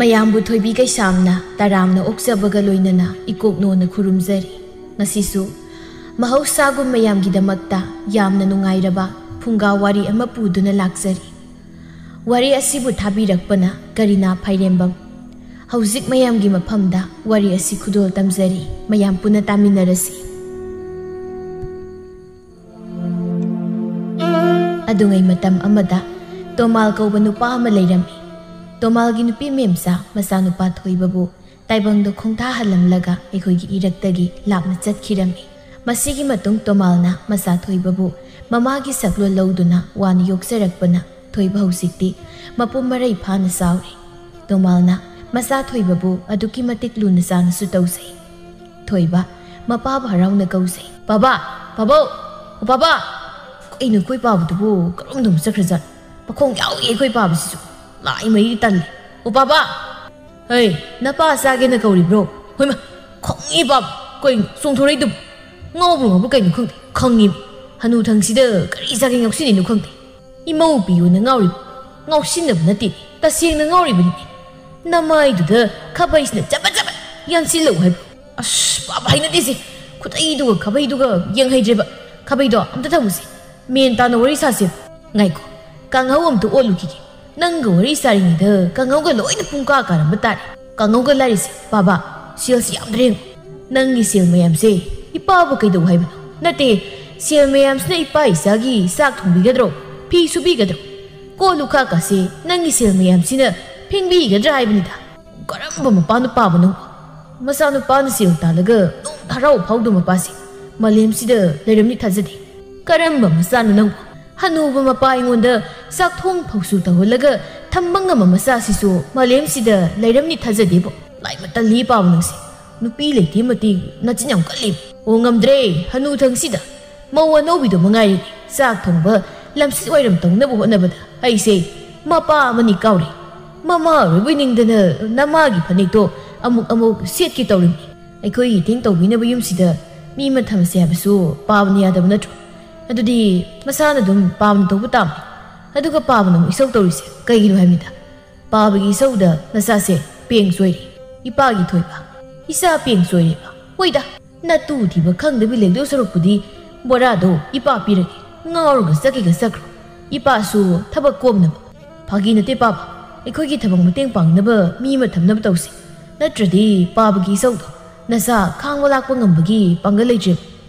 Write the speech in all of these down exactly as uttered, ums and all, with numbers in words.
ꯃꯌꯥꯝꯕꯨ ꯊꯣꯏꯕꯤ ꯀꯩꯁꯥꯝꯅ ꯇꯔꯥꯝꯅ ꯑꯣꯛꯆꯕꯒ ꯂꯣꯏꯅꯅ ꯏꯀꯣꯛꯅꯣꯅ ꯈꯨꯔꯨꯝꯖꯔꯤ꯫ ꯉꯁꯤꯁꯨ ꯃꯍꯧꯁꯥꯒꯨꯝ ꯃꯌꯥꯝꯒꯤꯗꯃꯛꯇ ꯌꯥꯝꯅ ꯅꯨꯡꯉꯥꯏꯔꯕ ꯐꯨꯡꯒꯥ ꯋꯥꯔꯤ ꯑꯃ ꯄꯨꯗꯨꯅ ꯂꯥꯛꯆꯔꯤ꯫ ꯋꯥꯔꯤ ꯑꯁꯤꯕꯨ ꯊꯥꯕꯤꯔꯛꯄꯅ ꯀꯔꯤꯅꯥ ꯐꯥꯏꯔꯦꯝꯕꯝ꯫ ꯍꯧꯖꯤꯛ ꯃꯌꯥꯝꯒꯤ ꯃꯐꯝꯗ ꯋꯥꯔꯤ ꯑꯁꯤ ꯈꯨꯗꯣꯜ ꯇꯝꯖꯔꯤ꯫ ꯃꯌꯥꯝ ꯄꯨꯟꯅ ꯇꯥꯃꯤꯟꯅꯔꯁꯤ꯫ ꯑꯗꯨꯉꯩ ꯃꯇꯝ ꯑꯃꯗ ꯇꯣꯃꯥꯜ ꯀꯧꯕ ꯅꯨꯄꯥ ꯑꯃ ꯂꯩꯔꯝꯃꯤ꯫ ꯇꯣꯃꯥꯜꯒꯤ ꯅꯨꯄꯤ ꯃꯦꯝꯆꯥ ꯃꯆꯥꯅꯨꯄꯥ ꯊꯣꯏꯕꯕꯨ ꯇꯥꯏꯕꯪꯗ ꯈꯣꯡꯊꯥꯍꯜꯂꯝꯂꯒ ꯑꯩꯈꯣꯏꯒꯤ ꯏꯔꯛꯇꯒꯤ ꯂꯥꯞꯅ ꯆꯠꯈꯤꯔꯝꯃꯤ꯫ ꯃꯁꯤꯒꯤ ꯃꯇꯨꯡ ꯇꯣꯃꯥꯜꯅ ꯃꯆꯥ ꯊꯣꯏꯕꯕꯨ ꯃꯃꯥꯒꯤ ꯁꯛꯂꯣꯟ ꯂꯧꯗꯨꯅ ꯋꯥꯅ ꯌꯣꯛꯆꯔꯛꯄꯅ ꯊꯣꯏꯕ ꯍꯧꯖꯤꯛꯇꯤ ꯃꯄꯨꯡ ꯃꯔꯩ ꯐꯥꯅ ꯆꯥꯎꯔꯦ꯫ ꯇꯣꯃꯥꯜꯅ ꯃꯆꯥ ꯊꯣꯏꯕꯕꯨ ꯑꯗꯨꯛꯀꯤ ꯃꯇꯤꯛ ꯂꯨꯅ ꯆꯥꯅꯁꯨ ꯇꯧꯖꯩ꯫ ꯊꯣꯏꯕ ꯃꯄꯥꯕꯨ ꯍꯔꯥꯎꯅ ꯀꯧꯖꯩ꯫ "ꯄꯥꯕꯥ! ꯄꯥꯕꯧ! ꯑꯣ ꯄꯥꯕꯥ!" ꯀꯩꯅꯣ ꯑꯩꯈꯣꯏ ꯄꯥꯕꯗꯨꯕꯨ ꯀꯔꯣꯝꯗ ꯑꯃꯨꯛ ꯆꯠꯈ꯭ꯔꯖꯥꯠꯅꯣ? ꯃꯈꯣꯡ ꯌꯥꯎꯏ ꯑꯩꯈꯣꯏ ꯄꯥꯕꯁꯤꯁꯨ꯫ ꯂꯥꯏ ꯃꯩꯗꯤ ꯇꯜꯂꯦ꯫ "ꯑꯣ ꯄꯥꯕꯥ!" "ꯍꯩ, ꯅꯄꯥ ꯆꯥꯒꯦꯅ ꯀꯧꯔꯤꯕ꯭ꯔꯣ?" "ꯍꯣꯏꯃ, ꯈꯪꯉꯤ ꯄꯥꯕ꯫ ꯀꯩꯅꯣ ꯆꯣꯡꯊꯣꯔꯛꯏꯗꯨꯕꯨ? ꯉꯥꯎꯕ꯭ꯔꯣ ꯉꯥꯎꯕ꯭ꯔꯣ ꯀꯩꯅꯣ ꯈꯪꯗꯦ꯫ ꯈꯪꯉꯤ꯫ ꯍꯅꯨꯊꯪꯁꯤꯗ ꯀꯔꯤ ꯆꯥꯒꯦ ꯉꯥꯎꯁꯤꯟꯅꯩꯅꯣ ꯈꯪꯗꯦ꯫ ꯏꯃꯧ ꯄꯤꯌꯨꯅ ꯉꯥꯎꯔꯤꯕ? ꯉꯥꯎꯁꯤꯟꯅꯕ ꯅꯠꯇꯦ, ꯇꯁꯦꯡꯅ ꯉꯥꯎꯔꯤꯕꯅꯤ꯫ ꯅꯃꯥꯏꯗꯨꯗ ꯈꯥꯕꯩꯁꯤꯅ ꯆꯕꯠ ꯆꯕꯠ ꯌꯥꯟꯁꯤꯜꯂꯧ ꯍꯥꯏꯕ?" "ꯑꯁ, ꯄꯥꯕ ꯍꯩꯅꯗꯦꯁꯦ꯫ ꯈꯨꯠꯇꯩꯗꯨꯒ ꯈꯥꯕꯩꯗꯨꯒ ꯌꯦꯡꯍꯩꯗ꯭ꯔꯦꯕ꯫ ꯈꯥꯕꯩꯗꯣ ꯑꯝꯇ ꯊꯝꯃꯨꯁꯦ꯫ ꯃꯦꯟ ꯇꯥꯅ ꯋꯥꯔꯤ ꯁꯥꯁꯦꯕ꯫ ꯉꯥꯏꯈꯣ, ꯀꯥꯡꯍꯧ ꯑꯝꯇ ꯑꯣꯠꯂꯨꯈꯤꯒꯦ꯫ ꯅꯪꯒ ꯋꯥꯔꯤ ꯁꯥꯔꯤꯉꯩꯗ ꯀꯥꯡꯍꯧꯒ ꯂꯣꯏꯅ ꯄꯨꯡ ꯀꯥ ꯀꯥꯔꯝꯕ ꯇꯥꯔꯦ꯫ ꯀꯥꯡꯍꯧꯒ ꯂꯥꯔꯤꯁꯦ, ꯄꯥꯕ, ꯁꯦꯜꯁꯤ ꯌꯥꯝꯗ꯭ꯔꯦ ꯌꯦꯡꯉꯨ꯫ ꯅꯪꯒꯤ ꯁꯦꯜ ꯃꯌꯥꯝꯁꯦ ꯏꯄꯥꯕꯨ ꯀꯩꯗꯧ ꯍꯥꯏꯕꯅꯣ? ꯅꯠꯇꯦ, ꯁꯦꯜ ꯃꯌꯥꯝꯁꯤꯅ ꯏꯄꯥ ꯏꯆꯥꯒꯤ ꯆꯥꯛ ꯊꯣꯡꯕꯤꯒꯗ꯭ꯔꯣ? ꯐꯤ ꯁꯨꯕꯤꯒꯗ꯭ꯔꯣ? ꯀꯣꯜ ꯂꯨꯈꯥꯛꯀꯁꯦ ꯅꯪꯒꯤ ꯁꯦꯜ ꯃꯌꯥꯝꯁꯤꯅ ꯐꯦꯡꯕꯤꯒꯗ꯭ꯔꯥ ꯍꯥꯏꯕꯅꯤꯗ꯫ ꯀꯔꯝꯕ ꯃꯄꯥꯅ ꯄꯥꯕꯅꯣ? ꯃꯆꯥꯅꯨꯄꯥꯅ ꯁꯦꯜ ꯇꯥꯜꯂꯒ ꯅꯣꯡꯃꯇ ꯍꯔꯥꯎꯕ ꯐꯥꯎꯗꯕ ꯃꯄꯥꯁꯦ ꯃꯥꯂꯦꯝꯁꯤꯗ ꯂꯩꯔꯝꯅꯤ ꯊꯥꯖꯗꯦ꯫ ꯀꯔꯝꯕ ꯃꯆꯥꯅꯣ ꯅꯪꯕꯨ? ꯍꯅꯨꯕ ꯃꯄꯥ ꯑꯩꯉꯣꯟꯗ ꯆꯥꯛꯊꯣꯡ ꯐꯥꯎꯁꯨ ꯇꯧꯍꯜꯂꯒ ꯊꯝꯕ ꯉꯝꯕ ꯃꯆꯥꯁꯤꯁꯨ ꯃꯥꯂꯦꯝꯁꯤꯗ ꯂꯩꯔꯝꯅꯤ ꯊꯥꯖꯗꯦꯕꯣ꯫ ꯂꯥꯏꯃ ꯇꯜꯂꯤ ꯄꯥꯕ ꯅꯪꯁꯦ꯫ ꯅꯨꯄꯤ ꯂꯩꯇꯦ ꯃꯇꯤꯛ ꯅꯆꯤꯟ ꯌꯥꯝ ꯀꯜꯂꯤ꯫ ꯑꯣ, ꯉꯝꯗ꯭ꯔꯦ, ꯍꯅꯨ ꯊꯪꯁꯤꯗ꯫ ꯃꯧ ꯑꯅꯧꯕꯤꯗꯣ ꯃꯉꯥꯏꯔꯦ ꯆꯥꯛ ꯊꯣꯡꯕ ꯂꯝꯁꯤꯠ ꯋꯥꯏꯔꯝ ꯇꯧꯅꯕ ꯍꯣꯠꯅꯕꯗ ꯑꯩꯁꯦ ꯃꯄꯥ ꯑꯃꯅꯤ ꯀꯥꯎꯔꯦ꯫ ꯃꯃꯥ ꯑꯣꯏꯕꯣꯏ ꯅꯤꯡꯗꯅ ꯅꯃꯥꯒꯤ ꯐꯅꯦꯛꯇꯣ ꯑꯃꯨꯛ ꯑꯃꯨꯛ ꯁꯦꯠꯀꯦ ꯇꯧꯔꯤꯕꯅꯤ꯫ ꯑꯩꯈꯣꯏ ꯏꯇꯦꯡ ꯇꯧꯕꯤꯅꯕ ꯌꯨꯝꯁꯤꯗ ꯃꯤ ꯑꯃ ꯊꯝꯁꯦ ꯍꯥꯏꯕꯁꯨ ꯄꯥꯕꯅ ꯌꯥꯗꯕ ꯅꯠꯇ꯭ꯔꯣ? ꯑꯗꯨꯗꯤ ꯃꯁꯥꯅ ꯑꯗꯨꯝ ꯄꯥꯕꯅ ꯇꯧꯕ ꯇꯥꯕꯅꯤ꯫ ꯑꯗꯨꯒ ꯄꯥꯕꯅ ꯑꯃꯨꯛ ꯏꯁꯧ ꯇꯧꯔꯤꯁꯦ ꯀꯩꯒꯤꯅꯣ ꯍꯥꯏꯕꯅꯤꯗ꯫ ꯄꯥꯕꯒꯤ ꯏꯁꯧꯗ ꯅꯆꯥꯁꯦ ꯄꯦꯡ ꯆꯣꯏꯔꯦ꯫ ꯏꯄꯥꯒꯤ ꯊꯣꯏꯕ, ꯏꯆꯥ ꯄꯦꯡ ꯆꯣꯏꯔꯦꯕ꯫ ꯍꯣꯏꯗ, ꯅꯇꯨ ꯊꯤꯕ ꯈꯪꯗꯕꯤ ꯂꯩꯗꯧ ꯁꯔꯨꯛꯄꯨꯗꯤ ꯕꯣꯔꯥꯗꯣ ꯏꯄꯥ ꯄꯤꯔꯒꯦ, ꯉꯥꯎꯔꯒ ꯆꯠꯈꯤꯒ ꯆꯠꯈ꯭ꯔꯣ꯫ ꯏꯄꯥꯁꯨ ꯊꯕꯛ ꯀꯣꯝꯅꯕ꯫ ꯐꯥꯒꯤ ꯅꯠꯇꯦ ꯄꯥꯕ, ꯑꯩꯈꯣꯏꯒꯤ ꯊꯕꯛ ꯃꯇꯦꯡ ꯄꯥꯡꯅꯕ ꯃꯤ ꯑꯃ ꯊꯝꯅꯕ ꯇꯧꯁꯤ꯫ ꯅꯠꯇ꯭ꯔꯗꯤ ꯄꯥꯕꯒꯤ ꯏꯁꯧꯗꯣ ꯅꯆꯥ ꯈꯥꯡꯕ ꯂꯥꯛꯄ ꯉꯝꯕꯒꯤ ꯄꯥꯡꯒꯜ ꯂꯩꯇ꯭ꯔꯦꯕ꯫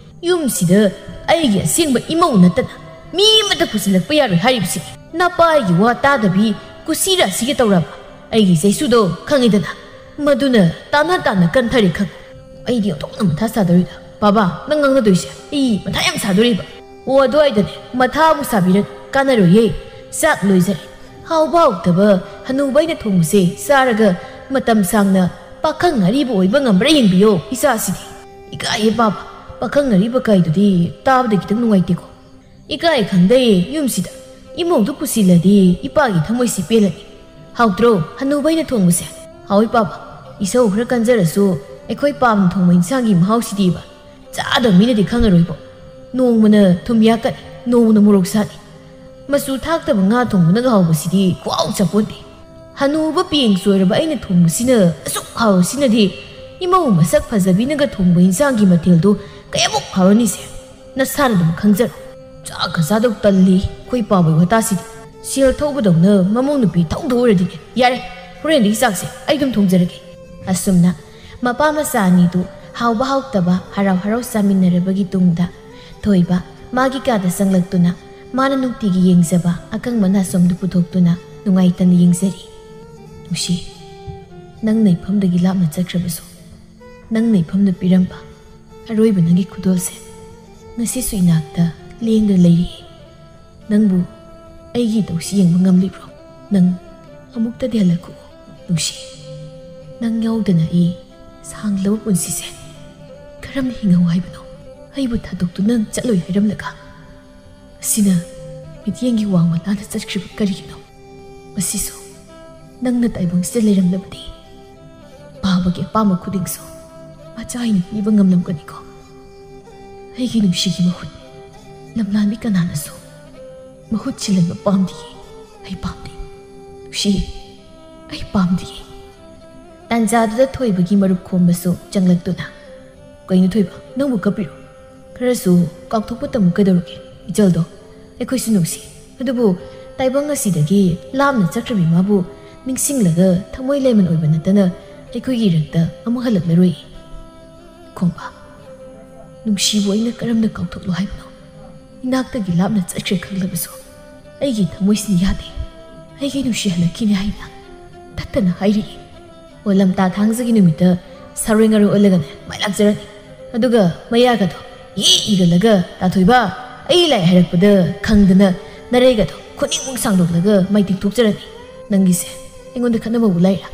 ꯌꯨꯝꯁꯤꯗ ꯑꯩꯒꯤ ꯑꯁꯦꯡꯕ ꯏꯃꯧ ꯅꯠꯇꯅ ꯃꯤ ꯑꯃꯠꯇ ꯄꯨꯁꯤꯜꯂꯛꯄ ꯌꯥꯔꯣꯏ ꯍꯥꯏꯔꯤꯕꯁꯤ꯫ ꯅꯄꯥꯒꯤ ꯋꯥ ꯇꯥꯗꯕꯤ ꯀꯨꯁꯤ ꯔꯥꯁꯤꯒ ꯇꯧꯔꯕ ꯑꯩꯒꯤ ꯆꯩꯁꯨꯗꯣ ꯈꯪꯉꯤꯗꯅ꯫ ꯃꯗꯨꯅ ꯇꯥꯅ ꯇꯥꯅ ꯀꯟꯊꯔꯦ ꯈꯪ꯫ ꯑꯩꯗꯤ ꯑꯣꯟꯊꯣꯛꯅ ꯃꯊꯥ ꯁꯥꯗꯧꯔꯤꯗ꯫ ꯕꯥꯕꯥ, ꯅꯪ ꯉꯥꯡꯅꯗꯣꯏꯁꯦ ꯑꯩ ꯃꯊꯥ ꯌꯥꯝ ꯁꯥꯗꯣꯔꯤꯕ꯫ ꯑꯣ, ꯑꯗꯨꯋꯥꯏꯗꯅꯦ ꯃꯊꯥ ꯑꯃꯨꯛ ꯁꯥꯕꯤꯔ ꯀꯥꯟꯅꯔꯣꯏꯌꯦ꯫ ꯆꯥꯛ ꯂꯣꯏꯖꯔꯦ꯫ ꯍꯥꯎꯕ ꯍꯥꯎꯇꯕ ꯍꯅꯨꯕ ꯑꯩꯅ ꯊꯣꯡꯕꯁꯦ ꯆꯥꯔꯒ ꯃꯇꯝ ꯁꯥꯡꯅ ꯄꯥꯈꯪ ꯑꯔꯤꯕ ꯑꯣꯏꯕ ꯉꯝꯕ꯭ꯔꯥ ꯌꯦꯡꯕꯤꯌꯣ ꯏꯆꯥꯁꯤꯗꯤ꯫ ꯏꯀꯥꯏꯌꯦ ꯄꯥꯕ, ꯄꯥꯈꯪ ꯑꯔꯤꯕ ꯀꯥꯏꯗꯨꯗꯤ ꯇꯥꯕꯗ ꯈꯤꯇꯪ ꯅꯨꯡꯉꯥꯏꯇꯦꯀꯣ꯫ ꯏꯀꯥꯏ ꯈꯪꯗꯩꯌꯦ ꯌꯨꯝꯁꯤꯗ꯫ ꯏꯃꯧꯗꯨ ꯄꯨꯁꯤꯜꯂꯗꯤ ꯏꯄꯥꯒꯤ ꯊꯃꯣꯏꯁꯤ ꯄꯦꯜꯂꯅꯤ꯫ ꯍꯥꯎꯇ꯭ꯔꯣ ꯍꯅꯨꯕ ꯑꯩꯅ ꯊꯣꯡꯕꯁꯦ? ꯍꯥꯎꯏ ꯄꯥꯕ, ꯏꯁꯧ ꯈꯔ ꯀꯟꯖꯔꯁꯨ ꯑꯩꯈꯣꯏ ꯄꯥꯝꯅ ꯊꯣꯡꯕ ꯏꯟꯁꯥꯡꯒꯤ ꯃꯍꯥꯎꯁꯤꯗꯤꯕ ꯆꯥꯗꯕ ꯃꯤꯅꯗꯤ ꯈꯪꯉꯔꯣꯏꯕꯣ꯫ ꯅꯣꯡꯃꯅ ꯊꯨꯝ ꯌꯥꯛꯀꯅꯤ, ꯅꯣꯡꯃꯅ ꯃꯣꯔꯣꯛ ꯁꯥꯅꯤ꯫ ꯃꯆꯨ ꯊꯥꯛꯇꯕ ꯉꯥ ꯊꯣꯡꯕꯅꯒ ꯍꯥꯎꯕꯁꯤꯗꯤ ꯈꯨꯍꯥꯎ ꯆꯥꯄꯣꯟꯇꯦ꯫ ꯍꯅꯨꯕ ꯄꯦꯡ ꯆꯣꯏꯔꯕ ꯑꯩꯅ ꯊꯣꯡꯕꯁꯤꯅ ꯑꯁꯨꯛ ꯍꯥꯎꯔꯤꯁꯤꯅꯗꯤ ꯏꯃꯧ ꯃꯁꯛ ꯐꯖꯕꯤꯅꯒ ꯊꯣꯡꯕ ꯏꯟꯁꯥꯡꯒꯤ ꯃꯊꯦꯜꯗꯨ ꯀꯌꯥꯃꯨꯛ ꯍꯥꯎꯔꯅꯤꯁꯦ? ꯅꯁꯥꯅ ꯑꯗꯨꯝ ꯈꯪꯖꯔꯣ꯫ ꯆꯥꯛꯀ ꯆꯥꯗꯧ ꯇꯜꯂꯤ ꯑꯩꯈꯣꯏ ꯄꯥꯕꯩ ꯋꯥꯇꯥꯁꯤꯗꯤ꯫ ꯁꯦꯜ ꯊꯧꯕꯗꯧꯅ ꯃꯃꯧ ꯅꯨꯄꯤ ꯊꯧꯗꯧ ꯑꯣꯏꯔꯗꯤꯅꯦ꯫ ꯌꯥꯔꯦ, ꯍꯣꯔꯦꯟꯗꯒꯤ ꯆꯥꯛꯁꯦ ꯑꯩ ꯑꯗꯨꯝ ꯊꯣꯡꯖꯔꯒꯦ꯫ ꯑꯁꯨꯝꯅ ꯃꯄꯥ ꯃꯆꯥ ꯑꯅꯤꯗꯨ ꯍꯥꯎꯕ ꯍꯥꯎꯇꯕ ꯍꯔꯥꯎ ꯍꯔꯥꯎ ꯆꯥꯃꯤꯟꯅꯔꯕꯒꯤ ꯇꯨꯡꯗ ꯊꯣꯏꯕ ꯃꯥꯒꯤ ꯀꯥꯗ ꯆꯪꯂꯛꯇꯨꯅ ꯃꯥꯅ ꯅꯨꯡꯇꯤꯒꯤ ꯌꯦꯡꯖꯕ ꯑꯀꯪꯕ ꯅꯥꯁꯣꯝꯗꯨ ꯄꯨꯊꯣꯛꯇꯨꯅ ꯅꯨꯡꯉꯥꯏꯇꯅ ꯌꯦꯡꯖꯔꯤ꯫ ꯅꯨꯡꯁꯤ, ꯅꯪꯅ ꯏꯐꯝꯗꯒꯤ ꯂꯥꯞꯅ ꯆꯠꯈ꯭ꯔꯕꯁꯨ ꯅꯪꯅ ꯏꯐꯝꯗ ꯄꯤꯔꯝꯕ ꯑꯔꯣꯏꯕ ꯅꯪꯒꯤ ꯈꯨꯗꯣꯜꯁꯦ ꯉꯁꯤꯁꯨ ꯏꯅꯥꯛꯇ ꯂꯦꯡꯗꯅ ꯂꯩꯔꯤ꯫ ꯅꯪꯕꯨ ꯑꯩꯒꯤ ꯏꯇꯧꯁꯤ ꯌꯦꯡꯕ ꯉꯝꯂꯤꯕ꯭ꯔꯣ? ꯅꯪ ꯑꯃꯨꯛꯇꯗꯤ ꯍꯜꯂꯛꯈꯣ ꯅꯨꯡꯁꯤ꯫ ꯅꯪ ꯌꯥꯎꯗꯅ ꯑꯩ ꯁꯥꯡꯂꯕ ꯄꯨꯟꯁꯤꯁꯦ ꯀꯔꯝꯅ ꯍꯤꯡꯍꯧ ꯍꯥꯏꯕꯅꯣ? ꯑꯩꯕꯨ ꯊꯥꯗꯣꯛꯇꯨꯅ ꯆꯠꯂꯣꯏ ꯍꯥꯏꯔꯝꯂꯒ ꯑꯁꯤꯅ ꯃꯤꯠꯌꯦꯡꯒꯤ ꯋꯥꯡꯃ ꯂꯥꯟꯅ ꯆꯠꯈ꯭ꯔꯤꯕ ꯀꯔꯤꯒꯤꯅꯣ? ꯃꯁꯤꯁꯨ ꯅꯪꯅ ꯇꯥꯏꯕꯪꯁꯤꯗ ꯂꯩꯔꯝꯂꯕꯗꯤ ꯄꯥꯕꯒꯤ ꯑꯄꯥꯝꯕ ꯈꯨꯗꯤꯡꯁꯨ ꯃꯆꯥ ꯑꯩꯅ ꯄꯤꯕ ꯉꯝꯂꯝꯒꯅꯤꯀꯣ꯫ ꯑꯩꯒꯤ ꯅꯨꯡꯁꯤꯒꯤ ꯃꯍꯨꯠ ꯂꯝꯂꯥꯟꯕꯤ ꯀꯅꯥꯅꯁꯨ ꯃꯍꯨꯠ ꯁꯤꯜꯍꯟꯕ ꯄꯥꯝꯗꯤꯌꯦ꯫ ꯑꯩ ꯄꯥꯝꯗꯦ ꯅꯨꯡꯁꯤ꯫ "ꯑꯩ ꯄꯥꯝꯗꯤꯌꯦ"꯫ ꯇꯥꯟꯖꯥꯗꯨꯗ ꯊꯣꯏꯕꯒꯤ ꯃꯔꯨꯞ ꯈꯣꯝꯕꯁꯨ ꯆꯪꯂꯛꯇꯨꯅ, "ꯀꯩꯅꯣ ꯊꯣꯏꯕ, ꯅꯪꯕꯨ ꯀꯞꯄꯤꯔꯣ? ꯈꯔꯁꯨ ꯀꯥꯎꯊꯣꯛꯄ ꯇꯝꯃꯨ ꯀꯩꯗꯧꯔꯒꯦ? ꯏꯆꯜꯗꯣ ꯑꯩꯈꯣꯏꯁꯨ ꯅꯨꯡꯁꯤ, ꯑꯗꯨꯕꯨ ꯇꯥꯏꯕꯪ ꯑꯁꯤꯗꯒꯤ ꯂꯥꯞꯅ ꯆꯠꯈ꯭ꯔꯕꯤ ꯃꯥꯕꯨ ꯅꯤꯡꯁꯤꯡꯂꯒ ꯊꯃꯣꯏ ꯂꯦꯃꯟ ꯑꯣꯏꯕ ꯅꯠꯇꯅ ꯑꯩꯈꯣꯏꯒꯤ ꯏꯔꯛꯇ ꯑꯃꯨꯛ ꯍꯜꯂꯛꯂꯔꯣꯏ"꯫ ꯈꯣꯝꯕ, ꯅꯨꯡꯁꯤꯕꯨ ꯑꯩꯅ ꯀꯔꯝꯅ ꯀꯥꯎꯊꯣꯛꯂꯣ ꯍꯥꯏꯕꯅꯣ? ꯏꯅꯥꯛꯇꯒꯤ ꯂꯥꯞꯅ ꯆꯠꯈ꯭ꯔꯦ ꯈꯪꯂꯕꯁꯨ ꯑꯩꯒꯤ ꯊꯃꯣꯏꯁꯤꯅ ꯌꯥꯗꯦ꯫ ꯑꯩꯒꯤ ꯅꯨꯡꯁꯤ ꯍꯜꯂꯛꯈꯤꯅꯤ ꯍꯥꯏꯅ ꯇꯠꯇꯅ ꯍꯥꯏꯔꯤꯌꯦ꯫ ꯑꯣ, ꯂꯝꯇꯥ ꯊꯥꯡꯖꯒꯤ ꯅꯨꯃꯤꯠꯇ ꯁꯥꯔꯣꯏ ꯉꯥꯔꯣꯏ ꯑꯣꯜꯂꯒꯅꯦ ꯃꯥꯏ ꯂꯥꯛꯆꯔꯅꯤ꯫ ꯑꯗꯨꯒ ꯃꯌꯥꯒꯗꯣ ꯏ ꯏꯒꯜꯂꯒ, "ꯇꯥꯊꯣꯏꯕ, ꯑꯩ ꯂꯥꯛꯑꯦ" ꯍꯥꯏꯔꯛꯄꯗ ꯈꯪꯗꯅ ꯅꯔꯩꯒꯗꯣ ꯈꯨꯅꯤꯡꯃꯨꯛ ꯁꯥꯡꯗꯣꯛꯂꯒ ꯃꯥꯏ ꯇꯤꯡꯊꯣꯛꯆꯔꯅꯤ꯫ ꯅꯪꯒꯤꯁꯦ ꯑꯩꯉꯣꯟꯗ ꯈꯠꯅꯕꯕꯨ ꯂꯥꯏꯔ?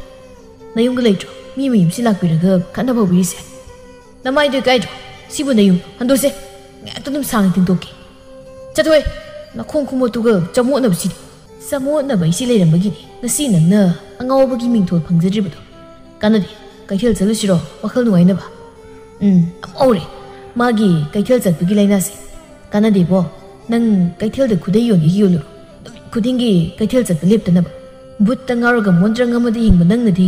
ꯅꯌꯨꯝꯒ ꯂꯩꯇ꯭ꯔꯣ? ꯃꯤ ꯃꯌꯨꯝꯁꯤ ꯂꯥꯛꯄꯤꯔꯒ ꯈꯠꯅꯕ ꯍꯧꯕꯤꯔꯤꯁꯦ? ꯅꯃꯥꯏꯗꯣ ꯏꯀꯥꯏꯗ꯭ꯔꯣ? ꯁꯤꯕꯨ ꯅꯌꯨꯝ? ꯍꯟꯗꯣꯛꯁꯦ꯫ ꯉꯥꯏꯍꯥꯛꯇ ꯑꯗꯨꯝ ꯁꯥꯡꯅ ꯇꯤꯡꯊꯣꯛꯀꯦ꯫ ꯆꯠꯊꯣꯛꯑꯦ꯫ ꯅꯈꯣꯡ ꯈꯨꯃꯣꯠꯇꯨꯒ ꯆꯃꯣꯠꯅꯕꯁꯤꯗꯤ꯫ ꯆꯃꯣꯠꯅꯕ ꯑꯩꯁꯤ ꯂꯩꯔꯝꯕꯒꯤꯅꯤ ꯉꯁꯤ ꯅꯪꯅ ꯑꯉꯥꯎꯕꯒꯤ ꯃꯤꯡꯊꯣꯜ ꯐꯪꯖꯗ꯭ꯔꯤꯕꯗꯣ꯫ ꯀꯥꯟꯅꯗꯦ꯫ ꯀꯩꯊꯦꯜ ꯆꯠꯂꯨꯁꯤꯔꯣ? ꯋꯥꯈꯜ ꯅꯨꯡꯉꯥꯏꯅꯕ꯫ ꯎꯝ, ꯑꯃꯨꯛ ꯍꯧꯔꯦ꯫ ꯃꯥꯒꯤ ꯀꯩꯊꯦꯜ ꯆꯠꯄꯒꯤ ꯂꯥꯏꯅꯥꯁꯦ꯫ ꯀꯥꯟꯅꯗꯦꯕꯣ꯫ ꯅꯪ ꯀꯩꯊꯦꯜꯗ ꯈꯨꯗꯩ ꯌꯣꯟꯒꯦ ꯌꯣꯜꯂꯨꯔꯣ꯫ ꯅꯨꯃꯤꯠ ꯈꯨꯗꯤꯡꯒꯤ ꯀꯩꯊꯦꯜ ꯆꯠꯄ ꯂꯦꯞꯇꯅꯕ꯫ ꯕꯨꯠꯇ ꯉꯥꯎꯔꯒ ꯃꯣꯟꯗ꯭ꯔꯪ ꯑꯃꯗ ꯍꯤꯡꯕ ꯅꯪꯅꯗꯤ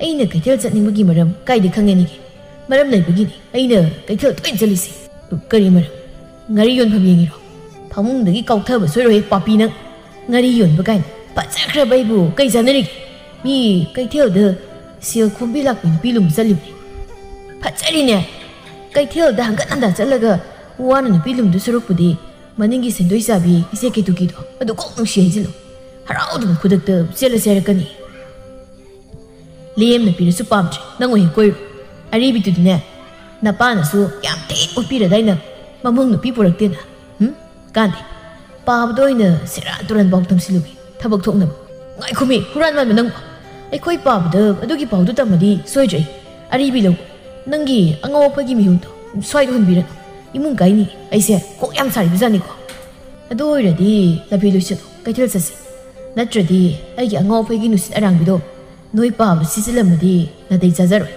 ꯑꯩꯅ ꯀꯩꯊꯦꯜ ꯆꯠꯅꯤꯡꯕꯒꯤ ꯃꯔꯝ ꯀꯥꯏꯗ ꯈꯪꯒꯅꯤꯒꯦ? ꯃꯔꯝ ꯂꯩꯕꯒꯤꯅꯤ ꯑꯩꯅ ꯀꯩꯊꯦꯜ ꯇꯣꯏꯅ ꯆꯠꯂꯤꯁꯦ꯫ ꯀꯔꯤ ꯃꯔꯝ? ꯉꯥꯔꯤ ꯌꯣꯟꯐꯝ ꯌꯦꯡꯉꯤꯔꯣ? ꯐꯃꯨꯡꯗꯒꯤ ꯀꯥꯎꯊꯕ ꯁꯣꯏꯔꯣꯏ ꯄꯥꯄꯤ ꯅꯪ꯫ ꯉꯥꯔꯤ ꯌꯣꯟꯕ ꯀꯥꯏꯅ꯫ ꯐꯖꯈ꯭ꯔꯕ ꯑꯩꯕꯨ ꯀꯩ ꯆꯥꯅꯔꯤꯒꯦ? ꯃꯤ ꯀꯩꯊꯦꯜꯗ ꯁꯦꯜ ꯈꯣꯝꯕꯤ ꯂꯥꯛꯄꯤ ꯅꯨꯄꯤ ꯂꯨꯝꯕ ꯆꯠꯂꯤꯕꯅꯤ꯫ ꯐꯖꯔꯤꯅꯦ꯫ ꯀꯩꯊꯦꯜꯗ ꯍꯪꯒꯠ ꯍꯟꯗ ꯆꯠꯂꯒ ꯋꯥꯅ ꯅꯨꯄꯤ ꯂꯨꯝꯗꯨ ꯁꯔꯨꯛꯄꯨꯗꯤ ꯃꯅꯤꯡꯒꯤ ꯁꯦꯟꯗꯣꯏ ꯆꯥꯕꯤ ꯏꯆꯦ ꯀꯦꯇꯨꯀꯤꯗꯣ ꯑꯗꯨ ꯀꯣꯛ ꯅꯨꯡꯁꯤ ꯍꯥꯏꯖꯤꯜꯂꯨ꯫ ꯍꯔꯥꯎꯗꯨꯅ ꯈꯨꯗꯛꯇ ꯆꯦꯜꯂꯁꯦ ꯍꯥꯏꯔꯛꯀꯅꯤ꯫ ꯂꯦꯝꯅ ꯄꯤꯔꯁꯨ ꯄꯥꯝꯗ꯭ꯔꯦ, ꯅꯪ ꯑꯣꯏꯅ ꯀꯣꯏꯔꯣ꯫ ꯑꯔꯤꯕꯤꯗꯨꯗꯤꯅꯦ, ꯅꯄꯥꯅꯁꯨ ꯌꯥꯝ ꯊꯤ ꯑꯣꯠꯄꯤꯔꯗꯥꯏꯅ, ꯃꯃꯧ ꯅꯨꯄꯤ ꯄꯨꯔꯛꯇꯦꯅ꯫ ꯍꯨꯝ? ꯀꯥꯟꯗꯦ꯫ ꯄꯥꯕꯗ ꯑꯣꯏꯅ ꯁꯦꯔꯥꯟ ꯇꯨꯔꯥꯟ ꯄꯥꯎ ꯇꯝꯁꯤꯜꯂꯨꯒꯦ, ꯊꯕꯛ ꯊꯣꯛꯅꯕ꯫ ꯉꯥꯏꯈꯣꯃꯤ, ꯍꯨꯔꯥꯟ ꯃꯥꯟꯕ ꯅꯪꯕꯣ꯫ ꯑꯩꯈꯣꯏ ꯄꯥꯕꯗ ꯑꯗꯨꯒꯤ ꯄꯥꯎꯗꯨ ꯇꯝꯃꯗꯤ ꯁꯣꯏꯗ꯭ꯔꯦ꯫ ꯑꯔꯤꯕꯤ ꯂꯧ, ꯅꯪꯒꯤ ꯑꯉꯥꯎ ꯑꯐꯩꯒꯤ ꯃꯤꯍꯨꯟꯗꯣ ꯁ꯭ꯋꯥꯏꯗ ꯍꯨꯟꯕꯤꯔꯅꯨ꯫ ꯏꯃꯨꯡ ꯀꯥꯏꯅꯤ꯫ ꯑꯩꯁꯦ ꯀꯣꯛ ꯌꯥꯝ ꯁꯥꯔꯤꯕꯖꯥꯠꯅꯤꯀꯣ꯫ ꯑꯗꯨ ꯑꯣꯏꯔꯗꯤ ꯂꯝꯐꯦ ꯂꯣꯏꯁꯤꯜꯂꯣ, ꯀꯩꯊꯦꯜ ꯆꯠꯁꯤ꯫ ꯅꯠꯇ꯭ꯔꯗꯤ ꯑꯩꯒꯤ ꯑꯉꯥꯎ ꯑꯐꯩꯒꯤ ꯅꯨꯡꯁꯤꯠ ꯑꯔꯥꯡꯕꯤꯗꯣ ꯅꯣꯏ ꯄꯥꯕ ꯁꯤꯖꯤꯜꯂꯝꯃꯗꯤ ꯅꯥꯇꯩ ꯆꯥꯖꯔꯣꯏ꯫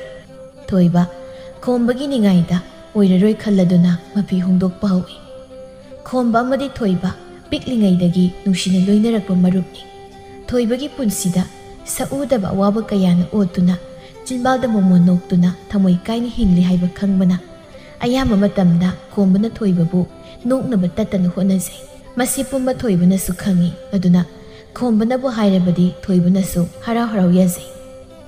ꯊꯣꯏꯕ, ꯈꯣꯝꯕꯒꯤ ꯅꯤꯡꯉꯥꯏꯗ ꯑꯣꯏꯔꯔꯣꯏ ꯈꯜꯂꯗꯨꯅ ꯃꯐꯤ ꯍꯣꯡꯗꯣꯛꯄ ꯍꯧꯏ꯫ ꯈꯣꯝꯕ ꯑꯃꯗꯤ ꯊꯣꯏꯕ ꯄꯤꯛꯂꯤꯉꯩꯗꯒꯤ ꯅꯨꯡꯁꯤꯅ ꯂꯣꯏꯅꯔꯛꯄ ꯃꯔꯨꯞꯅꯤ꯫ ꯊꯣꯏꯕꯒꯤ ꯄꯨꯟꯁꯤꯗ ꯁꯛꯎꯗꯕ ꯑꯋꯥꯕ ꯀꯌꯥꯅ ꯑꯣꯠꯇꯨꯅ, ꯆꯤꯟꯕꯥꯜꯗ ꯃꯣꯃꯣꯟ ꯅꯣꯛꯇꯨꯅ ꯊꯃꯣꯏ ꯀꯥꯏꯅ ꯍꯤꯡꯂꯤ ꯍꯥꯏꯕ ꯈꯪꯕꯅ, ꯑꯌꯥꯝꯕ ꯃꯇꯝꯗ ꯈꯣꯝꯕꯅ ꯊꯣꯏꯕꯕꯨ ꯅꯣꯛꯅꯕ ꯇꯠꯇꯅ ꯍꯣꯠꯅꯖꯩ꯫ ꯃꯁꯤ ꯄꯨꯝꯕ ꯊꯣꯏꯕꯅꯁꯨ ꯈꯪꯏ꯫ ꯑꯗꯨꯅ ꯈꯣꯝꯕꯅꯕꯨ ꯍꯥꯏꯔꯕꯗꯤ ꯊꯣꯏꯕꯅꯁꯨ ꯍꯔꯥꯎ ꯍꯔꯥꯎ ꯌꯥꯖꯩ꯫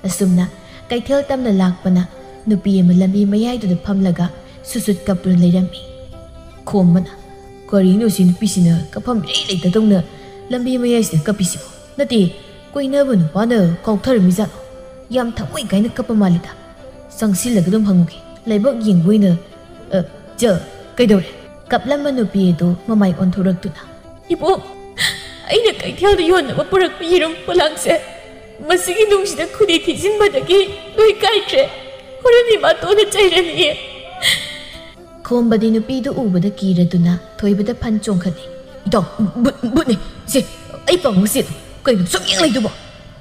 ꯑꯁꯨꯝꯅ ꯀꯩꯊꯦꯜ ꯇꯝꯅ ꯂꯥꯛꯄꯅ ꯅꯨꯄꯤ ꯑꯃ ꯂꯝꯕꯤ ꯃꯌꯥꯏꯗꯨꯗ ꯐꯝꯂꯒ ꯁꯨꯁꯨꯠ ꯀꯞꯇꯨꯅ ꯂꯩꯔꯝꯃꯤ꯫ ꯈꯣꯝꯕꯅ, "ꯀꯔꯤꯅꯣ ꯁꯤ ꯅꯨꯄꯤꯁꯤꯅ ꯀꯞꯐꯝ ꯏꯔꯩ ꯂꯩꯇꯗꯧꯅ ꯂꯝꯕꯤ ꯃꯌꯥꯏꯁꯤꯗ ꯀꯞꯄꯤꯁꯤꯕꯣ? ꯅꯠꯇꯦ, ꯀꯣꯏꯅꯕ ꯅꯨꯄꯥꯅ ꯀꯥꯎꯊꯔꯝꯃꯤꯖꯥꯠꯂꯣ? ꯌꯥꯝ ꯊꯃꯣꯏ ꯀꯥꯏꯅ ꯀꯞꯄ ꯃꯥꯜꯂꯤꯗ꯫ ꯆꯪꯁꯤꯜꯂꯒ ꯑꯗꯨꯝ ꯍꯪꯉꯨꯒꯦ꯫ ꯂꯥꯏꯕꯛ ꯌꯦꯡꯕ ꯑꯣꯏꯅ, ꯑ, ꯆ-, ꯀꯩꯗꯧꯔꯦ?" ꯀꯞꯂꯝꯕ ꯅꯨꯄꯤ ꯑꯗꯨ ꯃꯃꯥꯏ ꯑꯣꯟꯊꯣꯔꯛꯇꯨꯅ, "ꯏꯕꯣꯛ, ꯑꯩꯅ ꯀꯩꯊꯦꯜꯗ ꯌꯣꯟꯅꯕ ꯄꯨꯔꯛꯄ ꯌꯦꯔꯨꯝ ꯄꯣꯂꯥꯡꯁꯦ ꯃꯁꯤꯒꯤ ꯅꯨꯡꯁꯤꯗ ꯈꯨꯗꯤ ꯊꯤꯖꯤꯟꯕꯗꯒꯤ ꯂꯣꯏ ꯀꯥꯏꯈ꯭ꯔꯦ꯫ ꯍꯣꯔꯦꯟ ꯏꯃꯥꯇꯣꯟꯅ ꯆꯩꯔꯅꯤꯌꯦ꯫" ꯈꯣꯝꯕꯗꯤ ꯅꯨꯄꯤꯗꯨ ꯎꯕꯗ ꯀꯤꯔꯗꯨꯅ ꯊꯣꯏꯕꯗ ꯐꯟ ꯆꯣꯡꯈꯠꯂꯤ꯫ "ꯏꯇꯥꯎ, ꯕꯨꯠ, ꯕꯨꯠꯅꯤ꯫ ꯁꯦ, ꯑꯩ ꯄꯥꯝꯃꯨꯁꯦ꯫ ꯀꯩꯅꯣ ꯁꯨꯝ ꯌꯦꯡ ꯂꯩꯗꯨꯕꯣ?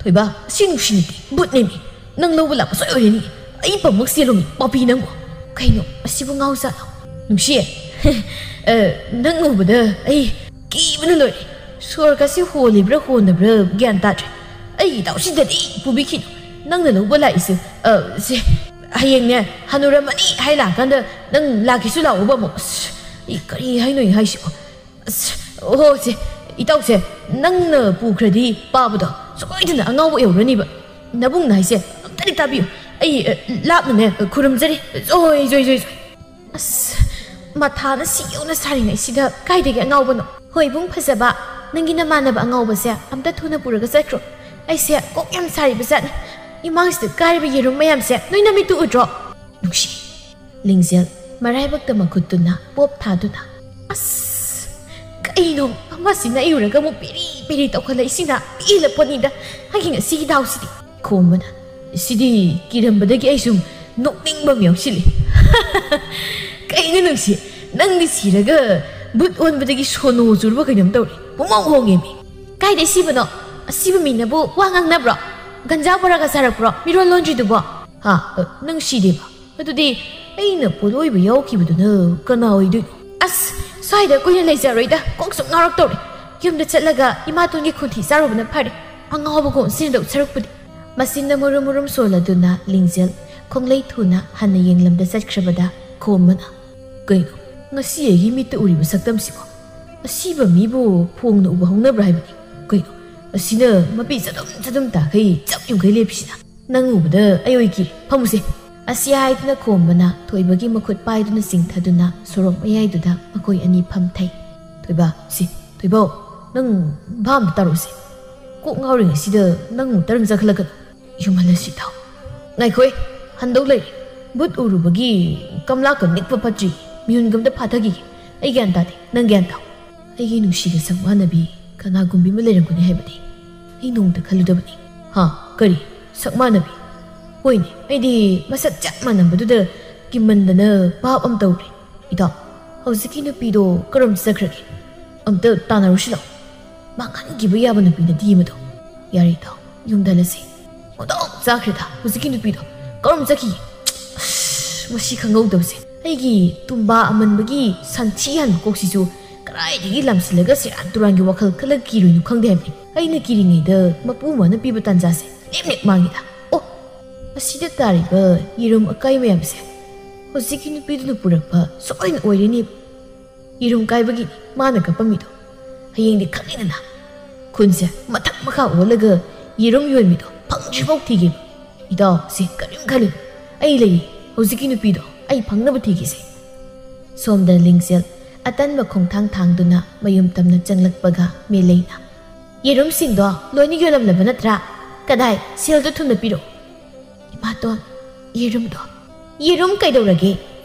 ꯊꯣꯏꯕ, ꯑꯁꯤ ꯅꯨꯡꯁꯤ ꯅꯠꯇꯦ, ꯕꯨꯠꯅꯦꯃꯤ꯫ ꯅꯪ ꯂꯧꯕ ꯂꯥꯛꯄ ꯁꯣꯏ ꯑꯣꯏꯔꯅꯤ꯫ ꯑꯩ ꯄꯥꯝꯃꯨꯁꯦ ꯂꯣꯃꯤ, ꯄꯥꯄꯤ ꯅꯪꯕꯨ꯫ ꯀꯩꯅꯣ, ꯑꯁꯤꯕꯨ ꯉꯥꯎꯖꯥꯠꯂꯣ? ꯅꯨꯡꯁꯤ, ꯑ, ꯅꯪ ꯎꯕꯗ ꯑꯩ ꯀꯤꯕꯅ ꯂꯣꯏꯔꯦ꯫ ꯁꯣꯔꯒꯁꯤ ꯍꯣꯜꯂꯤꯕ꯭ꯔꯥ ꯍꯣꯟꯗꯕ꯭ꯔꯥ ꯒ꯭ꯌꯥꯟ ꯇꯥꯗ꯭ꯔꯦ꯫ ꯑꯩ ꯏꯇꯥꯎꯁꯤꯗꯗꯤ ꯄꯨꯕꯤꯈꯤꯅꯨ꯫ ꯅꯪꯅ ꯂꯧꯕ ꯂꯥꯛꯏꯁꯦ, ꯑ, ꯁꯦ, ꯍꯌꯦꯡꯅꯦ ꯍꯅꯨꯔꯝꯃꯅꯤ ꯍꯥꯏ ꯂꯥꯛꯑꯀꯥꯟꯗ ꯅꯪ ꯂꯥꯛꯀꯦꯁꯨ ꯂꯥꯛꯑꯣꯕ ꯑꯃꯨꯛ꯫ ꯑꯁ, ꯑꯩ ꯀꯔꯤ ꯍꯥꯏꯅꯣ ꯑꯩ ꯍꯥꯏꯁꯤꯕꯣ?" "ꯑꯁ, ꯑꯣ, ꯁꯦ, ꯏꯇꯥꯎꯁꯦ, ꯅꯪꯅ ꯄꯨꯈ꯭ꯔꯗꯤ ꯄꯥꯕꯗꯣ ꯁꯣꯏꯗꯅ ꯑꯉꯥꯎꯕ ꯌꯧꯔꯅꯤꯕ꯫ ꯅꯕꯨꯡꯅ ꯍꯥꯏꯁꯦ ꯑꯝꯇꯗꯤ ꯇꯥꯕꯤꯌꯨ꯫ ꯑꯩ, ꯑ, ꯂꯥꯞꯅꯅꯦ ꯈꯨꯔꯨꯝꯖꯔꯤ꯫ ꯖꯣꯏ, ꯖꯣꯏ, ꯖꯣꯏ, ꯖꯣꯏ꯫ ꯑꯁ, ꯃꯊꯥꯅ ꯁꯤ ꯌꯧꯅ ꯁꯥꯔꯤꯉꯩꯁꯤꯗ ꯀꯥꯏꯗꯒꯤ ꯑꯉꯥꯎꯕꯅꯣ?" "ꯍꯣꯏ, ꯏꯕꯨꯡ ꯐꯖꯕ, ꯅꯪꯒꯤ ꯅꯃꯥꯟꯅꯕ ꯑꯉꯥꯎꯕꯁꯦ ꯑꯝꯇ ꯊꯨꯅ ꯄꯨꯔꯒ ꯆꯠꯈ꯭ꯔꯣ꯫ ꯑꯩꯁꯦ ꯀꯣꯛ ꯌꯥꯝ ꯁꯥꯔꯤꯕ ꯖꯥꯠꯅꯤ꯫ ꯏꯃꯥꯡꯁꯤꯗ ꯀꯥꯏꯔꯤꯕ ꯌꯦꯔꯨꯝ ꯃꯌꯥꯝꯁꯦ ꯅꯣꯏ ꯅꯃꯤꯠꯇꯨ ꯎꯗ꯭ꯔꯣ?" ꯅꯨꯡꯁꯤ꯫ ꯂꯤꯡꯖꯦꯜ ꯃꯔꯥꯏꯕꯛꯇ ꯃꯈꯨꯠꯇꯨꯅ ꯄꯣꯞ ꯊꯥꯗꯨꯅ, "ꯑꯁ, ꯀꯩꯅꯣ ꯑꯃꯁꯤꯅ ꯑꯩ ꯎꯔꯒ ꯑꯃꯨꯛ ꯄꯤꯔꯤ ꯄꯤꯔꯤ ꯇꯧꯈꯠꯂꯛꯏꯁꯤꯅ? ꯄꯦꯜꯂ ꯄꯣꯠꯅꯤꯗ ꯑꯩꯒꯤ ꯉꯁꯤꯒꯤ ꯗꯥꯎꯁꯤꯗꯤ꯫" ꯈꯣꯝꯕꯅ, "ꯁꯤꯗꯤ ꯀꯤꯔꯝꯕꯗꯒꯤ ꯑꯩ ꯁꯨꯝ ꯅꯣꯛꯅꯤꯡꯕ ꯑꯃ ꯌꯥꯎꯁꯤꯜꯂꯤ꯫" "ꯀꯩꯅꯣ ꯅꯨꯡꯁꯤ, ꯅꯪꯗꯤ ꯁꯤꯔꯒ ꯕꯨꯠ ꯑꯣꯟꯕꯗꯒꯤ ꯁꯣꯅꯣ ꯆꯨꯔꯕ ꯀꯩꯅꯣꯝ ꯇꯧꯔꯦ꯫ ꯄꯨꯡꯍꯣꯡ ꯍꯣꯡꯉꯦꯃꯤ꯫" "ꯀꯥꯏꯗꯩ ꯁꯤꯕꯅꯣ? ꯑꯁꯤꯕ ꯃꯤꯅꯕꯨ ꯋꯥ ꯉꯥꯡꯅꯕ꯭ꯔꯣ? ꯒꯟꯖꯥ ꯕꯣꯔꯥꯒ ꯆꯥꯔꯛꯄ꯭ꯔꯣ ꯃꯤꯔꯣꯜ ꯂꯣꯟꯗ꯭ꯔꯤꯗꯨꯕꯣ?" "ꯍꯥ? ꯑ, ꯅꯪ ꯁꯤꯗꯦꯕ?" "ꯑꯗꯨꯗꯤ ꯑꯩꯅ ꯄꯣꯠꯂꯣꯏꯕ ꯌꯥꯎꯈꯤꯕꯗꯨꯅ ꯀꯅꯥ ꯑꯣꯏꯗꯣꯏꯅꯣ?" "ꯑꯁ, ꯁ꯭ꯋꯥꯏꯗ ꯀꯨꯏꯅ ꯂꯩꯖꯔꯣꯏꯗ, ꯀꯣꯛ ꯁꯨꯝ ꯉꯥꯎꯔꯛꯇꯧꯔꯦ꯫ ꯌꯨꯝꯗ ꯆꯠꯂꯒ ꯏꯃꯥꯇꯣꯟꯒꯤ ꯈꯣꯟꯊꯤ ꯆꯥꯔꯨꯕꯅ ꯐꯔꯦ꯫ ꯑꯉꯥꯎꯕ ꯀꯣꯟꯁꯤꯟꯗꯧ ꯁꯔꯨꯛꯄꯨꯗꯤ꯫ ꯃꯆꯤꯟꯗ ꯃꯨꯔꯨꯝ ꯃꯨꯔꯨꯝ ꯁꯣꯜꯂꯗꯨꯅ ꯂꯤꯡꯖꯦꯜ ꯈꯣꯡꯂꯩ ꯊꯨꯅ ꯍꯟꯅ ꯌꯦꯡꯂꯝꯗ ꯆꯠꯈ꯭ꯔꯕꯗ ꯈꯣꯝꯕꯅ, "ꯀꯩꯅꯣ, ꯉꯁꯤ ꯑꯩꯒꯤ ꯃꯤꯠꯇ ꯎꯔꯤꯕ ꯁꯛꯇꯝꯁꯤꯕꯣ? ꯑꯁꯤꯕ ꯃꯤꯕꯨ ꯐꯣꯡꯅ ꯎꯕ ꯍꯧꯅꯕ꯭ꯔꯥ ꯍꯥꯏꯕꯅꯤ꯫ ꯀꯩꯅꯣ, ꯑꯁꯤꯅ ꯃꯄꯤ ꯆꯗꯨꯝ ꯆꯗꯨꯝ ꯇꯥꯈꯩ ꯆꯞ ꯌꯨꯡꯈꯩ ꯂꯦꯞꯄꯤꯁꯤꯅ? ꯅꯪ ꯎꯕꯗ ꯑꯩ ꯑꯣꯏ ꯀꯤꯔꯦ꯫ ꯐꯝꯃꯨꯁꯦ꯫" ꯑꯁꯤ ꯍꯥꯏꯗꯨꯅ ꯈꯣꯝꯕꯅ ꯊꯣꯏꯕꯒꯤ ꯃꯈꯨꯠ ꯄꯥꯏꯗꯨꯅ ꯆꯤꯡꯊꯗꯨꯅ ꯁꯣꯔꯣꯛ ꯃꯌꯥꯏꯗꯨꯗ ꯃꯈꯣꯏ ꯑꯅꯤ ꯐꯝꯊꯩ꯫ "ꯊꯣꯏꯕ, ꯁꯤ, ꯊꯣꯏꯕꯧ, ꯅꯪ ꯚꯥꯞ ꯑꯝꯇ ꯇꯥꯔꯛꯎꯁꯦ꯫ ꯀꯣꯛ ꯉꯥꯎꯔꯤꯉꯩꯁꯤꯗ ꯅꯪ ꯑꯃꯨꯛ ꯇꯔꯪ ꯆꯠꯈꯠꯂꯛꯀꯅꯨ꯫ ꯌꯨꯝꯍꯜꯂꯁꯤ ꯇꯥꯎ꯫ ꯉꯥꯏꯈꯣꯏ, ꯍꯟꯗꯧ ꯂꯩꯔꯦ꯫ ꯕꯨꯠ ꯎꯔꯨꯕꯒꯤ ꯀꯝꯂꯥꯀ ꯅꯤꯛꯄ ꯐꯠꯇ꯭ꯔꯤ꯫ ꯃꯤꯍꯨꯟꯒ ꯑꯝꯇ ꯐꯥꯊꯈꯤꯒꯦ꯫ ꯑꯩ ꯒ꯭ꯌꯥꯟ ꯇꯥꯗꯦ, ꯅꯪ ꯒ꯭ꯌꯥꯟ ꯇꯥꯎ꯫ ꯑꯩꯒꯤ ꯅꯨꯡꯁꯤꯒ ꯁꯛ ꯃꯥꯟꯅꯕꯤ ꯀꯅꯥꯒꯨꯝꯕꯤ ꯑꯃ ꯂꯩꯔꯝꯒꯅꯤ ꯍꯥꯏꯕꯗꯤ ꯑꯩ ꯅꯣꯡꯃꯇ ꯈꯜꯂꯨꯗꯕꯅꯤ꯫" "ꯍꯥ? ꯀꯔꯤ? ꯁꯛ ꯃꯥꯟꯅꯕꯤ? ꯍꯣꯏꯅꯦ, ꯑꯩꯗꯤ ꯃꯁꯛ ꯆꯞ ꯃꯥꯟꯅꯕꯗꯨꯗ ꯀꯤꯃꯟꯗꯅ ꯚꯥꯞ ꯑꯃ ꯇꯧꯔꯦ꯫ ꯏꯇꯥꯎ, ꯍꯧꯖꯤꯛꯀꯤ ꯅꯨꯄꯤꯗꯣ ꯀꯔꯣꯝ ꯆꯠꯈ꯭ꯔꯒꯦ? ꯑꯝꯇ ꯇꯥꯟꯅꯔꯨꯁꯤ ꯂꯥꯎ꯫ ꯃꯥꯡꯍꯟꯈꯤꯕ ꯌꯥꯕ ꯅꯨꯄꯤ ꯅꯠꯇꯤꯌꯦ ꯃꯗꯣ꯫" "ꯌꯥꯔꯦ ꯏꯇꯥꯎ, ꯌꯨꯝꯗ ꯍꯜꯂꯁꯤ꯫ ꯃꯗꯥꯎ ꯆꯥꯈ꯭ꯔꯦꯗ ꯍꯧꯖꯤꯛꯀꯤ ꯅꯨꯄꯤꯗꯣ꯫ ꯀꯔꯣꯝ ꯆꯠꯈꯤꯒꯦ? ꯑꯁ, ꯃꯁꯤ ꯈꯪꯍꯧꯗꯕꯁꯦ꯫ ꯑꯩꯒꯤ ꯇꯨꯝꯕꯥ ꯑꯃꯟꯕꯒꯤ ꯁꯟꯊꯤ ꯍꯥꯟꯕ ꯀꯣꯛꯁꯤꯁꯨ ꯀꯗꯥꯏꯗꯒꯤ ꯂꯥꯝꯁꯤꯜꯂꯒ ꯁꯦꯔꯥꯟ ꯇꯨꯔꯥꯟꯒꯤ ꯋꯥꯈꯜ ꯈꯜꯂ ꯀꯤꯔꯨꯏꯅꯣ ꯈꯪꯗꯦ ꯍꯥꯏꯕꯅꯤ꯫ ꯑꯩꯅ ꯀꯤꯔꯤꯉꯩꯗ ꯃꯄꯨ ꯑꯃꯅ ꯄꯤꯕ ꯇꯥꯟꯖꯥꯁꯦ ꯂꯦꯝ ꯂꯦꯛ ꯃꯥꯡꯉꯤꯗ꯫ ꯑꯣ, ꯑꯁꯤꯗ ꯇꯥꯔꯤꯕ ꯌꯦꯔꯨꯝ ꯑꯀꯥꯏ ꯃꯌꯥꯝꯁꯦ ꯍꯧꯖꯤꯛꯀꯤ ꯅꯨꯄꯤꯗꯨꯅ ꯄꯨꯔꯛꯄ ꯁꯣꯏꯅ ꯑꯣꯏꯔꯅꯤ꯫" ꯌꯦꯔꯨꯝ ꯀꯥꯏꯕꯒꯤ ꯃꯥꯅ ꯀꯞꯄꯝꯃꯤꯗꯣ꯫ ꯍꯌꯦꯡꯗꯤ ꯈꯪꯅꯤꯗꯅ꯫ ꯈꯨꯟꯁꯦ ꯃꯊꯛ ꯃꯈꯥ ꯑꯣꯜꯂꯒ ꯌꯦꯔꯨꯝ ꯌꯣꯟꯕꯤꯗꯣ ꯐꯪꯗ꯭ꯔꯤꯐꯥꯎ ꯊꯤꯒꯦꯕ꯫ ꯏꯇꯥꯎ, ꯁꯤ ꯀꯔꯤꯝ ꯈꯜꯂꯨ꯫ ꯑꯩ ꯂꯩꯔꯤ꯫ ꯍꯧꯖꯤꯛꯀꯤ ꯅꯨꯄꯤꯗꯣ ꯑꯩ ꯐꯪꯅꯕ ꯊꯤꯒꯦꯁꯦ꯫ ꯁꯣꯝꯗ ꯂꯤꯡꯖꯦꯜ ꯑꯇꯟꯕ ꯈꯣꯡꯊꯥꯡ ꯊꯥꯡꯗꯨꯅ ꯃꯌꯨꯝ ꯇꯝꯅ ꯆꯪꯂꯛꯄꯒ ꯃꯦꯂꯩꯅ, "ꯌꯦꯔꯨꯝꯁꯤꯡꯗꯣ ꯂꯣꯏꯅ ꯌꯣꯜꯂꯝꯂꯕ ꯅꯠꯇ꯭ꯔꯥ? ꯀꯗꯥꯏ? ꯁꯦꯜꯗꯣ ꯊꯨꯅ ꯄꯤꯔꯛꯑꯣ꯫" "ꯏꯃꯥꯇꯣꯟ, ꯌꯦꯔꯨꯝꯗꯣ꯫" "ꯌꯦꯔꯨꯝ ꯀꯩꯗꯧꯔꯒꯦ?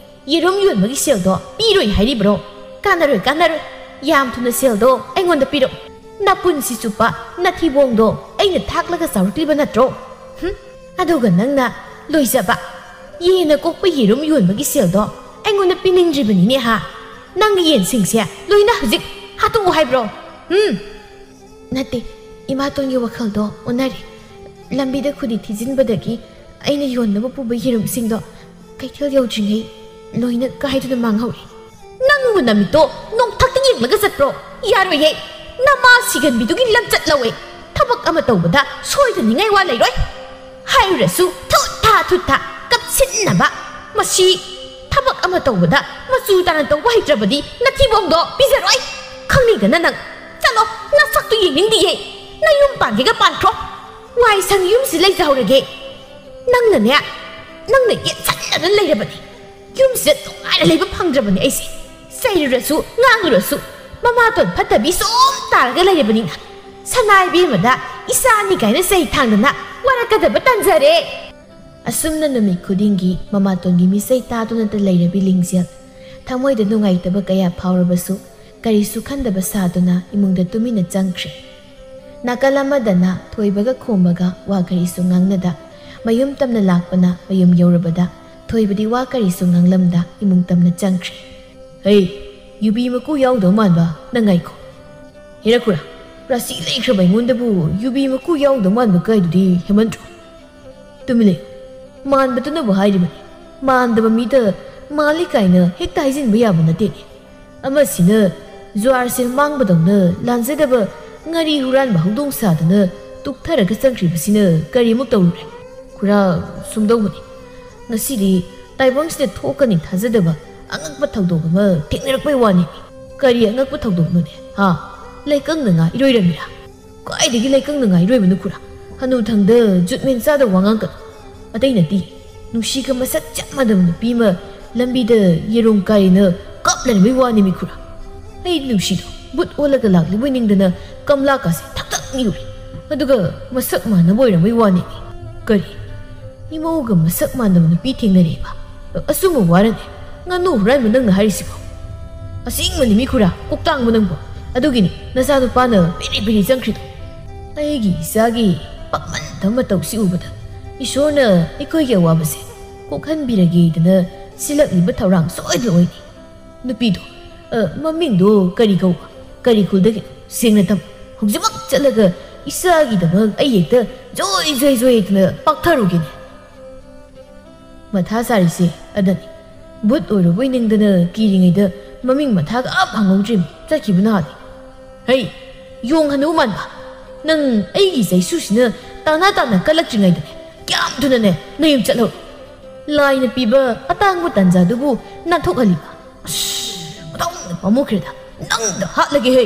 ꯌꯦꯔꯨꯝ ꯌꯣꯟꯕꯒꯤ ꯁꯦꯜꯗꯣ ꯄꯤꯔꯣꯏ ꯍꯥꯏꯔꯤꯕ꯭ꯔꯣ? ꯀꯥꯟꯅꯔꯣꯏ, ꯀꯥꯟꯅꯔꯣꯏ꯫ ꯌꯥꯝ ꯊꯨꯅ ꯁꯦꯜꯗꯣ ꯑꯩꯉꯣꯟꯗ ꯄꯤꯔꯛꯑꯣ꯫ ꯅꯄꯨꯟꯁꯤ ꯆꯨꯞꯄ ꯅꯊꯤꯕꯣꯡꯗꯣ ꯑꯩꯅ ꯊꯥꯛꯂꯒ ꯆꯥꯎꯔꯛꯂꯤꯕ ꯅꯠꯇ꯭ꯔꯣ? ꯍꯨꯝ? ꯑꯗꯨꯒ ꯅꯪꯅ ꯂꯣꯏꯖꯕ ꯌꯦꯟꯅ ꯀꯣꯛꯄ ꯌꯦꯔꯨꯝ ꯌꯣꯟꯕꯒꯤ ꯁꯦꯜꯗꯣ ꯑꯩꯉꯣꯟꯗ ꯄꯤꯅꯤꯡꯗ꯭ꯔꯤꯕꯅꯤꯅꯦ ꯍꯥ? ꯅꯪꯒꯤ ꯌꯦꯟꯁꯤꯡꯁꯦ ꯂꯣꯏꯅ ꯍꯧꯖꯤꯛ ꯍꯥꯠꯇꯣꯛꯎ ꯍꯥꯏꯕ꯭ꯔꯣ? ꯍꯨꯝ?" "ꯅꯠꯇꯦ, ꯏꯃꯥꯇꯣꯟꯒꯤ ꯋꯥꯈꯜꯗꯣ ꯑꯣꯟꯅꯔꯦ꯫ ꯂꯝꯕꯤꯗ ꯈꯨꯗꯤ ꯊꯤꯖꯤꯟꯕꯗꯒꯤ ꯑꯩꯅ ꯌꯣꯟꯅꯕ ꯄꯨꯕ ꯌꯦꯔꯨꯝꯁꯤꯡꯗꯣ ꯀꯩꯊꯦꯜ ꯌꯧꯗ꯭ꯔꯤꯉꯩ ꯂꯣꯏꯅ ꯀꯥꯏꯗꯨꯅ ꯃꯥꯡꯍꯧꯔꯦ꯫" "ꯅꯪꯕꯨ ꯅꯃꯤꯠꯇꯣ ꯅꯣꯡꯊꯛꯇ ꯌꯦꯡꯂꯒ ꯆꯠꯄ꯭ꯔꯣ? ꯌꯥꯔꯣꯏꯌꯦ, ꯅꯃꯥ ꯁꯤꯒꯟꯕꯤꯗꯨꯒꯤ ꯂꯝꯆꯠ ꯂꯧꯋꯦ꯫ ꯊꯕꯛ ꯑꯃ ꯇꯧꯕꯗ ꯁꯣꯏꯗꯅꯤꯡꯉꯥꯏ ꯋꯥ ꯂꯩꯔꯣꯏ꯫ ꯍꯥꯏꯔꯨꯔꯁꯨ ꯊꯨꯠ ꯊꯥ ꯊꯨꯠ ꯊꯥ ꯀꯞꯁꯤꯟꯅꯕ꯫ ꯃꯁꯤ ꯊꯕꯛ ꯑꯃ ꯇꯧꯕꯗ ꯃꯆꯨ ꯇꯥꯅ ꯇꯧꯕ ꯍꯩꯇ꯭ꯔꯕꯗꯤ ꯅꯊꯤꯕꯣꯡꯗꯣ ꯄꯤꯖꯔꯣꯏ꯫ ꯈꯪꯅꯤꯡꯗꯅ ꯅꯪ꯫ ꯆꯠꯂꯣ, ꯅꯁꯛꯇꯨ ꯌꯦꯡꯅꯤꯡꯗꯤꯌꯦ꯫ ꯅꯌꯨꯝ ꯄꯥꯟꯒꯦꯒ ꯄꯥꯟꯈ꯭ꯔꯣ꯫ ꯋꯥꯏ ꯁꯪ ꯌꯨꯝꯁꯤ ꯂꯩꯖꯍꯧꯔꯒꯦ꯫ ꯅꯪꯅꯅꯦ, ꯅꯪꯅ ꯌꯦꯠꯁꯟꯅꯗꯅ ꯂꯩꯔꯕꯅꯤ꯫ ꯌꯨꯝꯁꯤꯗ ꯅꯨꯡꯉꯥꯏꯅ ꯂꯩꯕ ꯐꯪꯗ꯭ꯔꯕꯅꯤ ꯑꯩꯁꯦ꯫ ꯆꯩꯔꯨꯔꯁꯨ, ꯉꯥꯡꯂꯨꯔꯁꯨ, ꯃꯃꯥꯇꯣꯟ ꯐꯠꯇꯕꯤ ꯁꯨꯝ ꯇꯥꯔꯒ ꯂꯩꯔꯕꯅꯤꯅ꯫ ꯁꯅꯥ ꯏꯕꯦꯝꯃꯗ ꯏꯆꯥꯅꯤ ꯀꯥꯏꯅ ꯆꯩ ꯊꯥꯡꯗꯅ ꯋꯥꯔꯛꯀꯗꯕ ꯇꯟꯖꯔꯦ꯫ ꯑꯁꯨꯝꯅ ꯅꯨꯃꯤꯠ ꯈꯨꯗꯤꯡꯒꯤ ꯃꯃꯥꯇꯣꯟꯒꯤ ꯃꯤꯆꯩ ꯇꯥꯗꯨꯅꯇ ꯂꯩꯔꯕꯤ ꯂꯤꯡꯖꯦꯜ ꯊꯃꯣꯏꯗ ꯅꯨꯡꯉꯥꯏꯇꯕ ꯀꯌꯥ ꯐꯥꯎꯔꯕꯁꯨ ꯀꯔꯤꯁꯨ ꯈꯟꯗꯕ ꯁꯥꯗꯨꯅ ꯏꯃꯨꯡꯗ ꯇꯨꯃꯤꯟꯅ ꯆꯪꯈ꯭ꯔꯦ꯫ ꯅꯥꯀꯜ ꯑꯃꯗꯅ ꯊꯣꯏꯕꯒ ꯈꯣꯝꯕꯒ ꯋꯥ ꯀꯔꯤꯁꯨ ꯉꯥꯡꯅꯗ ꯃꯌꯨꯝ ꯇꯝꯅ ꯂꯥꯛꯄꯅ ꯃꯌꯨꯝ ꯌꯧꯔꯕꯗ ꯊꯣꯏꯕꯗꯤ ꯋꯥ ꯀꯔꯤꯁꯨ ꯉꯥꯡꯂꯝꯗ ꯏꯃꯨꯡ ꯇꯝꯅ ꯆꯪꯈ꯭ꯔꯦ꯫ "ꯍꯩ, ꯌꯨꯕꯤ ꯃꯀꯨ ꯌꯥꯎꯗꯕ ꯃꯥꯟꯕ, ꯅꯪ ꯉꯥꯏꯈꯣ꯫ ꯍꯦꯔꯥ ꯈꯨꯔꯥ, ꯔꯥꯁꯤ ꯂꯩꯈ꯭ꯔꯕ ꯑꯩꯉꯣꯟꯗꯕꯨ ꯌꯨꯕꯤ ꯃꯀꯨ ꯌꯥꯎꯗꯕ ꯃꯥꯟꯕ ꯀꯥꯏꯗꯨꯗꯤ ꯍꯦꯟꯃꯟꯗ꯭ꯔꯣ?" "ꯇꯨꯃꯤꯟ ꯂꯩꯌꯨ꯫ ꯃꯥꯟꯕꯗꯨꯅꯕꯨ ꯍꯥꯏꯔꯤꯕꯅꯤ꯫ ꯃꯥꯟꯗꯕ ꯃꯤꯗ ꯃꯥꯜꯂꯤ ꯀꯥꯏꯅ ꯍꯦꯛꯇ ꯍꯥꯏꯖꯤꯟꯕ ꯌꯥꯕ ꯅꯠꯇꯦꯅꯦ꯫ ꯑꯃꯁꯤꯅ ꯖꯨꯋꯥꯔ ꯁꯦꯜ ꯃꯥꯡꯕꯗꯧꯅ ꯂꯥꯟꯖꯗꯕ ꯉꯥꯔꯤ ꯍꯨꯔꯥꯟꯕ ꯍꯧꯗꯣꯡ ꯁꯥꯗꯅ ꯇꯨꯛꯊꯔꯒ ꯆꯪꯈ꯭ꯔꯤꯕꯁꯤꯅ ꯀꯔꯤꯃꯨꯛ ꯇꯧꯔꯨꯔꯦ? ꯈꯨꯔꯥ, ꯁꯨꯝꯗꯧꯕꯅꯤ꯫ ꯉꯁꯤꯗꯤ ꯇꯥꯏꯕꯪꯁꯤꯗ ꯊꯣꯛꯀꯅꯤ ꯊꯥꯖꯗꯕ ꯑꯉꯛꯄ ꯊꯧꯗꯣꯛ ꯑꯃ ꯊꯦꯡꯅꯔꯛꯄꯩ ꯋꯥꯅꯤ꯫ ꯀꯔꯤ ꯑꯉꯛꯄ ꯊꯧꯗꯣꯛꯅꯣꯅꯦ? ꯍꯥ? ꯂꯩꯀꯪꯅ ꯉꯥ ꯏꯔꯣꯏꯔꯝꯃꯤꯔꯥ?" "ꯀꯥꯏꯗꯒꯤ ꯂꯩꯀꯪꯅ ꯉꯥ ꯏꯔꯣꯏꯕꯅꯣ ꯈꯨꯔꯥ? ꯍꯅꯨꯊꯪꯗ ꯖꯨꯠ ꯃꯦꯟ ꯆꯥꯗꯕ ꯋꯥ ꯉꯥꯡꯒꯅꯨ꯫ ꯑꯇꯩ ꯅꯠꯇꯦ, ꯅꯨꯡꯁꯤꯒ ꯃꯁꯛ ꯆꯞ ꯃꯥꯟꯅꯕ ꯅꯨꯄꯤ ꯑꯃ ꯂꯝꯕꯤꯗ ꯌꯦꯔꯨꯝ ꯀꯥꯏꯅ ꯀꯞ ꯂꯩꯔꯝꯕꯩ ꯋꯥꯅꯤꯃꯤ ꯈꯨꯔꯥ꯫ ꯑꯩ ꯅꯨꯡꯁꯤꯗꯣ ꯕꯨꯠ ꯑꯣꯜꯂꯒ ꯂꯥꯛꯂꯤꯕꯣꯏ ꯅꯤꯡꯗꯅ ꯀꯝꯂꯥꯀꯥꯁꯦ ꯊꯛ ꯊꯛ ꯅꯤꯛꯎꯔꯦ꯫ ꯑꯗꯨꯒ ꯃꯁꯛ ꯃꯥꯟꯅꯕ ꯑꯣꯏꯔꯝꯕꯩ ꯋꯥꯅꯤꯃꯤ꯫ ꯀꯔꯤ? ꯏꯃꯧꯒ ꯃꯁꯛ ꯃꯥꯟꯅꯕ ꯅꯨꯄꯤ ꯊꯦꯡꯅꯔꯦꯕ? ꯑꯆꯨꯝꯕ ꯋꯥꯔꯅꯦ꯫ ꯉꯥꯅꯨ ꯍꯨꯔꯥꯟꯕ ꯅꯪꯅ ꯍꯥꯏꯔꯤꯁꯤꯕꯣ?" "ꯑꯁꯦꯡꯕꯅꯤ ꯃꯤ ꯈꯨꯔꯥ, ꯀꯣꯛꯇꯥꯡꯕ ꯅꯪꯕꯣ꯫ ꯑꯗꯨꯒꯤꯅꯤ ꯅꯆꯥꯅꯨꯄꯥꯅ ꯄꯤꯔꯤ ꯄꯤꯔꯤ ꯆꯪꯈ꯭ꯔꯤꯗꯣ꯫ ꯑꯩꯒꯤ ꯏꯆꯥꯒꯤ ꯄꯥꯛꯃꯟꯗꯕ ꯃꯇꯧꯁꯤ ꯎꯕꯗ ꯏꯁꯣꯔꯅ ꯑꯩꯈꯣꯏꯒꯤ ꯑꯋꯥꯕꯁꯦ ꯀꯣꯛꯍꯟꯕꯤꯔꯒꯦꯗꯅ ꯁꯤꯜꯂꯛꯂꯤꯕ ꯊꯧꯔꯥꯡ ꯁꯣꯏꯗꯅ ꯑꯣꯏꯅꯤ꯫" ꯅꯨꯄꯤꯗꯣ, ꯑ, ꯃꯃꯤꯡꯗꯣ ꯀꯔꯤ ꯀꯧꯕ? ꯀꯔꯤ ꯈꯨꯜꯗꯒꯤꯅꯣ? ꯁꯦꯡꯅ ꯇꯝꯃꯨ꯫ ꯍꯧꯖꯤꯛꯃꯛ ꯆꯠꯂꯒ ꯏꯆꯥꯒꯤꯗꯃꯛ ꯑꯩ ꯍꯦꯛꯇ ꯖꯣꯏ ꯖꯣꯏ ꯖꯣꯏ ꯍꯦꯛꯇꯅ ꯄꯥꯛꯊꯔꯨꯒꯦꯅꯦ꯫ ꯃꯊꯥ ꯁꯥꯔꯤꯁꯦ ꯑꯗꯅꯤ꯫ ꯕꯨꯠ ꯑꯣꯏꯔꯨꯕꯣꯏ ꯅꯤꯡꯗꯅ ꯀꯤꯔꯤꯉꯩꯗ ꯃꯃꯤꯡ ꯃꯊꯥꯒ ꯑꯝ ꯍꯪꯍꯧꯗ꯭ꯔꯤꯝ ꯆꯠꯈꯤꯕ ꯅꯍꯥꯟꯅꯤ꯫ "ꯍꯩ, ꯌꯣꯡ ꯍꯅꯨ ꯃꯥꯟꯕ!" ꯅꯪ ꯑꯩꯒꯤ ꯆꯩꯁꯨꯁꯤꯅ ꯇꯥꯅ ꯇꯥꯅ ꯀꯜꯂꯛꯇ꯭ꯔꯤꯉꯩꯗꯅꯦ, ꯀꯌꯥꯝ ꯊꯨꯅꯅꯦ ꯅꯌꯨꯝ ꯆꯠꯍꯧ꯫ ꯂꯥꯏꯅ ꯄꯤꯕ ꯑꯇꯥꯡꯕ ꯇꯥꯟꯖꯥꯗꯨꯕꯨ ꯅꯥꯟꯊꯣꯛꯍꯜꯂꯤꯕ꯫ ꯑꯁ, ꯃꯇꯥꯎꯅ ꯄꯥꯝꯃꯨꯈ꯭ꯔꯦꯗ꯫ ꯅꯪꯗ ꯍꯥꯠꯂꯒꯦ ꯍꯦ꯫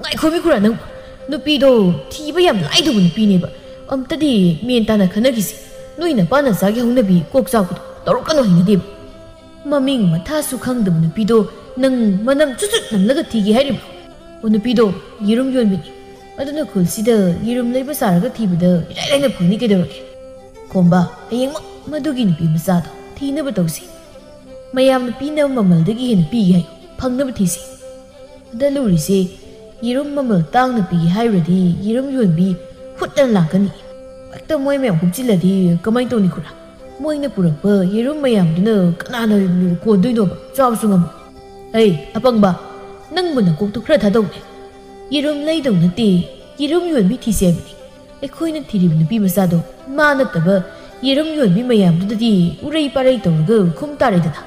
ꯉꯥꯏꯈꯣ ꯃꯤꯈꯨꯔꯥ, ꯅꯪ ꯅꯨꯄꯤꯗꯣ ꯊꯤꯕ ꯌꯥꯝ ꯂꯥꯏꯗꯧꯕ ꯅꯨꯄꯤꯅꯦꯕ꯫ ꯑꯝꯇꯗꯤ ꯃꯦꯟ ꯇꯥꯅ ꯈꯟꯅꯈꯤꯁꯤ꯫ ꯅꯣꯏ ꯅꯄꯥ ꯅꯆꯥꯒꯤ ꯍꯧꯅꯕꯤ ꯀꯣꯛ ꯆꯥꯛꯄꯗꯣ ꯇꯧꯔꯛꯀꯅꯨ, ꯍꯩꯅꯗꯦꯕ꯫ ꯃꯃꯤꯡ ꯃꯊꯥꯁꯨ ꯈꯪꯗꯕ ꯅꯨꯄꯤꯗꯣ ꯅꯪ ꯃꯅꯝ ꯆꯨꯆꯨꯠ ꯅꯝꯂꯒ ꯊꯤꯒꯦ ꯍꯥꯏꯔꯤꯕ꯭ꯔꯣ? ꯑꯣ, ꯅꯨꯄꯤꯗꯣ ꯌꯦꯔꯨꯝ ꯌꯣꯟꯕꯤꯅꯤ꯫ ꯑꯗꯨꯅ ꯈꯨꯜꯁꯤꯗ ꯌꯦꯔꯨꯝ ꯂꯩꯕ ꯁꯥꯔꯒ ꯊꯤꯕꯗ ꯏꯔꯥꯏ ꯂꯥꯏꯅ ꯐꯪꯅꯤ ꯀꯩꯗꯧꯔꯒꯦ? ꯈꯣꯝꯕ, ꯍꯌꯦꯡꯃꯛ ꯃꯗꯨꯒꯤ ꯅꯨꯄꯤ ꯃꯆꯥꯗꯣ ꯊꯤꯅꯕ ꯇꯧꯁꯤ꯫ ꯃꯌꯥꯝꯅ ꯄꯤꯅꯕ ꯃꯃꯜꯗꯒꯤ ꯍꯦꯟꯅ ꯄꯤꯒꯦ ꯍꯥꯏꯌꯨ, ꯐꯪꯅꯕ ꯊꯤꯁꯤ꯫ ꯑꯗ ꯂꯨꯔꯤꯁꯦ, ꯌꯦꯔꯨꯝ ꯃꯃꯜ ꯇꯥꯡꯅ ꯄꯤꯒꯦ ꯍꯥꯏꯔꯨꯔꯗꯤ ꯌꯦꯔꯨꯝ ꯌꯣꯟꯕꯤ ꯍꯨꯠꯇꯅ ꯂꯥꯛꯀꯅꯤ꯫ ꯍꯦꯛꯇ ꯃꯣꯏ ꯃꯌꯥꯝ ꯍꯨꯞꯆꯤꯜꯂꯗꯤ ꯀꯃꯥꯏꯅ ꯇꯧꯅꯤ ꯈꯨꯔꯥ? ꯃꯣꯏꯅ ꯄꯨꯔꯛꯄ ꯌꯦꯔꯨꯝ ꯃꯌꯥꯝꯗꯨꯅ ꯀꯅꯥꯅ ꯀꯣꯟꯗꯣꯏꯅꯣꯕ? ꯆꯥꯕꯁꯨ ꯉꯝꯃꯣꯏ꯫ ꯑꯩ ꯑꯄꯪꯕ, ꯅꯪꯕꯨ ꯅꯀꯣꯛꯇꯨ ꯈꯔ ꯊꯥꯗꯧꯅꯦ꯫ ꯌꯦꯔꯨꯝ ꯂꯩꯗꯧ ꯅꯠꯇꯦ, ꯌꯦꯔꯨꯝ ꯌꯣꯟꯕꯤ ꯊꯤꯁꯦ ꯍꯥꯏꯕꯅꯤ꯫ ꯑꯩꯈꯣꯏꯅ ꯊꯤꯔꯤꯕ ꯅꯨꯄꯤ ꯃꯆꯥꯗꯣ ꯃꯥ ꯅꯠꯇꯕ ꯌꯦꯔꯨꯝ ꯌꯣꯟꯕꯤ ꯃꯌꯥꯝꯗꯨꯗꯗꯤ ꯎꯔꯩ ꯄꯥꯔꯩ ꯇꯧꯔꯒ ꯈꯨꯝ ꯇꯥꯔꯦꯗꯅ꯫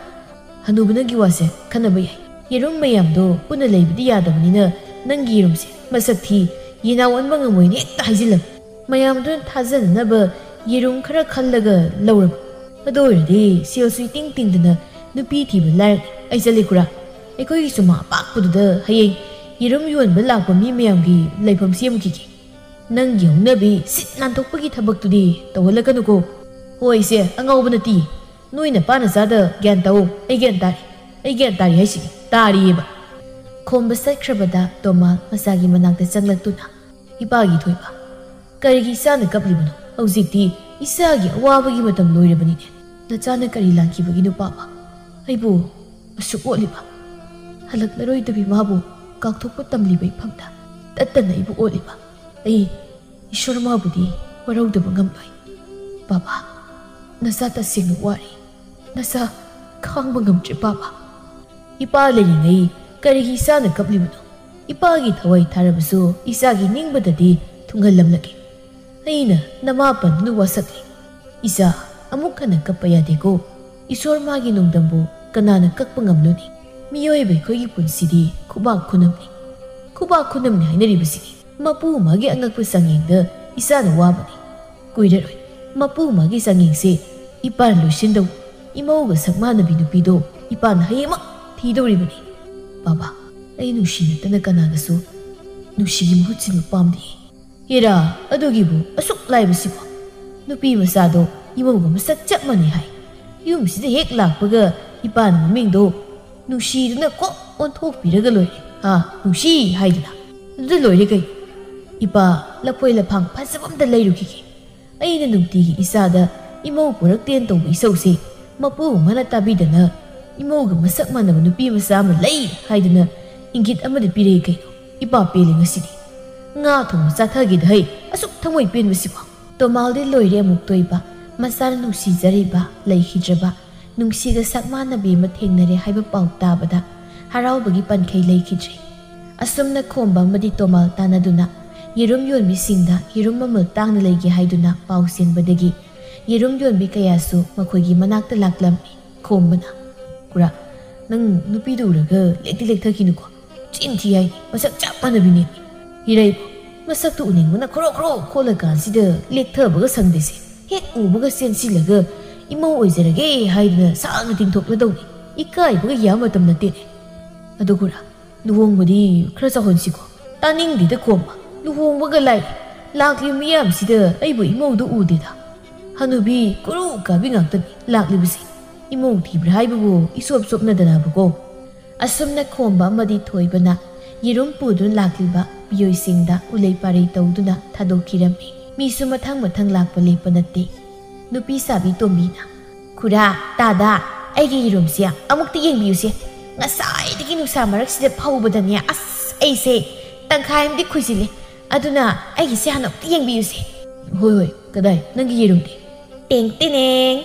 ꯍꯅꯨꯕ, ꯅꯪꯒꯤ ꯋꯥꯁꯦ ꯈꯟꯅꯕ ꯌꯥꯏ꯫ ꯌꯦꯔꯨꯝ ꯃꯌꯥꯝꯗꯣ ꯄꯨꯟꯅ ꯂꯩꯕꯗꯤ ꯌꯥꯗꯕꯅꯤꯅ ꯅꯪꯒꯤ ꯌꯦꯔꯨꯝꯁꯦ ꯃꯁꯛ ꯊꯤ, ꯌꯦꯅꯥꯎ ꯑꯣꯟꯕ ꯉꯝꯃꯣꯏꯅ ꯍꯦꯛꯇ ꯍꯥꯏꯖꯤꯜꯂꯕ꯫ ꯃꯌꯥꯝꯗꯨꯅ ꯊꯥꯖꯅꯅꯕ ꯌꯦꯔꯨꯝ ꯈꯔ ꯈꯜꯂꯒ ꯂꯧꯔꯕ꯫ ꯑꯗꯨ ꯑꯣꯏꯔꯗꯤ ꯁꯦꯜꯁꯨ ꯏꯇꯤꯡ ꯇꯤꯡꯗꯅ ꯅꯨꯄꯤ ꯊꯤꯕ ꯂꯥꯏꯔꯅꯤ꯫ ꯑꯩ ꯆꯠꯂꯦ ꯈꯨꯔꯥ, ꯑꯩꯈꯣꯏꯒꯤ ꯁꯨꯃꯥꯡ ꯑꯄꯥꯛꯄꯗꯨꯗ ꯍꯌꯦꯡ ꯌꯦꯔꯨꯝ ꯌꯣꯟꯕ ꯂꯥꯛꯄ ꯃꯤ ꯃꯌꯥꯝꯒꯤ ꯂꯩꯐꯝ ꯁꯦꯝꯈꯤꯒꯦ꯫ ꯅꯪꯒꯤ ꯍꯧꯅꯕꯤ ꯁꯤꯠ ꯅꯥꯟꯊꯣꯛꯄꯒꯤ ꯊꯕꯛꯇꯨꯗꯤ ꯇꯧꯍꯜꯂꯛꯀꯅꯨꯀꯣ꯫ ꯍꯣꯏ ꯏꯆꯦ, ꯑꯉꯥꯎꯕ ꯅꯠꯇꯦ꯫ ꯅꯣꯏ ꯅꯄꯥ ꯅꯆꯥꯗ ꯒ꯭ꯌꯥꯟ ꯇꯥꯎ꯫ ꯑꯩ ꯒ꯭ꯌꯥꯟ ꯇꯥꯔꯦ꯫ ꯑꯩ ꯒ꯭ꯌꯥꯟ ꯇꯥꯔꯤ ꯍꯥꯏꯁꯤꯗꯤ ꯇꯥꯔꯤꯌꯦꯕ꯫ ꯈꯣꯝꯕ ꯆꯠꯈ꯭ꯔꯕꯗ ꯇꯣꯃꯥ ꯃꯆꯥꯒꯤ ꯃꯅꯥꯛꯇ ꯆꯪꯂꯛꯇꯨꯅ, "ꯏꯄꯥꯒꯤ ꯊꯣꯏꯕ, ꯀꯔꯤꯒꯤ ꯏꯆꯥꯅ ꯀꯞꯂꯤꯕꯅꯣ? ꯍꯧꯖꯤꯛꯇꯤ ꯏꯆꯥꯒꯤ ꯑꯋꯥꯕꯒꯤ ꯃꯇꯝ ꯂꯣꯏꯔꯕꯅꯤꯅꯦ꯫ ꯅꯆꯥꯅ ꯀꯔꯤ ꯂꯥꯟꯈꯤꯕꯒꯤꯅꯣ ꯄꯥꯕ? ꯑꯩꯕꯨ ꯑꯁꯨꯛ ꯑꯣꯠꯂꯤꯕ? ꯍꯜꯂꯛꯂꯔꯣꯏꯗꯕꯤ ꯃꯥꯕꯨ ꯀꯥꯎꯊꯣꯛꯄ ꯇꯝꯂꯤꯕ ꯏꯐꯝꯗ ꯇꯠꯇꯅ ꯑꯩꯕꯨ ꯑꯣꯠꯂꯤꯕ꯫ ꯑꯩ ꯏꯁꯣꯔ ꯃꯥꯕꯨꯗꯤ ꯋꯥꯔꯧꯗꯕ ꯉꯝꯂꯣꯏ꯫ ꯄꯥꯕ, ꯅꯆꯥ ꯇꯁꯦꯡꯅ ꯋꯥꯔꯦ꯫ ꯅꯆꯥ ꯈꯥꯡꯕ ꯉꯝꯗ꯭ꯔꯦ ꯄꯥꯕ꯫ ꯏꯄꯥ ꯂꯩꯔꯤꯉꯩ ꯀꯔꯤꯒꯤ ꯏꯆꯥꯅ ꯀꯞꯂꯤꯕꯅꯣ? ꯏꯄꯥꯒꯤ ꯊꯋꯥꯏ ꯊꯥꯔꯕꯁꯨ ꯏꯆꯥꯒꯤ ꯅꯤꯡꯕꯗꯗꯤ ꯊꯨꯡꯍꯜꯂꯝꯂꯒꯦ꯫ ꯑꯩꯅ ꯅꯃꯥ ꯄꯟꯗꯨꯅ ꯋꯥꯁꯛꯂꯦ꯫ ꯏꯆꯥ, ꯑꯃꯨꯛ ꯍꯟꯅ ꯀꯞꯄ ꯌꯥꯗꯦꯀꯣ꯫ ꯏꯁꯣꯔ ꯃꯥꯒꯤ ꯅꯣꯡꯗꯝꯕꯨ ꯀꯅꯥꯅ ꯀꯛꯄ ꯉꯝꯂꯨꯅꯤ? ꯃꯤꯑꯣꯏꯕ ꯑꯩꯈꯣꯏꯒꯤ ꯄꯨꯟꯁꯤꯗꯤ ꯈꯨꯕꯥꯛ ꯈꯨꯅꯝꯅꯤ꯫ ꯈꯨꯕꯥꯛ ꯈꯨꯅꯝꯅꯤ ꯍꯥꯏꯅꯔꯤꯕꯁꯤꯅꯤ꯫ ꯃꯄꯨ ꯃꯥꯒꯤ ꯑꯉꯛꯄ ꯆꯥꯡꯌꯦꯡꯗ ꯏꯆꯥꯅ ꯋꯥꯕꯅꯤ꯫ ꯀꯨꯏꯔꯔꯣꯏ ꯃꯄꯨ ꯃꯥꯒꯤ ꯆꯥꯡꯌꯦꯡꯁꯦ ꯏꯄꯥꯅ ꯂꯣꯏꯁꯤꯟꯗꯧ꯫ ꯏꯃꯧꯒ ꯁꯛ ꯃꯥꯟꯅꯕꯤ ꯅꯨꯄꯤꯗꯣ ꯏꯄꯥꯅ ꯍꯌꯦꯡꯃꯛ ꯊꯤꯗꯧꯔꯤꯕꯅꯤ꯫ ꯕꯥꯕꯥ, ꯑꯩ ꯅꯨꯡꯁꯤ ꯅꯠꯇꯅ ꯀꯅꯥꯒꯁꯨ ꯅꯨꯡꯁꯤꯒꯤ ꯃꯍꯨꯠ ꯁꯤꯟꯕ ꯄꯥꯝꯗꯦ꯫ ꯍꯦꯔꯥ, ꯑꯗꯨꯒꯤꯕꯨ ꯑꯁꯨꯛ ꯂꯥꯏꯕꯁꯤꯕꯣ? ꯅꯨꯄꯤ ꯃꯆꯥꯗꯣ ꯏꯃꯧꯒ ꯃꯁꯛ ꯆꯞ ꯃꯥꯟꯅꯩ ꯍꯥꯏ꯫ ꯌꯨꯝꯁꯤꯗ ꯍꯦꯛ ꯂꯥꯛꯄꯒ ꯏꯄꯥꯅ ꯃꯃꯤꯡꯗꯣ ꯅꯨꯡꯁꯤꯗꯨꯅ ꯀꯣꯛ ꯑꯣꯟꯊꯣꯛꯄꯤꯔꯒ ꯂꯣꯏꯔꯦ꯫ ꯍꯥ, ꯅꯨꯡꯁꯤ ꯍꯥꯏꯗꯅ꯫ ꯑꯗꯨꯗ ꯂꯣꯏꯔꯦ ꯀꯩꯅꯣ꯫ ꯏꯄꯥ, ꯂꯐꯣꯏ ꯂꯐꯥꯡ ꯐꯖꯕ ꯑꯝꯇ ꯂꯩꯔꯨꯈꯤꯒꯦ꯫ ꯑꯩꯅ ꯅꯨꯡꯇꯤꯒꯤ ꯏꯆꯥꯗ ꯏꯃꯧ ꯄꯨꯔꯛꯇꯦꯅ ꯇꯧꯕ ꯏꯁꯧꯁꯦ ꯃꯄꯨ ꯑꯃꯅ ꯇꯥꯕꯤꯗꯅ ꯏꯃꯧꯒ ꯃꯁꯛ ꯃꯥꯟꯅꯕ ꯅꯨꯄꯤ ꯃꯆꯥ ꯑꯃ ꯂꯩ ꯍꯥꯏꯗꯅ ꯏꯪꯒꯤꯠ ꯑꯃꯗꯤ ꯄꯤꯔꯛꯏ ꯀꯩꯅꯣ꯫ ꯏꯄꯥ ꯄꯦꯜꯂꯦ ꯉꯁꯤꯗꯤ꯫ ꯉꯥ ꯊꯣꯡꯕ ꯆꯥꯊꯒꯦꯗ ꯍꯩ ꯑꯁꯨꯛ ꯊꯃꯣꯏ ꯄꯦꯟꯕꯁꯤꯕꯣ꯫ ꯇꯣꯃꯥꯜꯗꯤ ꯂꯣꯏꯔꯦ ꯑꯃꯨꯛ ꯇꯣꯏꯕ꯫ ꯃꯆꯥꯅ ꯅꯨꯡꯁꯤꯖꯔꯤꯕ ꯂꯩꯈꯤꯗ꯭ꯔꯕ ꯅꯨꯡꯁꯤꯒ ꯁꯛ ꯃꯥꯟꯅꯕꯤ ꯑꯃ ꯊꯦꯡꯅꯔꯦ ꯍꯥꯏꯕ ꯄꯥꯎ ꯇꯥꯕꯗ ꯍꯔꯥꯎꯕꯒꯤ ꯄꯟꯈꯩ ꯂꯩꯈꯤꯗ꯭ꯔꯦ꯫ ꯑꯁꯨꯝꯅ ꯈꯣꯝꯕ ꯑꯃꯗꯤ ꯇꯣꯃꯥꯜ ꯇꯥꯟꯅꯗꯨꯅ ꯌꯦꯔꯨꯝ ꯌꯣꯟꯕꯤꯁꯤꯡꯗ ꯌꯦꯔꯨꯝ ꯃꯃꯜ ꯇꯥꯡꯅ ꯂꯩꯒꯦ ꯍꯥꯏꯗꯨꯅ ꯄꯥꯎ ꯆꯦꯟꯕꯗꯒꯤ ꯌꯦꯔꯨꯝ ꯌꯣꯟꯕꯤ ꯀꯌꯥꯁꯨ ꯃꯈꯣꯏꯒꯤ ꯃꯅꯥꯛꯇ ꯂꯥꯛꯂꯝꯃꯤ꯫ ꯈꯣꯝꯕꯅ, "ꯈꯨꯔꯥ, ꯅꯪ ꯅꯨꯄꯤꯗꯨ ꯎꯔꯒ ꯂꯦꯛꯇꯤ ꯂꯦꯛꯊꯈꯤꯅꯨꯀꯣ꯫ ꯆꯤꯟ ꯊꯤ ꯍꯥꯏꯅꯤ, ꯃꯁꯛ ꯆꯞ ꯃꯥꯟꯅꯕꯤꯅꯦ꯫ ꯏꯔꯩꯕꯨ, ꯃꯁꯛꯇꯨ ꯎꯅꯤꯡꯕꯅ ꯈꯣꯔꯣ ꯈꯣꯔꯣ ꯈꯣꯠꯂꯀꯥꯟꯁꯤꯗ ꯂꯦꯛꯊꯕꯒ ꯁꯪꯗꯦꯁꯦ꯫ ꯍꯦꯛ ꯎꯕꯒ ꯆꯦꯟꯁꯤꯜꯂꯒ ꯏꯃꯧ ꯑꯣꯏꯖꯔꯒꯦ ꯍꯥꯏꯗꯨꯅ ꯁꯥꯡꯅ ꯇꯤꯡꯊꯣꯛꯅꯗꯧꯅꯤ꯫ ꯏꯀꯥꯏꯕꯒ ꯌꯥ ꯃꯇꯝ ꯅꯠꯇꯦꯅꯦ꯫ ꯑꯗꯨ ꯈꯨꯔꯥ, ꯂꯨꯍꯣꯡꯕꯗꯤ ꯈꯔ ꯆꯥꯎꯍꯟꯁꯤꯀꯣ꯫ ꯇꯥꯅꯤꯡꯗꯦꯗ ꯈꯣꯝꯕ, ꯂꯨꯍꯣꯡꯕꯒ ꯂꯥꯏ꯫ ꯂꯥꯛꯂꯤꯕ ꯃꯤꯌꯥꯝꯁꯤꯗ ꯑꯩꯕꯨ ꯏꯃꯧꯗ ꯎꯗꯦꯗ꯫ ꯍꯅꯨꯕꯤ ꯀꯨꯔꯨ ꯀꯥꯕꯤ ꯉꯥꯛꯇꯅꯤ ꯂꯥꯛꯂꯤꯕꯁꯦ꯫ ꯏꯃꯧ ꯊꯤꯕ꯭ꯔꯥ ꯍꯥꯏꯕꯕꯨ ꯏꯁꯣꯞ ꯆꯣꯞꯅꯗꯅꯕꯀꯣ꯫" ꯑꯁꯨꯝꯅ ꯈꯣꯝꯕ ꯑꯃꯗꯤ ꯊꯣꯏꯕꯅ ꯌꯦꯔꯨꯝ ꯄꯨꯗꯨꯅ ꯂꯥꯛꯂꯤꯕ ꯃꯤꯑꯣꯏꯁꯤꯡꯗ ꯎꯂꯩ ꯄꯥꯔꯩ ꯇꯧꯗꯨꯅ ꯊꯥꯗꯣꯛꯈꯤꯔꯝꯃꯤ꯫ ꯃꯤꯁꯨ ꯃꯊꯪ ꯃꯊꯪ ꯂꯥꯛꯄ ꯂꯦꯞꯄ ꯅꯠꯇꯦ꯫ ꯅꯨꯄꯤ ꯁꯥꯕꯤ ꯇꯣꯝꯕꯤꯅ, "ꯈꯨꯔꯥ, ꯇꯥꯗ, ꯑꯩꯒꯤ ꯌꯦꯔꯨꯝꯁꯦ ꯑꯃꯨꯛꯇ ꯌꯦꯡꯕꯤꯌꯨꯁꯦ꯫ ꯉꯁꯥꯏꯗꯒꯤ ꯅꯨꯡꯁꯥ ꯃꯔꯛꯁꯤꯗ ꯐꯧꯕꯗꯅꯦ, ꯑꯁ, ꯑꯩꯁꯦ ꯇꯪꯈꯥꯏ ꯑꯃꯗꯤ ꯈꯨꯏꯖꯤꯜꯂꯦ꯫ ꯑꯗꯨꯅ ꯑꯩꯒꯤꯁꯦ ꯍꯥꯟꯅ ꯑꯃꯨꯛꯇ ꯌꯦꯡꯕꯤꯌꯨꯁꯦ꯫" "ꯍꯣꯏ, ꯍꯣꯏ, ꯀꯗꯥꯏ? ꯅꯪꯒꯤ ꯌꯦꯔꯨꯝꯗꯤ?" "ꯇꯦꯡ ꯇꯦꯅꯦꯡ!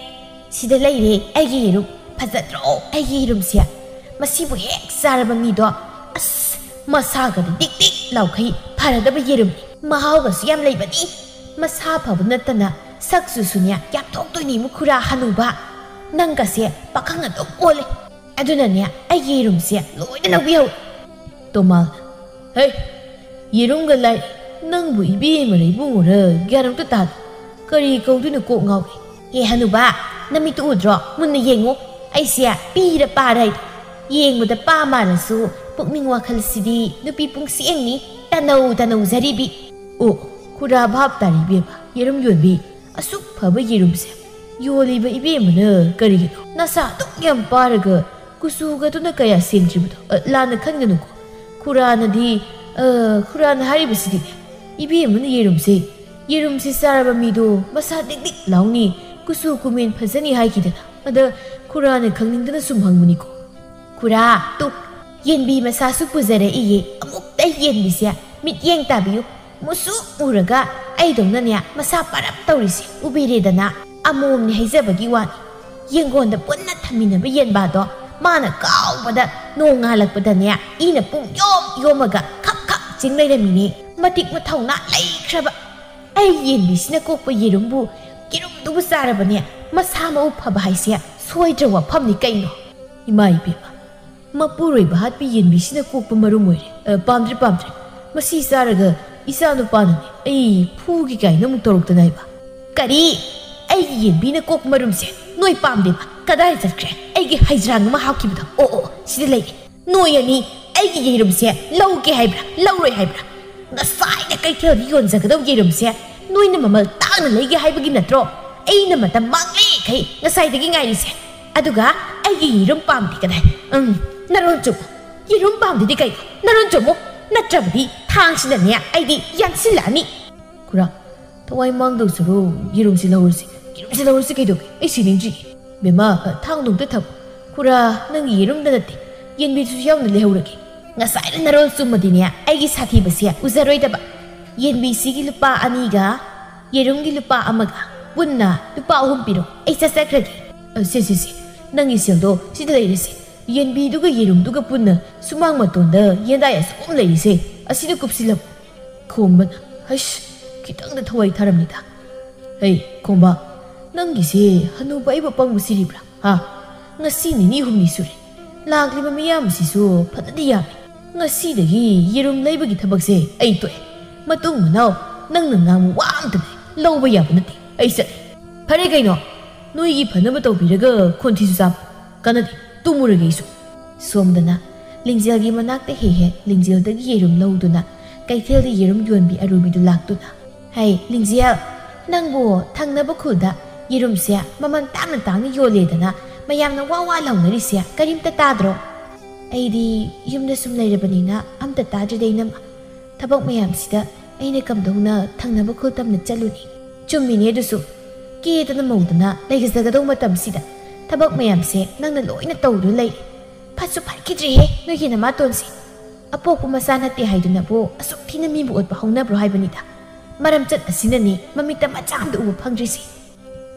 ꯁꯤꯗ ꯂꯩꯔꯦ ꯑꯩꯒꯤ ꯌꯦꯔꯨꯝ꯫ ꯐꯖꯗ꯭ꯔꯣ ꯑꯩꯒꯤ ꯌꯦꯔꯨꯝꯁꯦ? ꯃꯁꯤꯕꯨ ꯍꯦꯛ ꯆꯥꯔꯕ ꯃꯤꯗꯣ, ꯑꯁ, ꯃꯁꯥꯒꯗꯤ ꯗꯤꯛ ꯗꯤꯛ ꯂꯥꯎꯈꯩ ꯐꯔꯗꯕ ꯌꯦꯔꯨꯝꯅꯤ꯫ ꯃꯍꯥꯎꯒꯁꯨ ꯌꯥꯝ ꯂꯩꯕꯅꯤ꯫ ꯃꯁꯥ ꯐꯕ ꯅꯠꯇꯅ ꯁꯛꯆꯨꯁꯨꯅꯦ ꯌꯥꯝ ꯊꯣꯛꯇꯣꯏꯅꯤ, ꯃꯨꯈꯨꯔꯥ ꯍꯅꯨꯕ꯫ ꯅꯪꯒꯁꯦ ꯄꯥꯈꯪ ꯑꯗꯨꯝ ꯑꯣꯜꯂꯦ꯫ ꯑꯗꯨꯅꯅꯦ ꯑꯩꯒꯤ ꯌꯦꯔꯨꯝꯁꯦ ꯂꯣꯏꯅ ꯂꯧꯕꯤꯍꯧ꯫" ꯇꯣꯃꯥꯜ, "ꯍꯦ, ꯌꯦꯔꯨꯝꯒ ꯂꯥꯏ, ꯅꯪꯕꯨ ꯏꯕꯦꯝꯃꯔ ꯏꯕꯨꯡꯉꯣꯔ ꯒ꯭ꯌꯥꯟ ꯑꯝꯇ ꯇꯥꯗꯦ꯫ ꯀꯔꯤ ꯀꯧꯗꯣꯏꯅꯣ ꯀꯣꯛ ꯉꯥꯎꯔꯦ꯫ ꯍꯦ ꯍꯅꯨꯕ, ꯅꯃꯤꯠꯇꯨ ꯎꯗ꯭ꯔꯣ? ꯃꯨꯟꯅ ꯌꯦꯡꯉꯨ꯫ ꯑꯩꯁꯦ ꯄꯤꯔ ꯄꯥꯔ ꯍꯥꯏꯗꯣ꯫ ꯌꯦꯡꯕꯗ ꯄꯥ ꯃꯥꯜꯂꯁꯨ ꯄꯨꯛꯅꯤꯡ ꯋꯥꯈꯜꯁꯤꯗꯤ ꯅꯨꯄꯤ ꯄꯨꯡꯁꯦꯡꯅꯤ, ꯇꯅꯧ ꯇꯅꯧꯖꯔꯤꯕꯤ꯫ ꯑꯣ, ꯈꯨꯔꯥ ꯚꯥꯞ ꯇꯥꯔꯦ ꯏꯕꯦꯝꯃ, ꯌꯦꯔꯨꯝ ꯌꯣꯟꯕꯤ꯫ ꯑꯁꯨꯛ ꯐꯕ ꯌꯦꯔꯨꯝꯁꯦ ꯌꯣꯜꯂꯤꯕ ꯏꯕꯦꯝꯃꯅ ꯀꯔꯤꯒꯤꯅꯣ? ꯅꯁꯥ ꯑꯗꯨꯛ ꯌꯥꯝ ꯄꯥꯔꯒ ꯀꯨꯆꯨꯒꯗꯨꯅ ꯀꯌꯥ ꯁꯦꯡꯗ꯭ꯔꯤꯕꯗꯣ? ꯑ, ꯂꯥꯟꯅ ꯈꯟꯒꯅꯨꯀꯣ꯫ ꯈꯨꯔꯥꯅꯗꯤ, ꯑ, ꯈꯨꯔꯥꯅ ꯍꯥꯏꯔꯤꯕꯁꯤꯗꯤ ꯏꯕꯦꯝꯃꯅ ꯌꯦꯔꯨꯝꯁꯦ, ꯌꯦꯔꯨꯝꯁꯦ ꯆꯥꯔꯕ ꯃꯤꯗꯣ ꯃꯁꯥ ꯗꯤꯛ ꯗꯤꯛ ꯂꯥꯎꯅꯤ, ꯀꯨꯆꯨ ꯀꯨꯃꯦꯟ ꯐꯖꯅꯤ ꯍꯥꯏꯈꯤꯗꯅ꯫ ꯑꯗ ꯈꯨꯔꯥꯅ ꯈꯪꯅꯤꯡꯗꯅ ꯁꯨꯝ ꯍꯪꯕꯅꯤꯀꯣ꯫ ꯈꯨꯔꯥ, ꯇꯨ, ꯌꯦꯟꯕꯤ ꯃꯁꯥꯁꯨ ꯄꯨꯖꯔꯛꯏꯌꯦ꯫ ꯑꯃꯨꯛꯇ ꯌꯦꯟꯕꯤꯁꯦ ꯃꯤꯠꯌꯦꯡ ꯇꯥꯕꯤꯌꯨ꯫ ꯃꯨꯁꯨꯛ ꯃꯨꯔꯒ ꯑꯩꯗꯧꯅꯅꯦ ꯃꯁꯥ ꯄꯥꯔꯞ ꯇꯧꯔꯤꯁꯦ ꯎꯕꯤꯔꯦꯗꯅ꯫ ꯑꯃꯣꯝꯅꯤ ꯍꯥꯏꯖꯕꯒꯤ ꯋꯥꯅꯤ꯫ ꯌꯦꯡꯒꯣꯟꯗ ꯄꯨꯟꯅ ꯊꯝꯃꯤꯟꯅꯕ ꯌꯦꯟꯕꯥꯗꯣ ꯃꯥꯅ ꯀꯥꯎꯕꯗ ꯅꯣꯡ ꯉꯥꯜꯂꯛꯄꯗꯅꯦ ꯏꯅ ꯄꯨꯡ ꯌꯣꯝ ꯌꯣꯝꯃꯒ ꯈꯞ ꯈꯞ ꯆꯤꯡ ꯂꯩꯔꯝꯃꯤꯅꯦ꯫ ꯃꯇꯤꯛ ꯃꯊꯧꯅꯥ ꯂꯩꯈ꯭ꯔꯕ꯫ ꯑꯩ ꯌꯦꯟꯕꯤꯁꯤꯅ ꯀꯣꯛꯄ ꯌꯦꯔꯨꯝꯕꯨ, ꯌꯦꯔꯨꯝꯗꯨꯕꯨ ꯆꯥꯔꯕꯅꯦ ꯃꯁꯥ ꯃꯎ ꯐꯕ ꯍꯥꯏꯁꯦ ꯁꯣꯏꯗ꯭ꯔꯕ ꯋꯥꯐꯝꯅꯤ ꯀꯩꯅꯣ꯫ ꯏꯃꯥ ꯏꯕꯦꯝꯃ, ꯃꯄꯨꯔꯣꯏꯕ ꯍꯥꯠꯄꯤ ꯌꯦꯟꯕꯤꯁꯤꯅ ꯀꯣꯛꯄ ꯃꯔꯨꯝ ꯑꯣꯏꯔꯦ꯫ ꯑ, ꯄꯥꯝꯗ꯭ꯔꯦ, ꯄꯥꯝꯗ꯭ꯔꯦ꯫ ꯃꯁꯤ ꯆꯥꯔꯒ ꯏꯆꯥ ꯅꯨꯄꯥꯅꯅꯦ ꯑꯩ ꯐꯨꯒꯤ ꯀꯥꯏꯅ ꯑꯃꯨꯛ ꯇꯧꯔꯛꯇꯅ ꯍꯥꯏꯕ꯫ ꯀꯔꯤ? ꯑꯩꯒꯤ ꯌꯦꯟꯕꯤꯅ ꯀꯣꯛꯄ ꯃꯔꯨꯝꯁꯦ ꯅꯣꯏ ꯄꯥꯝꯗꯦꯕ? ꯀꯗꯥꯏ ꯆꯠꯈ꯭ꯔꯦ? ꯑꯩꯒꯤ ꯍꯩꯖ꯭ꯔꯥꯡ ꯑꯃ ꯍꯥꯞꯈꯤꯕꯗꯣ꯫ ꯑꯣ, ꯑꯣ, ꯁꯤꯗ ꯂꯩꯔꯦ꯫ ꯅꯣꯏ ꯑꯅꯤ ꯑꯩꯒꯤ ꯌꯦꯔꯨꯝꯁꯦ ꯂꯧꯒꯦ ꯍꯥꯏꯕ꯭ꯔꯥ, ꯂꯧꯔꯣꯏ ꯍꯥꯏꯕ꯭ꯔꯥ? ꯉꯁꯥꯏꯅ ꯀꯩꯊꯦꯜꯗ ꯌꯣꯟꯖꯒꯗꯧ ꯌꯦꯔꯨꯝꯁꯦ ꯅꯣꯏꯅ ꯃꯃꯜ ꯇꯥꯡꯅ ꯂꯩꯒꯦ ꯍꯥꯏꯕꯒꯤ ꯅꯠꯇ꯭ꯔꯣ ꯑꯩꯅ ꯃꯇꯝ ꯃꯥꯡꯂꯤꯈꯩ ꯉꯁꯥꯏꯗꯒꯤ ꯉꯥꯏꯔꯤꯁꯦ? ꯑꯗꯨꯒ ꯑꯩꯒꯤ ꯌꯦꯔꯨꯝ ꯄꯥꯝꯗꯦ ꯀꯗꯥꯏ? ꯎꯝ, ꯅꯔꯣꯟ ꯆꯨꯝꯃꯨ꯫ ꯌꯦꯔꯨꯝ ꯄꯥꯝꯗꯦꯗꯤ ꯀꯩꯅꯣ? ꯅꯔꯣꯟ ꯆꯨꯝꯃꯨ꯫ ꯅꯠꯇ꯭ꯔꯕꯗꯤ ꯊꯥꯡꯁꯤꯅꯅꯦ ꯑꯩꯗꯤ ꯌꯥꯟꯁꯤꯜꯂꯛꯑꯅꯤ꯫ ꯈꯨꯔꯥ, ꯊꯋꯥꯏ ꯃꯥꯡꯗꯧ ꯁꯔꯨꯛ ꯌꯦꯔꯨꯝꯁꯤ ꯂꯧꯔꯁꯤ꯫ ꯌꯦꯔꯨꯝꯁꯤ ꯂꯧꯔꯁꯤ ꯀꯩꯗꯧꯒꯦ? ꯑꯩ ꯁꯤꯅꯤꯡꯗ꯭ꯔꯤ꯫ ꯕꯦꯝꯃ, ꯑ, ꯊꯥꯡꯗꯣ ꯑꯝꯇ ꯊꯝꯃꯨ꯫ ꯈꯨꯔꯥ, ꯅꯪꯒꯤ ꯌꯦꯔꯨꯝꯗ ꯅꯠꯇꯦ, ꯌꯦꯟꯕꯤꯗꯨꯁꯨ ꯌꯥꯎꯅ ꯂꯩꯍꯧꯔꯒꯦ꯫ ꯉꯁꯥꯏꯅ ꯅꯔꯣꯜ ꯆꯨꯝꯃꯗꯤꯅꯦ ꯑꯩꯒꯤ ꯁꯥꯊꯤꯕꯁꯦ ꯎꯖꯔꯣꯏꯗꯕ꯫ ꯌꯦꯟꯕꯤꯁꯤꯒꯤ ꯂꯨꯄꯥ ꯑꯅꯤꯒ ꯌꯦꯔꯨꯝꯒꯤ ꯂꯨꯄꯥ ꯑꯃꯒ ꯄꯨꯟꯅ ꯂꯨꯄꯥ ꯑꯍꯨꯝ ꯄꯤꯔꯣ꯫ ꯑꯩ ꯆꯠꯆꯈ꯭ꯔꯒꯦ꯫ ꯑ, ꯁꯦ, ꯁꯦ, ꯁꯦ, ꯅꯪꯒꯤ ꯁꯦꯜꯗꯣ ꯁꯤꯗ ꯂꯩꯔꯦꯁꯦ꯫ ꯌꯦꯟꯕꯤꯗꯨꯒ ꯌꯦꯔꯨꯝꯗꯨꯒ ꯄꯨꯟꯅ ꯁꯨꯃꯥꯡ ꯃꯇꯣꯟꯗ ꯌꯦꯟꯗꯥꯏ ꯑꯁꯨꯝ ꯂꯩꯔꯤꯁꯦ ꯑꯁꯤꯗ ꯀꯨꯞꯁꯤꯜꯂꯝꯃꯨ꯫ ꯈꯣꯝꯕꯅ, ꯍꯩꯁ, ꯈꯤꯇꯪꯗ ꯊꯋꯥꯏ ꯊꯥꯔꯝꯅꯤꯗ꯫ ꯍꯩ, ꯈꯣꯝꯕ, ꯅꯪꯒꯤꯁꯦ ꯍꯅꯨꯕ ꯑꯩꯕꯨ ꯄꯪꯕ ꯁꯤꯔꯤꯕ꯭ꯔꯥ? ꯍꯥ? ꯉꯁꯤ ꯅꯤꯅꯤ ꯍꯨꯝꯅꯤ ꯁꯨꯔꯦ꯫ ꯂꯥꯛꯂꯤꯕ ꯃꯤꯌꯥꯝꯁꯤꯁꯨ ꯐꯅꯗꯤ ꯌꯥꯝꯃꯤ꯫ "ꯉꯁꯤꯗꯒꯤ ꯌꯦꯔꯨꯝ ꯂꯩꯕꯒꯤ ꯊꯕꯛꯁꯦ ꯑꯩ ꯇꯣꯛꯑꯦ꯫ ꯃꯇꯨꯡ ꯃꯅꯥꯎ ꯅꯪꯅ ꯉꯥꯡꯕ ꯋꯥ ꯑꯝꯇꯅꯦ ꯂꯧꯕ ꯌꯥꯕ ꯅꯠꯇꯦ꯫ ꯑꯩ ꯆꯠꯂꯦ꯫" "ꯐꯔꯦ ꯀꯩꯅꯣ, ꯅꯣꯏꯒꯤ ꯐꯅꯕ ꯇꯧꯕꯤꯔꯒ ꯈꯣꯟꯊꯤꯁꯨ ꯆꯥꯕ ꯀꯥꯟꯅꯗꯦ꯫ ꯇꯨꯝꯃꯨꯔꯒꯦ ꯑꯩꯁꯨ꯫" ꯁꯣꯝꯗꯅ ꯂꯤꯡꯖꯦꯜꯒꯤ ꯃꯅꯥꯛꯇ ꯍꯦꯛ ꯍꯦꯛ ꯂꯤꯡꯖꯦꯜꯗꯒꯤ ꯌꯦꯔꯨꯝ ꯂꯧꯗꯨꯅ ꯀꯩꯊꯦꯜꯗ ꯌꯦꯔꯨꯝ ꯌꯣꯟꯕꯤ ꯑꯔꯨꯕꯤꯗꯨ ꯂꯥꯛꯇꯨꯅ, "ꯍꯩ ꯂꯤꯡꯖꯦꯜ, ꯅꯪꯕꯨ ꯊꯪꯅꯕ ꯈꯨꯜꯗ ꯌꯦꯔꯨꯝꯁꯦ ꯃꯃꯜ ꯇꯥꯡꯅ ꯇꯥꯡꯅ ꯌꯣꯜꯂꯦꯗꯅ ꯃꯌꯥꯝꯅ ꯋꯥ ꯋꯥ ꯂꯥꯎꯅꯔꯤꯁꯦ ꯀꯔꯤꯝꯇ ꯇꯥꯗ꯭ꯔꯣ?" "ꯑꯩꯗꯤ ꯌꯨꯝꯗ ꯁꯨꯝ ꯂꯩꯔꯕꯅꯤꯅ ꯑꯝꯇ ꯇꯥꯗ꯭ꯔꯤꯗ, ꯏꯅꯝꯃ꯫ ꯊꯕꯛ ꯃꯌꯥꯝꯁꯤꯗ ꯑꯩꯅ ꯀꯝꯗꯧꯅ ꯊꯪꯅꯕ ꯈꯨꯜ ꯇꯝꯅ ꯆꯠꯂꯨꯅꯤ?" "ꯆꯨꯝꯃꯤꯅꯦ ꯑꯗꯨꯁꯨ꯫ ꯀꯦꯗꯅ ꯃꯧꯗꯅ ꯂꯩꯒꯖꯒꯗꯧ ꯃꯇꯝꯁꯤꯗ ꯊꯕꯛ ꯃꯌꯥꯝꯁꯦ ꯅꯪꯅ ꯂꯣꯏꯅ ꯇꯧꯗꯨꯅ ꯂꯩ꯫ ꯐꯠꯁꯨ ꯐꯠꯈꯤꯗ꯭ꯔꯦꯍꯦ ꯅꯣꯏꯒꯤ ꯅꯃꯥꯇꯣꯟꯁꯦ꯫ ꯑꯄꯣꯛꯄ ꯃꯆꯥ ꯅꯠꯇꯦ ꯍꯥꯏꯗꯨꯅꯕꯨ ꯑꯁꯨꯛ ꯊꯤꯅ ꯃꯤꯕꯨ ꯑꯣꯠꯄ ꯍꯧꯅꯕ꯭ꯔꯣ ꯍꯥꯏꯕꯅꯤꯗ꯫ ꯃꯔꯝꯆꯠ ꯑꯁꯤꯅꯅꯤ ꯃꯃꯤꯠꯇ ꯃꯆꯥ ꯑꯃꯗ ꯎꯕ ꯐꯪꯗ꯭ꯔꯤꯁꯦ꯫"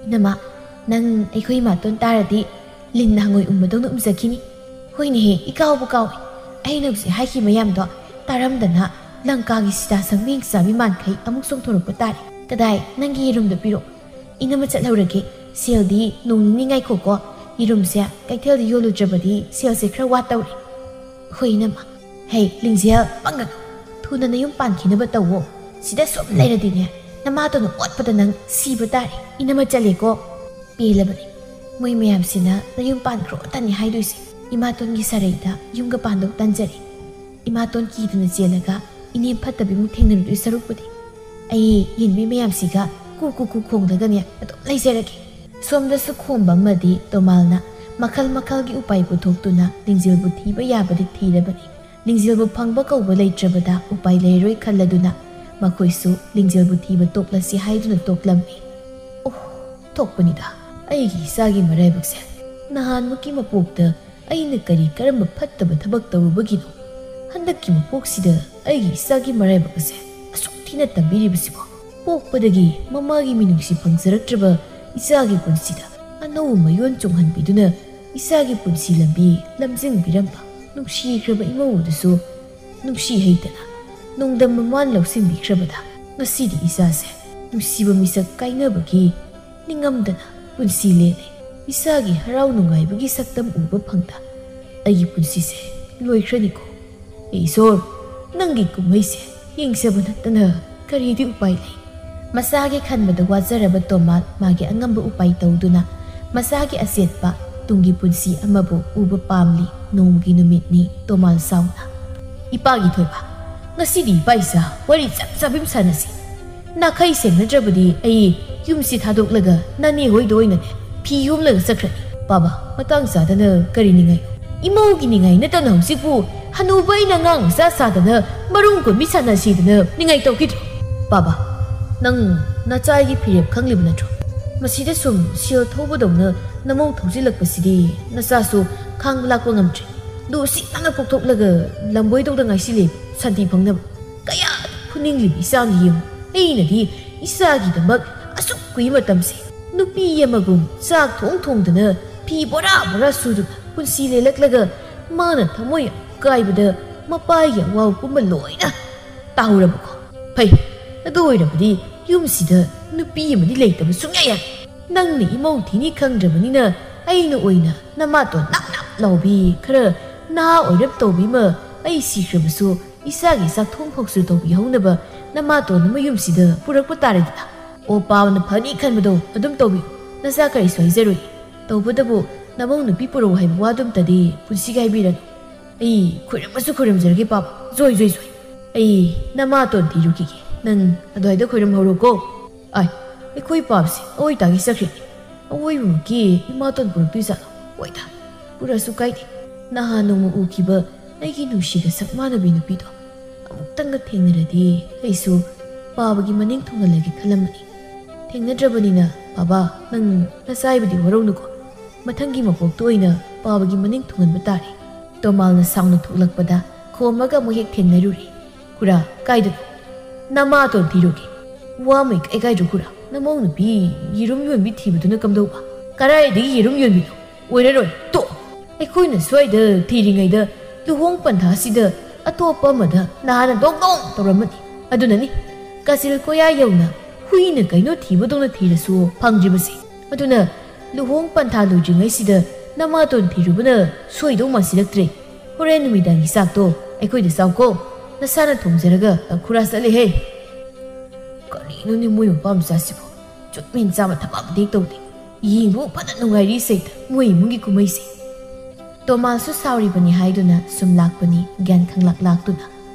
"ꯏꯅꯝꯃ, ꯅꯪ ꯑꯩꯈꯣꯏ ꯏꯃꯥꯇꯣꯟ ꯇꯥꯔꯗꯤ ꯂꯤꯟꯅ ꯍꯪꯉꯣꯏ ꯎꯝꯕꯗꯧꯅ ꯎꯝꯖꯈꯤꯅꯤ꯫" "ꯍꯣꯏꯅꯦꯍꯦ, ꯏꯀꯥꯎꯕꯨ ꯀꯥꯎꯏ꯫ ꯑꯩꯅ ꯍꯧꯖꯤꯛ ꯍꯥꯏꯈꯤ ꯃꯌꯥꯝꯗꯣ ꯇꯥꯔꯝꯗꯅ ꯂꯪꯀꯥꯒꯤ ꯁꯤꯇꯥ ꯁꯪꯕꯦꯡ ꯆꯥꯕꯤ ꯃꯥꯟꯈꯩ ꯑꯃꯨꯛ ꯆꯣꯡꯊꯣꯔꯛꯄ ꯇꯥꯔꯦ꯫ ꯀꯗꯥꯏ, ꯅꯪꯒꯤ ꯌꯦꯔꯨꯝꯗꯣ ꯄꯤꯔꯛꯑꯣ꯫ ꯏꯅꯝꯃ ꯆꯠꯍꯧꯔꯒꯦ꯫ ꯁꯦꯜꯗꯤ ꯅꯣꯡ ꯅꯤꯅꯤ ꯉꯥꯏꯈꯣꯀꯣ꯫ ꯌꯦꯔꯨꯝꯁꯦ ꯀꯩꯊꯦꯜꯗ ꯌꯣꯜꯂꯨꯗ꯭ꯔꯕꯗꯤ ꯁꯦꯜꯁꯦ ꯈꯔ ꯋꯥꯠꯇꯧꯔꯦ꯫" "ꯍꯣꯏ ꯏꯅꯝꯃ꯫" "ꯍꯩ ꯂꯤꯡꯖꯦꯜ, ꯄꯪꯒꯅꯨ꯫ ꯊꯨꯅ ꯅꯌꯨꯝ ꯄꯥꯟꯈꯤꯅꯕ ꯇꯧꯋꯣ꯫ ꯁꯤꯗ ꯁꯨꯝ ꯂꯩꯔꯗꯤꯅꯦ ꯅꯃꯥꯇꯣꯟꯅ ꯑꯣꯠꯄꯗ ꯅꯪ ꯁꯤꯕ ꯇꯥꯔꯦ꯫ ꯏꯅꯝꯃ ꯆꯠꯂꯦꯀꯣ꯫" "ꯄꯦꯜꯂꯕꯅꯤ꯫ ꯃꯣꯏ ꯃꯌꯥꯝꯁꯤꯅ ꯅꯌꯨꯝ ꯄꯥꯟꯈ꯭ꯔꯣ ꯇꯅꯤ ꯍꯥꯏꯗꯣꯏꯁꯦ꯫ ꯏꯃꯥꯇꯣꯟꯒꯤ ꯁꯥꯔꯩꯗ ꯌꯨꯝꯒ ꯄꯥꯟꯗꯧ ꯇꯟꯖꯔꯦ꯫ ꯏꯃꯥꯇꯣꯟ ꯀꯤꯗꯅ ꯆꯦꯜꯂꯒ ꯏꯅꯦꯝ ꯐꯠꯇꯕꯤꯃꯨꯛ ꯊꯦꯡꯅꯔꯨꯗꯣꯏ ꯁꯔꯨꯛꯄꯨꯗꯤ ꯑꯩ ꯌꯦꯟꯕꯤ ꯃꯌꯥꯝꯁꯤꯒ ꯀꯨ ꯀꯨ ꯀꯨ ꯈꯣꯡꯗꯒꯅꯦ ꯑꯗꯨꯝ ꯂꯩꯖꯔꯒꯦ꯫" ꯁꯣꯝꯗꯁꯨ ꯈꯣꯝꯕ ꯑꯃꯗꯤ ꯇꯣꯃꯥꯜꯅ ꯃꯈꯜ ꯃꯈꯜꯒꯤ ꯎꯄꯥꯏ ꯄꯨꯊꯣꯛꯇꯨꯅ ꯂꯤꯡꯖꯦꯜꯕꯨ ꯊꯤꯕ ꯌꯥꯕꯗꯤ ꯊꯤꯔꯕꯅꯤ꯫ ꯂꯤꯡꯖꯦꯜꯕꯨ ꯐꯪꯕ ꯀꯧꯕ ꯂꯩꯇ꯭ꯔꯕꯗ ꯎꯄꯥꯏ ꯂꯩꯔꯣꯏ ꯈꯜꯂꯗꯨꯅ ꯃꯈꯣꯏꯁꯨ ꯂꯤꯡꯖꯦꯜꯕꯨ ꯊꯤꯕ ꯇꯣꯛꯂꯁꯤ ꯍꯥꯏꯗꯨꯅ ꯇꯣꯛꯂꯝꯃꯤ꯫ ꯑꯣ, ꯊꯣꯛꯄꯅꯤꯗ ꯑꯩꯒꯤ ꯏꯆꯥꯒꯤ ꯃꯔꯥꯏꯕꯛꯁꯦ꯫ ꯅꯍꯥꯟꯃꯨꯛꯀꯤ ꯃꯄꯣꯛꯇ ꯑꯩꯅ ꯀꯔꯤ ꯀꯔꯝꯕ ꯐꯠꯇꯕ ꯊꯕꯛ ꯇꯧꯔꯨꯕꯒꯤꯅꯣ ꯍꯟꯗꯛꯀꯤ ꯃꯄꯣꯛꯁꯤꯗ ꯑꯩꯒꯤ ꯏꯆꯥꯒꯤ ꯃꯔꯥꯏꯕꯛ ꯑꯁꯦ ꯑꯁꯨꯛ ꯊꯤꯅ ꯇꯝꯕꯤꯔꯤꯕꯁꯤꯕꯣ? ꯄꯣꯛꯄꯗꯒꯤ ꯃꯃꯥꯒꯤ ꯃꯤꯅꯨꯡꯁꯤ ꯐꯪꯖꯔꯛꯇ꯭ꯔꯕ ꯏꯆꯥꯒꯤ ꯄꯨꯟꯁꯤꯗ ꯑꯅꯧꯕ ꯃꯌꯣꯟ ꯆꯣꯡꯍꯟꯕꯤꯗꯨꯅ ꯏꯆꯥꯒꯤ ꯄꯨꯟꯁꯤ ꯂꯝꯕꯤ ꯂꯝꯖꯤꯡꯕꯤꯔꯝꯕ ꯅꯨꯡꯁꯤꯈ꯭ꯔꯕ ꯏꯃꯧ ꯑꯗꯨꯁꯨ ꯅꯨꯡꯁꯤ ꯍꯩꯇꯅ ꯅꯣꯡꯗꯝ ꯃꯃꯥꯅ ꯂꯧꯁꯤꯟꯕꯤꯈ꯭ꯔꯕꯗ ꯉꯁꯤꯗꯤ ꯏꯆꯥꯁꯦ ꯅꯨꯡꯁꯤꯕ ꯃꯤꯁꯛ ꯀꯥꯏꯅꯕꯒꯤ ꯅꯤꯡꯉꯝꯗꯅ ꯄꯨꯟꯁꯤ ꯂꯦꯜꯂꯦ꯫ ꯏꯆꯥꯒꯤ ꯍꯔꯥꯎ ꯅꯨꯡꯉꯥꯏꯕꯒꯤ ꯁꯛꯇꯝ ꯎꯕ ꯐꯪꯗ ꯑꯩꯒꯤ ꯄꯨꯟꯁꯤꯁꯦ ꯂꯣꯏꯈ꯭ꯔꯅꯤꯀꯣ꯫ ꯏꯁꯣꯔ, ꯅꯪꯒꯤ ꯀꯨꯝꯍꯩꯁꯦ ꯌꯦꯡꯖꯕ ꯅꯠꯇꯅ ꯀꯔꯤꯗꯤ ꯎꯄꯥꯏ ꯂꯩ? ꯃꯁꯥꯒꯤ ꯈꯟꯕꯗ ꯋꯥꯖꯔꯕ ꯇꯣꯃꯥꯜ ꯃꯥꯒꯤ ꯑꯉꯝꯕ ꯎꯄꯥꯏ ꯇꯧꯗꯨꯅ ꯃꯁꯥꯒꯤ ꯑꯆꯦꯠꯄ ꯇꯨꯡꯒꯤ ꯄꯨꯟꯁꯤ ꯑꯃꯕꯨ ꯎꯕ ꯄꯥꯝꯂꯤ꯫ ꯅꯣꯡꯃꯒꯤ ꯅꯨꯃꯤꯠꯅꯤ꯫ ꯇꯣꯃꯥꯜ ꯁꯥꯎꯅ, "ꯏꯄꯥꯒꯤ ꯊꯣꯏꯕ, ꯉꯁꯤꯗꯤ ꯏꯄꯥ ꯏꯆꯥ ꯋꯥꯔꯤ ꯆꯞ ꯆꯥꯕꯤ ꯑꯃ ꯁꯥꯟꯅꯁꯤ꯫ ꯅꯥꯈꯩ ꯁꯦꯡꯅꯗ꯭ꯔꯕꯗꯤ ꯑꯩ ꯌꯨꯝꯁꯤ ꯊꯥꯗꯣꯛꯂꯒ ꯅꯅꯦ ꯍꯣꯏꯗ ꯑꯣꯏꯅꯅꯦ ꯐꯤ ꯌꯣꯝꯂꯒ ꯆꯠꯈ꯭ꯔꯅꯤ꯫ ꯄꯥꯕ, ꯃꯇꯥꯡ ꯆꯥꯗꯅ ꯀꯔꯤ ꯅꯤꯡꯉꯥꯏ? ꯏꯃꯧꯒꯤ ꯅꯤꯡꯉꯥꯏ ꯅꯠꯇꯅ ꯍꯧꯖꯤꯛꯄꯨ ꯍꯅꯨꯕ ꯑꯩꯅ ꯑꯉꯥꯡ ꯃꯆꯥ ꯁꯥꯗꯅ ꯃꯔꯨꯝ ꯀꯣꯟꯕꯤ ꯁꯥꯟꯅꯁꯤꯗꯅ ꯅꯤꯡꯉꯥꯏ ꯇꯧꯈꯤꯗ꯭ꯔꯣ? ꯄꯥꯕ, ꯅꯪ ꯅꯆꯥꯒꯤ ꯐꯤꯔꯦꯞ ꯈꯪꯂꯤꯕ ꯅꯠꯇ꯭ꯔꯣ? ꯃꯁꯤꯗ ꯁꯨꯝ ꯁꯦꯜ ꯊꯧꯕꯗꯧꯅ ꯅꯃꯧ ꯊꯧꯖꯤꯜꯂꯛꯄꯁꯤꯗꯤ ꯅꯆꯥꯁꯨ ꯈꯥꯡꯕ ꯂꯥꯛꯄ ꯉꯝꯗ꯭ꯔꯦ꯫ ꯂꯨꯁꯤ ꯅꯥꯟꯅ ꯄꯣꯛꯊꯣꯛꯂꯒ ꯂꯝꯕꯣꯏꯗꯧꯅ ꯉꯥꯏꯁꯤꯜꯂꯦ ꯁꯥꯟꯇꯤ ꯐꯪꯅꯕ꯫ ꯀꯌꯥꯗ ꯐꯨꯅꯤꯡꯂꯤꯕ ꯏꯆꯥꯅꯣ ꯌꯦꯡꯉꯨ꯫ ꯑꯩꯅꯗꯤ ꯏꯆꯥꯒꯤꯗꯃꯛ ꯑꯁꯨꯛ ꯀꯨꯏ ꯃꯇꯝꯁꯦ ꯅꯨꯄꯤ ꯑꯃꯒꯨꯝ ꯆꯥꯛ ꯊꯣꯡ ꯊꯣꯡꯗꯅ ꯐꯤ ꯕꯣꯔꯥ ꯕꯣꯔꯥ ꯁꯨꯗꯨꯅ ꯄꯨꯟꯁꯤ ꯂꯦꯜꯂꯛꯂꯒ ꯃꯥꯅ ꯊꯃꯣꯏ ꯀꯥꯏꯕꯗ ꯃꯄꯥꯒꯤ ꯑꯋꯥꯕ ꯄꯨꯝꯕ ꯂꯣꯏꯅ ꯇꯥꯍꯧꯔꯕꯀꯣ? ꯐꯩ, ꯑꯗꯨ ꯑꯣꯏꯔꯕꯗꯤ ꯌꯨꯝꯁꯤꯗ ꯅꯨꯄꯤ ꯑꯃꯗꯤ ꯂꯩꯇꯕ ꯁꯨꯡꯌꯥ ꯌꯥꯗꯦ꯫ ꯅꯪꯅ ꯏꯃꯧ ꯊꯤꯅꯤ ꯈꯪꯗ꯭ꯔꯕꯅꯤꯅ ꯑꯩꯅ ꯑꯣꯏꯅ ꯅꯃꯥꯇꯣꯟ ꯅꯞ ꯅꯞ ꯂꯥꯎꯕꯤ, ꯈꯔ ꯅꯍꯥ ꯑꯣꯏꯔꯞ ꯇꯧꯕꯤ ꯑꯃ ꯑꯩ ꯁꯤꯈ꯭ꯔꯕꯁꯨ ꯏꯆꯥꯒꯤ ꯆꯥꯛꯊꯣꯡ ꯐꯥꯎꯁꯨ ꯇꯧꯕꯤꯍꯧꯅꯕ ꯅꯃꯥꯇꯣꯟ ꯑꯃ ꯌꯨꯝꯁꯤꯗ ꯄꯨꯔꯛꯄ ꯇꯥꯔꯦꯗꯅ꯫ ꯑꯣ, ꯄꯥꯕꯅ ꯐꯅꯤ ꯈꯟꯕꯗꯣ ꯑꯗꯨꯝ ꯇꯧꯕꯤꯌꯨ꯫ ꯅꯆꯥ ꯀꯔꯤꯁꯨ ꯍꯥꯏꯖꯔꯣꯏ꯫ ꯇꯧꯕꯇꯕꯨ ꯅꯃꯧ ꯅꯨꯄꯤ ꯄꯨꯔꯛꯎ ꯍꯥꯏꯕ ꯋꯥꯗꯨꯝꯇꯗꯤ ꯄꯨꯟꯁꯤꯒꯤ ꯍꯥꯏꯕꯤꯔꯅꯨ꯫ ꯑꯩ ꯈꯣꯏꯔꯝꯕꯁꯨ ꯈꯣꯏꯔꯝꯖꯔꯒꯦ ꯄꯥꯕ꯫ ꯖꯣꯏ, ꯖꯣꯏ, ꯖꯣꯏ꯫ ꯑꯩ ꯅꯃꯥꯇꯣꯟ ꯊꯤꯔꯨꯈꯤꯒꯦ꯫ ꯅꯪ ꯑꯗꯨꯋꯥꯏꯗ ꯈꯣꯏꯔꯝꯍꯧꯔꯣꯀꯣ꯫ ꯑꯥꯏ, ꯑꯩꯈꯣꯏ ꯄꯥꯕꯁꯦ ꯑꯋꯣꯏ ꯇꯥꯒꯤ ꯆꯠꯈ꯭ꯔꯦ꯫ ꯑꯋꯣꯏꯕꯃꯛꯀꯤ ꯏꯃꯥꯇꯣꯟ ꯄꯨꯔꯛꯇꯣꯏ ꯖꯥꯠꯂꯣ? ꯍꯣꯏꯗ, ꯄꯨꯔꯛꯑꯁꯨ ꯀꯥꯏꯗꯦ꯫ ꯅꯍꯥꯟ ꯅꯣꯡꯃ ꯎꯈꯤꯕ ꯑꯩꯒꯤ ꯅꯨꯡꯁꯤꯒ ꯁꯛ ꯃꯥꯟꯅꯕꯤ ꯅꯨꯄꯤꯗꯣ ꯑꯃꯨꯛꯇꯪꯒ ꯊꯦꯡꯅꯔꯗꯤ ꯑꯩꯁꯨ ꯄꯥꯕꯒꯤ ꯃꯅꯤꯡ ꯊꯨꯡꯍꯜꯂꯒꯦ ꯈꯜꯂꯝꯕꯅꯤ꯫ ꯊꯦꯡꯅꯗ꯭ꯔꯕꯅꯤꯅ ꯄꯥꯕ, ꯅꯪ ꯅꯆꯥꯏꯕꯨꯗꯤ ꯋꯥꯔꯧꯅꯨꯀꯣ꯫ ꯃꯊꯪꯒꯤ ꯃꯄꯣꯛꯇ ꯑꯣꯏꯅ ꯄꯥꯕꯒꯤ ꯃꯅꯤꯡ ꯊꯨꯡꯍꯟꯕ ꯇꯥꯔꯦ꯫ ꯇꯣꯃꯥꯜꯅ ꯁꯥꯎꯅ ꯊꯣꯛꯂꯛꯄꯗ ꯈꯣꯝꯃꯒ ꯑꯃꯨꯛ ꯍꯦꯛ ꯊꯦꯡꯅꯔꯨꯔꯦ꯫ ꯈꯨꯔꯥ, ꯀꯥꯏꯗꯅꯣ? ꯅꯃꯥꯇꯣꯟ ꯊꯤꯔꯨꯒꯦ꯫ ꯋꯥ ꯃꯩ ꯀꯥꯏ ꯀꯥꯏꯗ꯭ꯔꯣ ꯈꯨꯔꯥ? ꯅꯃꯧ ꯅꯨꯄꯤ ꯌꯦꯔꯨꯝ ꯌꯣꯟꯕꯤ ꯊꯤꯕꯗꯨꯅ ꯀꯝꯗꯧꯕ? ꯀꯗꯥꯏꯗꯒꯤ ꯌꯦꯔꯨꯝ ꯌꯣꯟꯕꯤꯅꯣ? ꯑꯣꯏꯔꯔꯣꯏ, ꯇꯣꯛꯑꯣ꯫ ꯑꯩꯈꯣꯏꯅ ꯁ꯭ꯋꯥꯏꯗ ꯊꯤꯔꯤꯉꯩꯗ ꯂꯨꯍꯣꯡ ꯄꯟꯊꯥꯁꯤꯗ ꯑꯇꯣꯞꯄ ꯑꯃꯗ ꯅꯍꯥꯟꯅ ꯗꯣꯡ ꯗꯣꯡ ꯇꯧꯔꯝꯃꯅꯤ꯫ ꯑꯗꯨꯅꯅꯤ ꯀꯥꯆꯤꯜ ꯀꯣꯌꯥ ꯌꯧꯅ ꯍꯨꯏꯅ ꯀꯩꯅꯣ ꯊꯤꯕꯗꯧꯅ ꯊꯤꯔꯁꯨ ꯐꯪꯗ꯭ꯔꯤꯕꯁꯦ꯫ ꯑꯗꯨꯅ ꯂꯨꯍꯣꯡ ꯄꯟꯊꯥ ꯂꯣꯏꯗ꯭ꯔꯤꯉꯩꯁꯤꯗ ꯅꯃꯥꯇꯣꯟ ꯊꯤꯔꯨꯕꯅ ꯁꯣꯏꯗꯧ ꯃꯥꯟꯁꯤꯜꯂꯛꯇ꯭ꯔꯦ꯫ ꯍꯣꯔꯦꯟ ꯅꯨꯃꯤꯗꯥꯡꯒꯤ ꯆꯥꯛꯇꯣ ꯑꯩꯈꯣꯏꯗ ꯆꯥꯎꯀꯣ, ꯅꯁꯥꯅ ꯊꯣꯡꯖꯔꯒ꯫ "ꯑ, ꯈꯨꯔꯥ ꯆꯠꯂꯦꯍꯦ!" ꯀꯔꯤꯅꯣꯅꯦ ꯃꯣꯏ ꯃꯄꯥ ꯃꯆꯥꯁꯤꯕꯣ? ꯆꯨꯞꯃꯤꯟ ꯆꯥꯕ ꯊꯕꯛ ꯑꯃꯗꯤ ꯇꯧꯗꯦ꯫ ꯌꯦꯡꯕꯕꯨ ꯐꯅ ꯅꯨꯡꯉꯥꯏꯔꯤ ꯁꯩꯇ, ꯃꯣꯏ ꯏꯃꯨꯡꯒꯤ ꯀꯨꯝꯍꯩꯁꯦ꯫ ꯇꯣꯃꯥꯁꯁꯨ ꯁꯥꯎꯔꯤꯕꯅꯤ ꯍꯥꯏꯗꯨꯅ ꯁꯨꯝ ꯂꯥꯛꯄꯅꯤ, ꯒ꯭ꯌꯥꯟ ꯈꯪꯂꯥꯛ ꯂꯥꯛꯇꯨꯅ꯫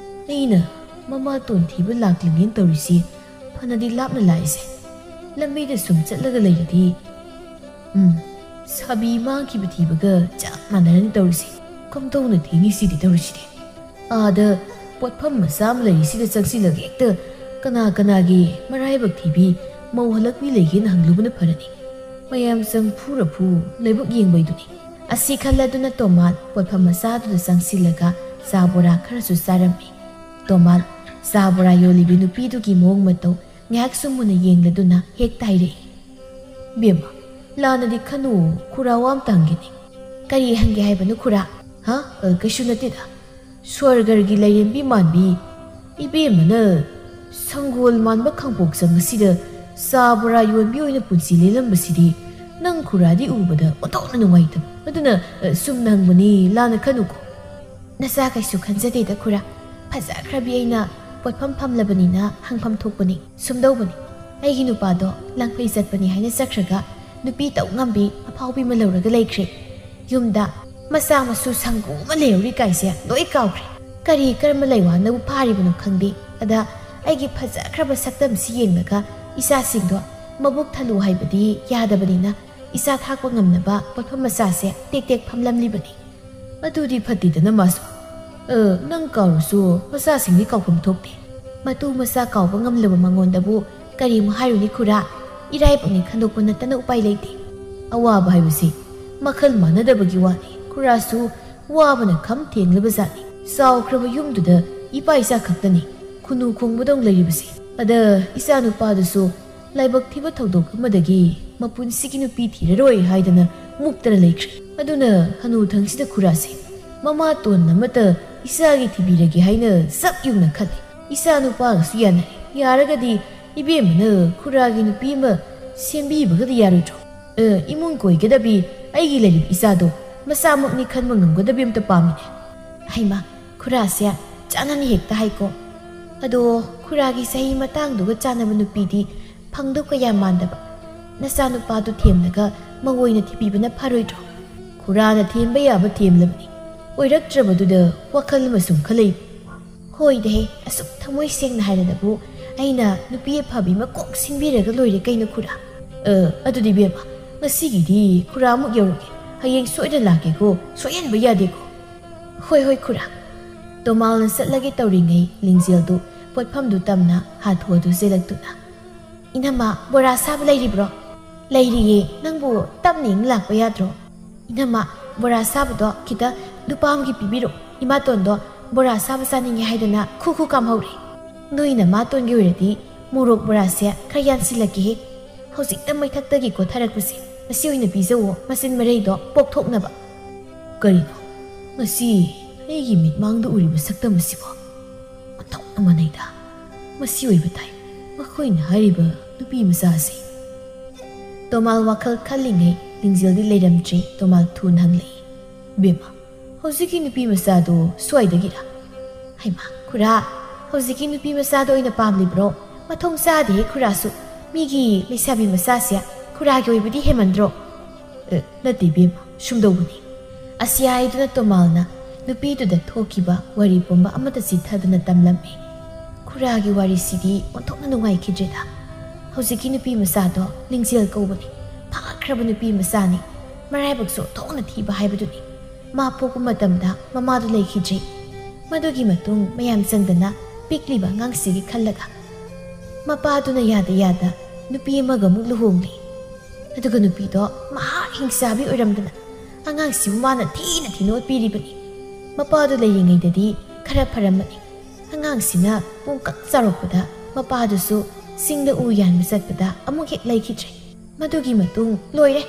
ꯑꯩꯅ ꯃꯃꯥꯇꯣꯟ ꯊꯤꯕ ꯂꯥꯛꯂꯤꯅꯦꯅ ꯇꯧꯔꯤꯁꯤ ꯐꯅꯗꯤ ꯂꯥꯞꯅ ꯂꯥꯛꯏꯁꯦ꯫ ꯂꯝꯕꯤꯗ ꯁꯨꯝ ꯆꯠꯂꯒ ꯂꯩꯔꯗꯤ, ꯎꯝ, ꯁꯥꯕꯤ ꯃꯥꯡꯈꯤꯕ ꯊꯤꯕꯒ ꯆꯞ ꯃꯥꯟꯅꯔꯅꯤ ꯇꯧꯔꯤꯁꯦ꯫ ꯀꯝꯗꯧꯅ ꯊꯤꯅꯤ ꯁꯤꯗꯤ ꯇꯧꯔꯤꯁꯤꯗꯤ? ꯑꯥꯗ ꯄꯣꯠꯐꯝ ꯃꯆꯥ ꯑꯃ ꯂꯩꯔꯤꯁꯤꯗ ꯆꯪꯁꯤꯜꯂꯒ ꯍꯦꯛꯇ ꯀꯅꯥ ꯀꯅꯥꯒꯤ ꯃꯔꯥꯏꯕꯛ ꯊꯤꯕꯤ ꯃꯧ ꯍꯜꯂꯛꯄꯤ ꯂꯩꯒꯦꯅ ꯍꯪꯂꯨꯕꯅ ꯐꯔꯅꯤ꯫ ꯃꯌꯥꯝ ꯆꯪ ꯐꯨꯔ ꯐꯨ ꯂꯥꯏꯕꯛ ꯌꯦꯡꯕꯩꯗꯨꯅꯤ꯫ ꯑꯁꯤ ꯈꯜꯂꯗꯨꯅ ꯇꯣꯃꯥꯠ ꯄꯣꯠꯐꯝ ꯃꯆꯥꯗꯨꯗ ꯆꯪꯁꯤꯜꯂꯒ ꯆꯥ ꯕꯣꯔꯥ ꯈꯔꯁꯨ ꯆꯥꯔꯝꯃꯤ꯫ ꯇꯣꯃꯥꯠ ꯆꯥ ꯕꯣꯔꯥ ꯌꯣꯜꯂꯤꯕꯤ ꯅꯨꯄꯤꯗꯨꯒꯤ ꯃꯑꯣꯡ ꯃꯇꯧ ꯉꯥꯏꯍꯥꯛꯁꯨ ꯃꯨꯟꯅ ꯌꯦꯡꯂꯗꯨꯅ ꯍꯦꯛꯇ ꯍꯥꯏꯔꯛꯏ, "ꯏꯕꯦꯝꯃ, ꯂꯥꯟꯅꯗꯤ ꯈꯟꯅꯨ, ꯈꯨꯔꯥ ꯋꯥ ꯑꯝꯇ ꯍꯪꯒꯦꯅꯦ꯫" "ꯀꯔꯤ ꯍꯪꯒꯦ ꯍꯥꯏꯕꯅꯣ ꯈꯨꯔꯥ?" "ꯍꯥ? ꯑ, ꯀꯩꯁꯨ ꯅꯠꯇꯦꯗ꯫ ꯁ꯭ꯋꯔꯒꯔꯒꯤ ꯂꯥꯏꯔꯦꯝꯕꯤ ꯃꯥꯟꯕꯤ ꯏꯕꯦꯝꯃꯅ ꯁꯪꯒꯣꯜ ꯃꯥꯟꯕ ꯈꯥꯡꯄꯣꯛꯆꯝ ꯑꯁꯤꯗ ꯆꯥ ꯕꯣꯔꯥ ꯌꯣꯟꯕꯤ ꯑꯣꯏꯅ ꯄꯨꯟꯁꯤ ꯂꯦꯜꯂꯝꯕꯁꯤꯗꯤ ꯅꯪ ꯈꯨꯔꯥꯗꯤ ꯎꯕꯗ ꯑꯣꯟꯊꯣꯛꯅ ꯅꯨꯡꯉꯥꯏꯇꯕ꯫ ꯑꯗꯨꯅ, ꯑ, ꯁꯨꯝꯅ ꯍꯪꯕꯅꯤ, ꯂꯥꯟꯅ ꯈꯟꯅꯨꯀꯣ꯫" "ꯅꯆꯥ ꯀꯩꯁꯨ ꯈꯟꯖꯗꯦꯗ ꯈꯨꯔꯥ꯫ ꯐꯖꯈ꯭ꯔꯕꯤ ꯑꯩꯅ ꯄꯣꯠꯐꯝ ꯐꯝꯂꯕꯅꯤꯅ ꯍꯪꯐꯝ ꯊꯣꯛꯄꯅꯤ꯫ ꯁꯨꯝꯗꯧꯕꯅꯤ, ꯑꯩꯒꯤ ꯅꯨꯄꯥꯗꯣ ꯂꯪꯐꯩ ꯆꯠꯄꯅꯤ ꯍꯥꯏꯅ ꯆꯠꯈ꯭ꯔꯒ ꯅꯨꯄꯤ ꯇꯧ ꯉꯝꯕꯤ ꯑꯐꯥꯎꯕꯤ ꯑꯃ ꯂꯧꯔꯒ ꯂꯩꯈ꯭ꯔꯦ꯫ ꯌꯨꯝꯗ ꯃꯆꯥ ꯃꯁꯨ ꯁꯪꯒꯨ ꯑꯃ ꯂꯩꯍꯧꯔꯤ ꯀꯥꯏꯁꯦ ꯂꯣꯏ ꯀꯥꯎꯈ꯭ꯔꯦ꯫ ꯀꯔꯤ ꯀꯔꯝꯕ ꯂꯩꯋꯥꯅꯕꯨ ꯐꯥꯔꯤꯕꯅꯣ ꯈꯪꯗꯦ꯫ ꯑꯗ ꯑꯩꯒꯤ ꯐꯖꯈ꯭ꯔꯕ ꯁꯛꯇꯝꯁꯤ ꯌꯦꯡꯂꯒ ꯏꯆꯥꯁꯤꯡꯗꯣ ꯃꯕꯨꯛ ꯊꯜꯂꯨ ꯍꯥꯏꯕꯗꯤ ꯌꯥꯗꯕꯅꯤꯅ ꯏꯆꯥ ꯊꯥꯛꯄ ꯉꯝꯅꯕ ꯄꯣꯠꯐꯝ ꯃꯆꯥꯁꯦ ꯇꯦꯛ ꯇꯦꯛ ꯐꯝꯂꯝꯂꯤꯕꯅꯤ꯫" "ꯑꯗꯨꯗꯤ ꯐꯠꯇꯦꯗꯅ ꯃꯥꯁꯨ꯫ ꯑ, ꯅꯪ ꯀꯥꯎꯔꯁꯨ ꯃꯆꯥꯁꯤꯡꯗꯤ ꯀꯥꯎꯐꯝ ꯊꯣꯛꯇꯦ꯫ ꯃꯇꯨ ꯃꯆꯥ ꯀꯥꯎꯕ ꯉꯝꯂꯕ ꯃꯉꯣꯟꯗꯕꯨ ꯀꯔꯤꯃꯨꯛ ꯍꯥꯏꯔꯨꯅꯤ ꯈꯨꯔꯥ? ꯏꯔꯥꯏꯕꯛꯅꯤ ꯈꯟꯗꯣꯛꯄ ꯅꯠꯇꯅ ꯎꯄꯥꯏ ꯂꯩꯇꯦ꯫ ꯑꯋꯥꯕ ꯍꯥꯏꯕꯁꯤ ꯃꯈꯜ ꯃꯥꯟꯅꯗꯕꯒꯤ ꯋꯥꯅꯤ꯫ ꯈꯨꯔꯥꯁꯨ ꯋꯥꯕꯅ ꯈꯝ ꯊꯦꯡꯂꯕ ꯖꯥꯠꯅꯤ꯫ ꯆꯥꯎꯈ꯭ꯔꯕ ꯌꯨꯝꯗꯨꯗ ꯏꯄꯥ ꯏꯆꯥ ꯈꯛꯇꯅꯤ ꯈꯨꯅꯨ ꯈꯣꯡꯕꯗꯧ ꯂꯩꯔꯤꯕꯁꯤ꯫ ꯑꯗ ꯏꯆꯥ ꯅꯨꯄꯥꯗꯨꯁꯨ ꯂꯥꯏꯕꯛ ꯊꯤꯕ ꯊꯧꯗꯣꯛ ꯑꯃꯗꯒꯤ ꯃꯄꯨꯟꯁꯤꯒꯤ ꯅꯨꯄꯤ ꯊꯤꯔꯔꯣꯏ ꯍꯥꯏꯗꯅ ꯃꯨꯛꯇꯅ ꯂꯩꯈ꯭ꯔꯦ꯫ ꯑꯗꯨꯅ ꯍꯅꯨꯊꯪꯁꯤꯗ ꯈꯨꯔꯥꯁꯦ ꯃꯃꯥꯇꯣꯟ ꯑꯃꯠꯇ ꯏꯆꯥꯒꯤ ꯊꯤꯕꯤꯔꯒꯦ ꯍꯥꯏꯅ ꯆꯞ ꯌꯨꯡꯅ ꯈꯜꯂꯤ꯫ ꯏꯆꯥ ꯅꯨꯄꯥꯒꯁꯨ ꯌꯥꯅꯔꯦ꯫ ꯌꯥꯔꯒꯗꯤ ꯏꯕꯦꯝꯃꯅ ꯈꯨꯔꯥꯒꯤ ꯅꯨꯄꯤ ꯑꯃ ꯁꯦꯝꯕꯤꯕꯒꯗꯤ ꯌꯥꯔꯣꯏꯗ꯭ꯔꯣ? ꯑ, ꯏꯃꯨꯡ ꯀꯣꯏꯒꯗꯕꯤ ꯑꯩꯒꯤ ꯂꯩꯔꯤꯕ ꯏꯆꯥꯗꯣ ꯃꯆꯥꯃꯛꯅꯤ ꯈꯟꯕ ꯉꯝꯒꯗꯕꯤ ꯑꯝꯇ ꯄꯥꯝꯃꯤꯅꯦ꯫" "ꯍꯩꯃꯥ, ꯈꯨꯔꯥꯁꯦ ꯆꯥꯟꯅꯅꯤ ꯍꯦꯛꯇ ꯍꯥꯏꯀꯣ꯫ ꯑꯗꯣ ꯈꯨꯔꯥꯒꯤ ꯆꯍꯤ ꯃꯇꯥꯡꯗꯨꯒ ꯆꯥꯟꯅꯕ ꯅꯨꯄꯤꯗꯤ ꯐꯪꯗꯧ ꯀꯌꯥ ꯃꯥꯟꯗꯕ꯫ ꯅꯆꯥꯅꯨꯄꯥꯗꯨ ꯊꯦꯝꯂꯒ ꯃꯧ ꯑꯣꯏꯅ ꯊꯤꯕꯤꯕꯅ ꯐꯔꯣꯏꯗ꯭ꯔꯣ? ꯈꯨꯔꯥꯅ ꯊꯦꯝꯕ ꯌꯥꯕ ꯊꯦꯝꯂꯕꯅꯤ꯫ ꯑꯣꯏꯔꯛꯇ꯭ꯔꯕꯗꯨꯗ ꯋꯥꯈꯜ ꯑꯃ ꯁꯨꯝ ꯈꯜꯂꯛꯏ꯫ ꯍꯣꯏꯗꯍꯦ, ꯑꯁꯨꯛ ꯊꯃꯣꯏ ꯁꯦꯡꯅ ꯍꯥꯏꯔꯗꯕꯨ ꯑꯩꯅ ꯅꯨꯄꯤ ꯑꯐꯕꯤ ꯑꯃ ꯀꯣꯛ ꯁꯤꯟꯕꯤꯔꯒ ꯂꯣꯏꯔꯦ ꯀꯩꯅꯣ ꯈꯨꯔꯥ꯫ ꯑ, ꯑꯗꯨꯗꯤ ꯏꯕꯦꯝꯃ, ꯉꯁꯤꯒꯤꯗꯤ ꯈꯨꯔꯥ ꯑꯃꯨꯛ ꯌꯧꯔꯒꯦ꯫ ꯍꯌꯦꯡ ꯁꯣꯏꯗꯅ ꯂꯥꯛꯀꯦꯀꯣ, ꯁꯣꯏꯍꯟꯕ ꯌꯥꯗꯦꯀꯣ꯫ ꯍꯣꯏ, ꯍꯣꯏ, ꯈꯨꯔꯥ꯫ ꯇꯣꯃꯥꯜꯅ ꯆꯠꯂꯒꯦ ꯇꯧꯔꯤꯉꯩ ꯂꯤꯡꯖꯦꯜꯗꯨ ꯄꯣꯠꯐꯝꯗꯨ ꯇꯝꯅ ꯍꯥꯊꯨ ꯍꯥꯊꯨ ꯆꯦꯜꯂꯛꯇꯨꯅ, "ꯏꯅꯝꯃ, ꯕꯣꯔꯥ ꯁꯥꯕ ꯂꯩꯔꯤꯕ꯭ꯔꯣ?" "ꯂꯩꯔꯤꯌꯦ, ꯅꯪꯕꯨ ꯇꯞꯅ ꯏꯪ ꯂꯥꯛꯄ ꯌꯥꯗ꯭ꯔꯣ?" "ꯏꯅꯝꯃ, ꯕꯣꯔꯥ ꯁꯥꯕꯗꯣ ꯈꯤꯇ ꯅꯨꯄꯥ ꯑꯃꯒꯤ ꯄꯤꯕꯤꯔꯣ꯫ ꯏꯃꯥꯇꯣꯟꯗꯣ ꯕꯣꯔꯥ ꯁꯥꯕ ꯆꯥꯅꯤꯡꯉꯦ ꯍꯥꯏꯗꯅ ꯈꯨ ꯈꯨ ꯀꯥꯝꯍꯧꯔꯦ꯫ ꯅꯣꯏ ꯅꯃꯥꯇꯣꯟꯒꯤ ꯑꯣꯏꯔꯗꯤ ꯃꯣꯔꯣꯛ ꯕꯣꯔꯥꯁꯦ ꯈꯔ ꯌꯥꯟꯁꯤꯜꯂꯛꯀꯦꯍꯦ꯫ ꯍꯧꯖꯤꯛꯇ ꯃꯩꯊꯛꯇꯒꯤ ꯀꯣꯊꯔꯛꯄꯁꯦ, ꯃꯁꯤ ꯑꯣꯏꯅ ꯄꯤꯖꯧꯋꯣ, ꯃꯆꯤꯟ ꯃꯔꯩꯗꯣ ꯄꯣꯛꯊꯣꯛꯅꯕ꯫" "ꯀꯔꯤꯅꯣ? ꯉꯁꯤ ꯑꯩꯒꯤ ꯃꯤꯠꯃꯥꯡꯗ ꯎꯔꯤꯕ ꯁꯛꯇꯝ ꯑꯁꯤꯕꯣ? ꯑꯣꯟꯊꯣꯛꯅ ꯃꯥꯟꯅꯩꯗ꯫ ꯃꯁꯤ ꯑꯣꯏꯕ ꯇꯥꯏ, ꯃꯈꯣꯏꯅ ꯍꯥꯏꯔꯤꯕ ꯅꯨꯄꯤ ꯃꯆꯥ ꯑꯁꯤ꯫" ꯇꯣꯃꯥꯜ ꯋꯥꯈꯜ ꯈꯜꯂꯤꯉꯩ ꯂꯤꯡꯖꯦꯜꯗꯤ ꯂꯩꯔꯝꯗ꯭ꯔꯦ꯫ ꯇꯣꯃꯥꯜ ꯊꯨꯅ ꯍꯪꯂꯛꯏ, "ꯏꯕꯦꯝꯃ, ꯍꯧꯖꯤꯛꯀꯤ ꯅꯨꯄꯤ ꯃꯆꯥꯗꯣ ꯁ꯭ꯋꯥꯏꯗꯒꯤꯔꯥ?" "ꯍꯩꯃꯥ, ꯈꯨꯔꯥ, ꯍꯧꯖꯤꯛꯀꯤ ꯅꯨꯄꯤ ꯃꯆꯥꯗꯣ ꯑꯣꯏꯅ ꯄꯥꯝꯂꯤꯕ꯭ꯔꯣ? ꯃꯊꯣꯡ ꯆꯥꯗꯦꯍꯦ ꯈꯨꯔꯥꯁꯨ꯫ ꯃꯤꯒꯤ ꯂꯩꯁꯥꯕꯤ ꯃꯆꯥꯁꯦ ꯈꯨꯔꯥꯒꯤ ꯑꯣꯏꯕꯗꯤ ꯍꯦꯟꯃꯟꯗ꯭ꯔꯣ?" "ꯑꯦ, ꯅꯠꯇꯦ ꯏꯕꯦꯝꯃ, ꯁꯨꯝꯗꯧꯕꯅꯤ꯫" ꯑꯁꯤ ꯍꯥꯏꯗꯨꯅ ꯇꯣꯃꯥꯜꯅ ꯅꯨꯄꯤꯗꯨꯗ ꯊꯣꯛꯈꯤꯕ ꯋꯥꯔꯤ ꯄꯨꯝꯕ ꯑꯃꯠꯇ ꯆꯤꯊꯗꯨꯅ ꯇꯝꯂꯝꯃꯤ꯫ ꯈꯨꯔꯥꯒꯤ ꯋꯥꯔꯤꯁꯤꯗꯤ ꯑꯣꯟꯊꯣꯛꯅ ꯅꯨꯡꯉꯥꯏꯈꯤꯗ꯭ꯔꯦꯗ꯫ ꯍꯧꯖꯤꯛꯀꯤ ꯅꯨꯄꯤ ꯃꯆꯥꯗꯣ ꯂꯤꯡꯖꯦꯜ ꯀꯧꯕꯅꯤ꯫ ꯐꯥꯈ꯭ꯔꯕ ꯅꯨꯄꯤ ꯃꯆꯥꯅꯤ꯫ ꯃꯔꯥꯏꯕꯛꯁꯨ ꯑꯣꯟꯊꯣꯛꯅ ꯊꯤꯕ ꯍꯥꯏꯕꯗꯨꯅꯤ꯫ ꯃꯥ ꯄꯣꯛꯄ ꯃꯇꯝꯗ ꯃꯃꯥꯗꯨ ꯂꯩꯈꯤꯗ꯭ꯔꯤ꯫ ꯃꯗꯨꯒꯤ ꯃꯇꯨꯡ ꯃꯌꯥꯝ ꯆꯪꯗꯅ ꯄꯤꯛꯂꯤꯕ ꯑꯉꯥꯡꯁꯤꯒꯤ ꯈꯜꯂꯒ ꯃꯄꯥꯗꯨꯅ ꯌꯥꯗ ꯌꯥꯗ ꯅꯨꯄꯤ ꯑꯃꯒ ꯑꯃꯨꯛ ꯂꯨꯍꯣꯡꯂꯤ꯫ ꯑꯗꯨꯒ ꯅꯨꯄꯤꯗꯣ ꯃꯍꯥ ꯍꯤꯡꯆꯥꯕꯤ ꯑꯣꯏꯔꯝꯗꯅ ꯑꯉꯥꯡꯁꯤꯕꯨ ꯃꯥꯅ ꯊꯤꯅ ꯊꯤꯅ ꯑꯣꯠꯄꯤꯔꯤꯕꯅꯤ꯫ ꯃꯄꯥꯗꯨ ꯂꯩꯔꯤꯉꯩꯗꯗꯤ ꯈꯔ ꯐꯔꯝꯕꯅꯤ꯫ ꯑꯉꯥꯡꯁꯤꯅ ꯄꯨꯡꯀꯛ ꯆꯥꯎꯔꯛꯄꯗ ꯃꯄꯥꯗꯨꯁꯨ ꯆꯤꯡꯗ ꯎ ꯌꯥꯟꯕ ꯆꯠꯄꯗ ꯑꯃꯨꯛ ꯍꯦꯛ ꯂꯩꯈꯤꯗ꯭ꯔꯦ꯫ ꯃꯗꯨꯒꯤ ꯃꯇꯨꯡ ꯂꯣꯏꯔꯦ꯫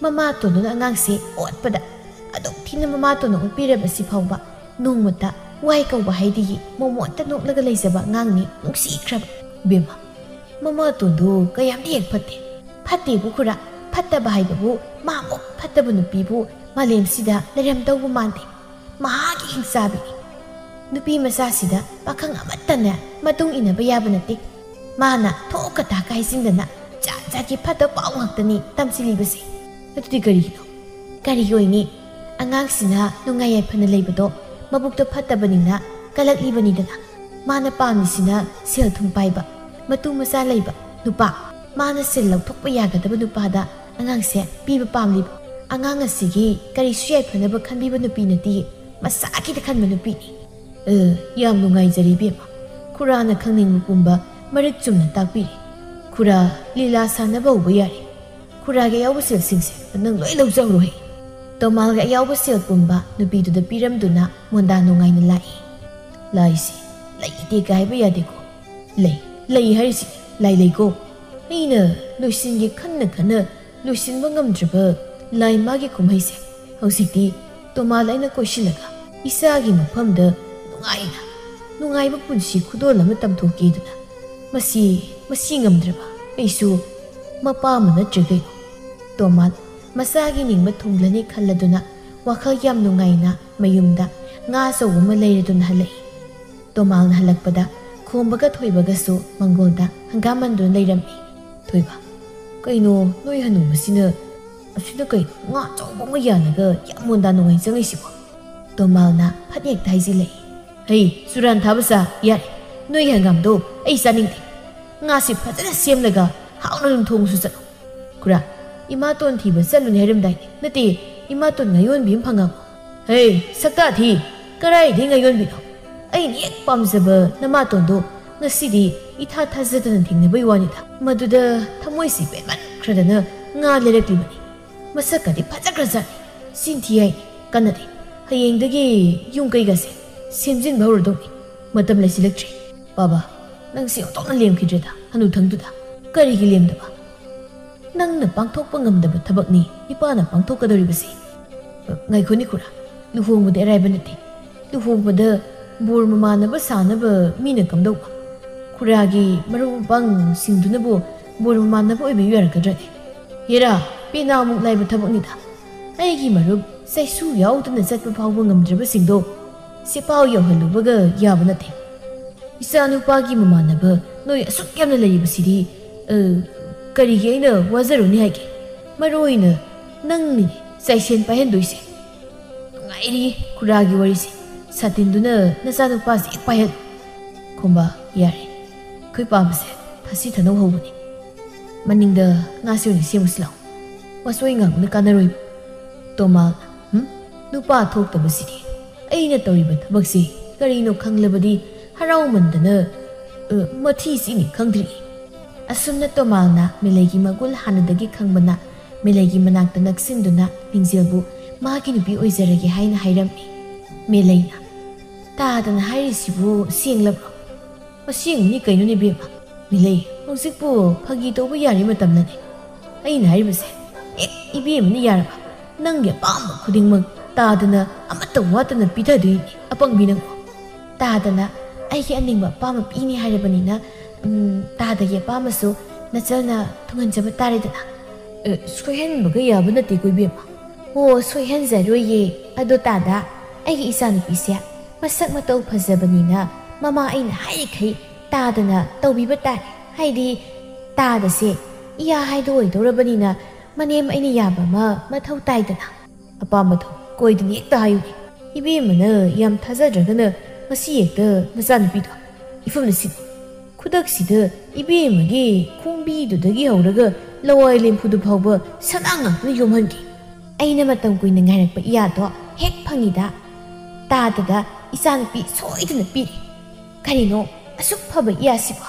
ꯃꯃꯥꯇꯣꯟꯗꯨꯅ ꯑꯉꯥꯡꯁꯦ ꯑꯣꯠꯄꯗ, ꯑꯗꯨꯛ ꯊꯤꯅ ꯃꯃꯥꯇꯣꯟꯅ ꯑꯣꯠꯄꯤꯔꯕꯁꯤ ꯐꯥꯎꯕ ꯅꯣꯡꯃꯇ ꯋꯥꯏ ꯀꯧꯕ ꯍꯥꯏꯗꯤꯌꯦ꯫ ꯃꯣꯃꯣꯟꯇ ꯅꯣꯛꯂꯒ ꯂꯩꯖꯕ ꯑꯉꯥꯡꯅꯤ, ꯅꯨꯡꯁꯤꯈ꯭ꯔꯕ꯫ ꯏꯕꯦꯝꯃ, ꯃꯃꯥꯇꯣꯟꯗꯨ ꯀꯌꯥꯝꯗꯤ ꯍꯦꯛ ꯐꯠꯇꯦ꯫ ꯐꯠꯇꯦꯕꯨ ꯈꯨꯔꯥ, ꯐꯠꯇꯕ ꯍꯥꯏꯕꯕꯨ ꯃꯥꯃꯨꯛ ꯐꯠꯇꯕ ꯅꯨꯄꯤꯕꯨ ꯃꯥꯂꯦꯝꯁꯤꯗ ꯂꯩꯔꯝꯗꯧꯕ ꯃꯥꯟꯗꯦ꯫ ꯃꯍꯥꯛꯀꯤ ꯍꯤꯡꯆꯥꯕꯤꯅꯤ꯫ ꯅꯨꯄꯤ ꯃꯆꯥꯁꯤꯗ ꯄꯥꯈꯪ ꯑꯃꯠꯇꯅꯦ ꯃꯇꯨꯡ ꯏꯟꯅꯕ ꯌꯥꯕ ꯅꯠꯇꯦ꯫ ꯃꯥꯅ ꯊꯣꯛꯀ ꯊꯥꯛꯀ ꯍꯥꯏꯖꯤꯟꯗꯅ ꯖꯥꯠ ꯖꯥꯠꯀꯤ ꯐꯠꯇ ꯄꯥꯎ ꯉꯥꯛꯇꯅꯤ ꯇꯝꯁꯤꯜꯂꯤꯕꯁꯦ꯫ ꯑꯗꯨꯗꯤ ꯀꯔꯤꯒꯤꯅꯣ? ꯀꯔꯤꯒꯤ ꯑꯣꯏꯅꯤ? ꯑꯉꯥꯡꯁꯤꯅ ꯅꯨꯡꯉꯥꯏ ꯌꯥꯏꯐꯅ ꯂꯩꯕꯗꯣ ꯃꯕꯨꯛꯇꯣ ꯐꯠꯇꯕꯅꯤꯅ ꯀꯜꯂꯛꯂꯤꯕꯅꯤꯗꯅ꯫ ꯃꯥꯅ ꯄꯥꯝꯃꯤꯁꯤꯅ ꯁꯦꯜ ꯊꯨꯝ ꯄꯥꯏꯕ, ꯃꯇꯨ ꯃꯆꯥ ꯂꯩꯕ ꯅꯨꯄꯥ꯫ ꯃꯥꯅ ꯁꯦꯜ ꯂꯧꯊꯣꯛꯄ ꯌꯥꯒꯗꯕ ꯅꯨꯄꯥꯗ ꯑꯉꯥꯡꯁꯦ ꯄꯤꯕ ꯄꯥꯝꯂꯤꯕ꯫ ꯑꯉꯥꯡ ꯑꯁꯤꯒꯤ ꯀꯔꯤꯁꯨ ꯌꯥꯏꯐꯅꯕ ꯈꯟꯕꯤꯕ ꯅꯨꯄꯤ ꯅꯠꯇꯦ, ꯃꯁꯥꯒꯤꯗ ꯈꯟꯕ ꯅꯨꯄꯤꯅꯤ꯫ ꯑ, ꯌꯥꯝ ꯅꯨꯡꯉꯥꯏꯖꯔꯦ ꯏꯕꯦꯝꯃ꯫ ꯈꯨꯔꯥꯅ ꯈꯪꯅꯤꯡꯕ ꯄꯨꯝꯕ ꯃꯔꯤꯛ ꯆꯨꯝꯅ ꯇꯥꯛꯄꯤꯔꯦ꯫ ꯈꯨꯔꯥ, ꯂꯤꯂꯥ ꯁꯥꯟꯅꯕ ꯍꯧꯕ ꯌꯥꯔꯦ꯫ ꯈꯨꯔꯥꯒꯤ ꯑꯌꯥꯎꯕ ꯁꯦꯜꯁꯤꯡꯁꯦ ꯅꯪ ꯂꯣꯏ ꯂꯧꯖꯍꯧꯔꯣꯍꯦ꯫ ꯇꯣꯃꯥꯜꯒꯤ ꯑꯌꯥꯎꯕ ꯁꯦꯜ ꯄꯨꯝꯕ ꯅꯨꯄꯤꯗꯨꯗ ꯄꯤꯔꯝꯗꯨꯅ ꯃꯣꯟꯗꯥ ꯅꯨꯡꯉꯥꯏꯅ ꯂꯥꯛꯏ꯫ ꯂꯥꯏꯁꯦ ꯂꯩꯇꯦꯒ ꯍꯥꯏꯕ ꯌꯥꯗꯦꯀꯣ꯫ ꯂꯩ, ꯂꯩ ꯍꯥꯏꯔꯤꯁꯤ ꯂꯥꯏ ꯂꯩꯀꯣ꯫ ꯑꯩꯅ ꯂꯣꯏꯁꯤꯟꯒꯦ ꯈꯟꯅ ꯈꯟꯅ ꯂꯣꯏꯁꯤꯟꯕ ꯉꯝꯗ꯭ꯔꯕ ꯂꯥꯏ ꯃꯥꯒꯤ ꯀꯨꯝꯍꯩꯁꯦ ꯍꯧꯖꯤꯛꯇꯤ ꯇꯣꯃꯥꯜ ꯑꯩꯅ ꯀꯣꯏꯁꯤꯜꯂꯒ ꯏꯆꯥꯒꯤ ꯃꯐꯝꯗ ꯅꯨꯡꯉꯥꯏꯅ, ꯅꯨꯡꯉꯥꯏꯕ ꯄꯨꯟꯁꯤ ꯈꯨꯗꯣꯜ ꯑꯃ ꯇꯝꯊꯣꯛꯀꯦꯗꯅ꯫ ꯃꯁꯤ, ꯃꯁꯤ ꯉꯝꯗ꯭ꯔꯕ ꯑꯩꯁꯨ ꯃꯄꯥ ꯑꯃ ꯅꯠꯇ꯭ꯔꯦ ꯀꯩꯅꯣ꯫ ꯇꯣꯃꯥꯜ ꯃꯆꯥꯒꯤ ꯅꯤꯡꯕ ꯊꯨꯡꯂꯅꯤ ꯈꯜꯂꯗꯨꯅ ꯋꯥꯈꯜ ꯌꯥꯝ ꯅꯨꯡꯉꯥꯏꯅ ꯃꯌꯨꯝꯗ ꯉꯥ ꯑꯆꯧꯕ ꯑꯃ ꯂꯩꯔꯗꯨꯅ ꯍꯜꯂꯛꯏ꯫ ꯇꯣꯃꯥꯜꯅ ꯍꯜꯂꯛꯄꯗ ꯈꯣꯝꯕꯒ ꯊꯣꯏꯕꯒꯁꯨ ꯃꯪꯒꯣꯜꯗ ꯍꯪꯒꯥꯝꯃꯟꯗꯨꯅ ꯂꯩꯔꯝꯃꯤ꯫ ꯊꯣꯏꯕ, ꯀꯩꯅꯣ ꯅꯣꯏ ꯍꯅꯨꯕꯁꯤꯅ, ꯑꯁꯤꯅ ꯀꯩꯅꯣ ꯉꯥ ꯑꯆꯧꯕ ꯑꯃ ꯌꯥꯜꯂꯒ ꯌꯥꯝ ꯃꯣꯟꯗꯥ ꯅꯨꯡꯉꯥꯏ ꯆꯪꯉꯤꯁꯤꯕꯣ? ꯇꯣꯃꯥꯜꯅ ꯐꯠ ꯍꯦꯛꯇ ꯍꯥꯏꯖꯤꯜꯂꯛꯏ꯫ ꯍꯩ, ꯆꯨꯔꯥꯟ ꯊꯥꯕ ꯆꯥ, ꯌꯥꯔꯦ꯫ ꯅꯣꯏꯒꯤ ꯍꯪꯒꯥꯝꯗꯣ ꯑꯩ ꯆꯥꯅꯤꯡꯗꯦ꯫ ꯉꯥꯁꯤ ꯐꯖꯅ ꯁꯦꯝꯂꯒ ꯍꯥꯎꯅ ꯑꯗꯨꯝ ꯊꯣꯡꯉꯁꯨ ꯆꯠꯂꯣ꯫ ꯈꯨꯔꯥ, ꯏꯃꯥꯇꯣꯟ ꯊꯤꯕ ꯆꯠꯂꯨꯅꯤ ꯍꯥꯏꯔꯝꯗꯥꯏꯅꯦ꯫ ꯅꯠꯇꯦ, ꯏꯃꯥꯇꯣꯟ ꯉꯥꯌꯣꯟꯕꯤ ꯑꯃ ꯐꯪꯉꯕꯣ? ꯍꯦ, ꯁꯛꯇꯥ ꯊꯤ! ꯀꯔꯥꯏꯗꯩ ꯉꯥꯌꯣꯟꯕꯤꯅꯣ? ꯑꯩꯅ ꯍꯦꯛ ꯄꯥꯝꯖꯕ ꯅꯃꯥꯇꯣꯟꯗꯣ ꯉꯁꯤꯗꯤ ꯏꯊꯥ ꯊꯥꯖꯗꯅ ꯊꯦꯡꯅꯕꯩ ꯋꯥꯅꯤꯗ꯫ ꯃꯗꯨꯗ ꯊꯃꯣꯏꯁꯤ ꯄꯦꯟꯃꯟꯈ꯭ꯔꯗꯅ ꯉꯥ ꯂꯩꯔꯛꯂꯤꯕꯅꯤ꯫ ꯃꯁꯛꯀꯗꯤ ꯐꯖꯈ꯭ꯔꯖꯥꯠꯅꯤ꯫ ꯆꯤꯟ ꯊꯤ ꯍꯥꯏꯅꯤ꯫ ꯀꯥꯟꯅꯗꯦ꯫ ꯍꯌꯦꯡꯗꯒꯤ ꯌꯨꯝ ꯀꯩꯒꯁꯦ ꯁꯦꯝꯖꯤꯟꯕ ꯍꯧꯔꯗꯧꯅꯤ꯫ ꯃꯇꯝ ꯂꯩꯁꯤꯜꯂꯛꯇ꯭ꯔꯦ꯫ ꯕꯥꯕꯥ, ꯅꯪꯁꯤ ꯑꯣꯟꯊꯣꯛꯅ ꯂꯦꯝꯈꯤꯗ꯭ꯔꯦꯗ, ꯍꯅꯨꯊꯪꯗꯨꯗ꯫ ꯀꯔꯤꯒꯤ ꯂꯦꯝꯗꯕ? ꯅꯪꯅ ꯄꯥꯡꯊꯣꯛꯄ ꯉꯝꯗꯕ ꯊꯕꯛꯅꯤ ꯏꯄꯥꯅ ꯄꯥꯡꯊꯣꯛꯀꯗꯧꯔꯤꯕꯁꯦ꯫ ꯉꯥꯏꯈꯣꯅꯤ ꯈꯨꯔꯥ, ꯂꯨꯍꯣꯡꯕꯗꯤ ꯑꯔꯥꯏꯕ ꯅꯠꯇꯦ꯫ ꯂꯨꯍꯣꯡꯕꯗ ꯕꯣꯔ ꯃꯃꯥꯟꯅꯕ ꯁꯥꯅꯕ ꯃꯤꯅ ꯀꯝꯗꯧꯕ? ꯈꯨꯔꯥꯒꯤ ꯃꯔꯨꯞ ꯃꯄꯥꯡꯁꯤꯡꯗꯨꯅꯕꯨ ꯕꯣꯔ ꯃꯃꯥꯟꯅꯕ ꯑꯣꯏꯕꯤꯌꯨ ꯌꯥꯔꯛꯀꯗ꯭ꯔꯅꯦ? ꯍꯦꯔꯥ, ꯄꯦꯅꯥꯃꯨꯛ ꯂꯥꯏꯕ ꯊꯕꯛꯅꯤꯗ꯫ ꯑꯩꯒꯤ ꯃꯔꯨꯞ ꯆꯩꯁꯨ ꯌꯥꯎꯗꯅ ꯆꯠꯄ ꯐꯥꯎꯕ ꯉꯝꯗ꯭ꯔꯕꯁꯤꯡꯗꯣ ꯁꯤꯐꯥꯎ ꯌꯧꯍꯜꯂꯨꯕꯒ ꯌꯥꯕ ꯅꯠꯇꯦ꯫ ꯏꯆꯥꯅꯨꯄꯥꯒꯤ ꯃꯃꯥꯟꯅꯕ ꯅꯣꯏ ꯑꯁꯨꯛ ꯌꯥꯝꯅ ꯂꯩꯔꯤꯕꯁꯤꯗꯤ, ꯑ, ꯀꯔꯤꯒꯤ ꯑꯩꯅ ꯋꯥꯖꯔꯨꯅꯤ ꯍꯥꯏꯒꯦ? ꯃꯔꯨ ꯑꯣꯏꯅ ꯅꯪꯅꯤ ꯆꯥꯏꯁꯦꯟ ꯄꯥꯏꯍꯟꯗꯣꯏꯁꯦ꯫ ꯅꯨꯡꯉꯥꯏꯔꯤ ꯈꯨꯔꯥꯒꯤ ꯋꯥꯔꯤꯁꯦ꯫ ꯁꯥꯇꯤꯟꯗꯨꯅ ꯅꯆꯥꯅꯨꯄꯥꯁꯦ ꯍꯦꯛ ꯄꯥꯏꯍꯜꯂꯨ꯫ ꯈꯣꯝꯕ, ꯌꯥꯔꯦ꯫ ꯑꯩꯈꯣꯏ ꯄꯥꯕꯁꯦ ꯊꯥꯁꯤ ꯊꯥꯅꯧ ꯍꯧꯕꯅꯤ꯫ ꯃꯅꯤꯡꯗ ꯉꯥꯁꯦ ꯑꯣꯏꯅ ꯁꯦꯝꯃꯨꯁꯤ ꯂꯥꯛꯑꯣ꯫ ꯋꯥꯆꯣꯏ ꯉꯥꯡꯕꯅ ꯀꯥꯟꯅꯔꯣꯏꯕ꯫ ꯇꯣꯃꯥꯜ, ꯍꯨꯝ? ꯅꯨꯄꯥ ꯊꯣꯛꯇꯕꯁꯤꯗꯤ꯫ ꯑꯩꯅ ꯇꯧꯔꯤꯕ ꯊꯕꯛꯁꯤ ꯀꯔꯤꯅꯣ ꯈꯪꯂꯕꯗꯤ ꯍꯔꯥꯎꯃꯟꯗꯅ, ꯑ, ꯃꯊꯤ ꯆꯤꯅꯤ ꯈꯪꯗ꯭ꯔꯤ꯫ ꯑꯁꯨꯝꯅ ꯇꯣꯃꯥꯜꯅ ꯃꯤꯂꯩꯒꯤ ꯃꯒꯨꯜ ꯍꯥꯟꯅꯗꯒꯤ ꯈꯪꯕꯅ ꯃꯤꯂꯩꯒꯤ ꯃꯅꯥꯛꯇ ꯅꯛꯁꯤꯟꯗꯨꯅ ꯃꯤꯡꯖꯦꯜꯕꯨ ꯃꯥꯒꯤ ꯅꯨꯄꯤ ꯑꯣꯏꯖꯔꯒꯦ ꯍꯥꯏꯅ ꯍꯥꯏꯔꯝꯃꯤ꯫ ꯃꯤꯂꯩꯅ, "ꯇꯥꯗꯅ ꯍꯥꯏꯔꯤꯁꯤꯕꯨ ꯁꯦꯡꯂꯕ꯭ꯔꯣ?" "ꯑꯁꯦꯡꯕꯅꯤ ꯀꯩꯅꯣꯅꯦ ꯏꯕꯦꯝꯃ?" "ꯃꯤꯂꯩ, ꯍꯧꯖꯤꯛꯄꯨ ꯐꯥꯒꯤ ꯇꯧꯕ ꯌꯥꯔꯤ ꯃꯇꯝꯅꯅꯦ꯫ ꯑꯩꯅ ꯍꯥꯏꯔꯤꯕꯁꯦ ꯍꯦꯛ ꯏꯕꯦꯝꯃꯅ ꯌꯥꯔꯕ ꯅꯪꯒꯤ ꯑꯄꯥꯝꯕ ꯈꯨꯗꯤꯡꯃꯛ ꯇꯥꯗꯅ ꯑꯃꯠꯇ ꯋꯥꯠꯇꯅ ꯄꯤꯊꯗꯣꯏꯅꯤ, ꯑꯄꯪꯕꯤ ꯅꯪꯕꯨ꯫ ꯇꯥꯗꯅ ꯑꯩꯒꯤ ꯑꯅꯤꯡꯕ ꯑꯄꯥꯝꯕ ꯄꯤꯅꯤ ꯍꯥꯏꯔꯕꯅꯤꯅ, ꯎꯝ, ꯇꯥꯗꯒꯤ ꯑꯄꯥꯝꯕꯁꯨ ꯅꯆꯜꯅ ꯊꯨꯡꯍꯟꯖꯕ ꯇꯥꯔꯦꯗꯅ꯫" "ꯑꯦ, ꯁꯣꯏꯍꯟꯕꯒ ꯌꯥꯕ ꯅꯠꯇꯦꯀꯣ ꯏꯕꯦꯝꯃ꯫" "ꯑꯣ, ꯁꯣꯏꯍꯟꯖꯔꯣꯏꯌꯦ꯫ ꯑꯗꯣ ꯇꯥꯗ, ꯑꯩꯒꯤ ꯏꯆꯥꯅꯨꯄꯤꯁꯦ ꯃꯁꯛ ꯃꯇꯧ ꯐꯖꯕꯅꯤꯅ ꯃꯃꯥ ꯑꯩꯅ ꯍꯥꯏꯔꯤꯈꯩ ꯇꯥꯗꯅ ꯇꯧꯕꯤꯕ ꯇꯥꯔꯦ꯫ ꯍꯥꯏꯗꯤ ꯇꯥꯗꯁꯦ ꯏꯌꯥ ꯍꯥꯏꯗꯣ ꯑꯣꯏꯗꯧꯔꯕꯅꯤꯅ ꯃꯅꯦꯝ ꯑꯩꯅ ꯌꯥꯕ ꯑꯃ ꯃꯊꯧ ꯇꯥꯏꯗꯅ꯫" "ꯑꯄꯥꯝꯕꯗꯣ ꯀꯣꯏꯗꯅ ꯍꯦꯛꯇ ꯍꯥꯏꯌꯨꯅꯦ꯫ ꯏꯕꯦꯝꯃꯅ ꯌꯥꯝ ꯊꯥꯖꯗ꯭ꯔꯒꯅ ꯉꯁꯤ ꯍꯦꯛꯇ ꯅꯆꯥꯅꯨꯄꯤꯗꯣ ꯏꯐꯝꯗ ꯁꯤꯟꯅꯧ꯫ ꯈꯨꯗꯛꯁꯤꯗ ꯏꯕꯦꯝꯃꯒꯤ ꯈꯣꯡꯕꯤꯗꯨꯗꯒꯤ ꯍꯧꯔꯒ ꯂꯋꯥꯏ ꯂꯦꯝꯐꯨꯗꯨ ꯐꯥꯎꯕ ꯁꯅꯥ ꯉꯥꯛꯇꯅ ꯌꯣꯝꯍꯟꯒꯦ꯫ ꯑꯩꯅ ꯃꯇꯝ ꯀꯨꯏꯅ ꯉꯥꯏꯔꯛꯄ ꯏꯌꯥꯗꯣ ꯍꯦꯛ ꯐꯪꯉꯤꯗ꯫ ꯇꯥꯗꯗ ꯏꯆꯥꯅꯨꯄꯤ ꯁꯣꯏꯗꯅ ꯄꯤꯔꯦ꯫ ꯀꯔꯤꯅꯣ ꯑꯁꯨꯛ ꯐꯕ ꯏꯌꯥꯁꯤꯕꯣ?"